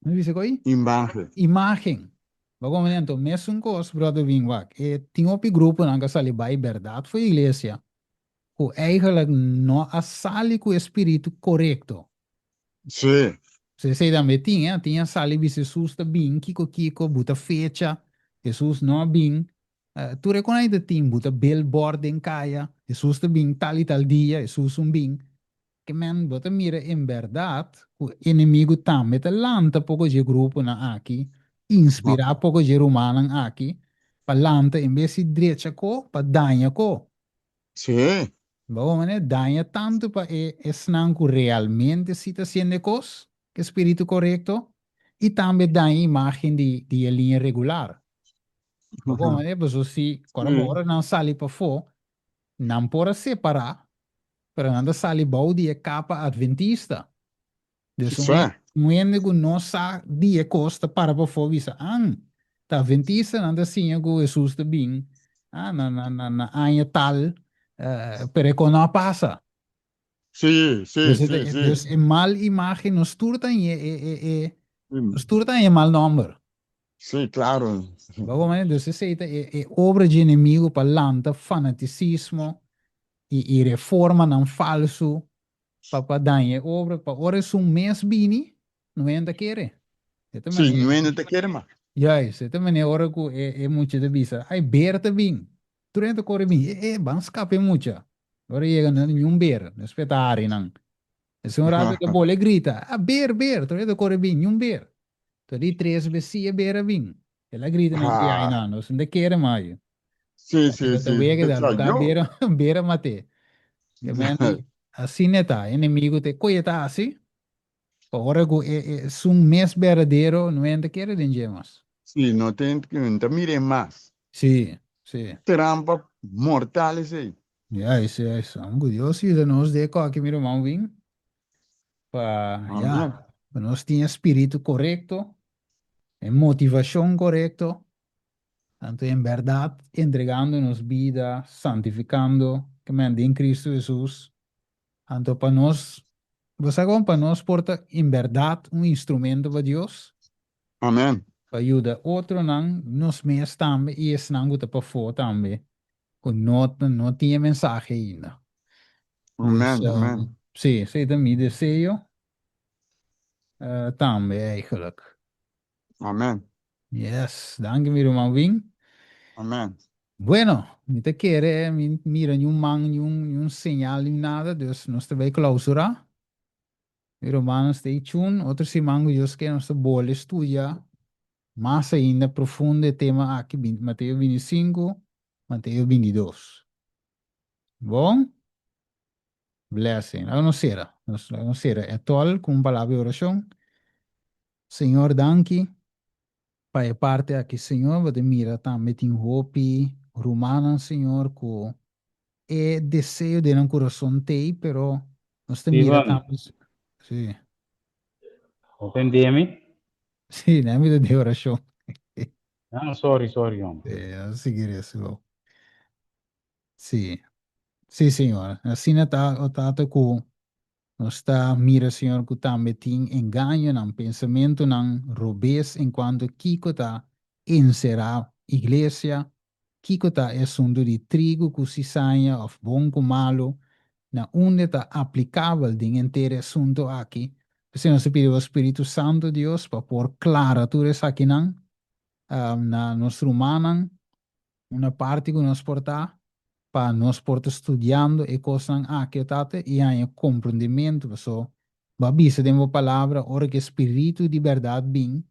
Mi bisa ku ei? Imagen. Imagen. Bo komprende? Anto mesun kos, brother Wing, wak, e tin hopi gruponan ku a sali bai bèrdat for iglesia, ku eigenlijk no a sali ku e spiritu korekto. Sí. So esei tambe tin, eh? Tin a sali bisa Hesus ta bin, kiko kiko, buta fecha, Hesus no a bin. Tur e kon ai ta tin, buta billboard den kaya, Hesus ta bin tal i tal dia, Hesus un bin. Ke men bo ta mira en bèrdat ku enemigu tambe ta lanta poko dje gruponan aki, inspirá poko dje rumannan aki pa lanta en bes di drecha ko, pa daña ko. Sí. Bo wak manera daña tantu pa e esnan ku realmente si ta hasiendo e kos ku e spiritu korekto i tambe daña imágen di di e liña regular. Bo wak manera pasobra si ora bo ora nan sali pafó nan por a separá Pero nan ta sali bou di e kapa adventista. Dus un Sa. un hende ku no sa di e kos ta para pafó bisa, An, ta adventista nan ta siña ku Hesus ta bin ah, na, na, na, na aña tal, eh, pero e kos no a pasa. Sí, sí, Dus, e, sí, sí. dus e mal imágen, nos tur ta haña e, e, e, nos tur ta haña e mal nòmber. Sí, claro. Bo comprende? Dus esei ta e, e obra dje enemigo pa lanta fanatisismo i i reformanan falsu pa pa daña e obra, pa ora esun mes bini, no hende ta kere. E ta Sí, manera, no hende ta kere mas. Juist, e ta manera ora ku e e mucha ta bisa, ai ber ta bin, tur hende ta kore bin, e e ban skapa e mucha. Ora yega no niun ber, despues ta hari nan. Esun rato ta bole grita, ah ber, ber, tur hende ta kore bin, niun ber. Tur di tres bes si e ber a bin. El a grita nan di ai Ah, nan, nos no ta kere mas yu. sí, sí, Ta sí. wega Ta da lugar yo. bera, bera mate. Ke men di, asina ta, enemigo te koe ta hasi, pa ora ku e, e sun mes berdadero, no hende kere den dje mas. Sí, no te, no ta mire mas. Sí, sí. Trampa mortal esei. Juist, juist. Amo ku Dios yuda nos de koki mi ruman Win, pa ya, Amen. pa nos tin e spiritu korekto, e motivashon korekto, Anto en bèrdat entregando nos bida, santifikando, ke men den Kristu Hesus. Anto pa nos, bo sa kon pa nos por ta en bèrdat un instrumento pa Dios? Amen. Pa yuda otronan, nos mes tambe i esnan ku ta pafó tambe ku no no tin e mensahe ainda. Amen, Dus, amen. sí, esei ta mi deseo tambe eigenlijk. Amen. Yes, danki mi ruman Win. Amen. Bueno, mi ta kere, mi mira niun man, niun, niun señal, niun nada, dus nos ta bai clausura. Mi rumannan stay tuned, otro siman ku Dios ke nos ta bolbe studia mas ainda profundo e tema aki, Mateo 25, Mateo 22. Bon? Blessing. Laga nos sera. Nos, laga nos sera e tol ku un palabra di orashon. Señor, danki pa e parte aki, Señor. Bo ta mira tambe tin hopi rumannan, Señor, ku e deseo den nan kurason t'ei, pero nos ta mira Steven, tambe. Sí. bo tende mi? Sí, nan mi ta den orashon. Ah, sorry, sorry, hombre. Sí, nos sigui resa lo. Sí. Sí, Señor. Asina ta, o Tata, ku nos ta mira, Señor, ku tambe tin engañonan, pensamentunan robes en kuanto kiko ta enserá iglesia, kiko ta e asuntu di trigu ku sisaña òf bon ku malu, na unda ta aplikabel den henter e asuntu aki. P'esei nos ta pidi bo Spiritu Santu, Dios, pa por klara tur esakinan na nos rumannan, Una parti ku nos por ta pa nos por ta studiando e kosnan aki, o Tata, i haña komprondimentu, paso Bo a bisa den Bo Palabra, ora ku e Spiritu di bèrdat bin,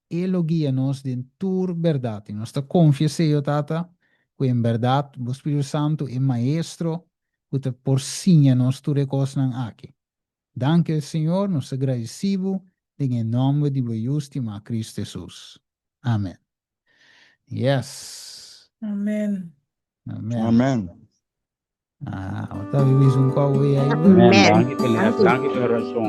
E lo guia nos den tur bèrdat. I nos ta konfia esei, o Tata, ku en bèrdat Bo Spiritu Santu, e Maestro ku ta por siña nos tur e kosnan aki. Danki, Señor, nos ta gradisí Bo den e nòmber di Bo Yu stimá, Kristu Hesus. Amen. Yes. Amen. Amen. Amen. Ah, bo ta bibi un kòp ei. Amen. Amen. Danki, Peleas. Danki. Danki pa e oracion.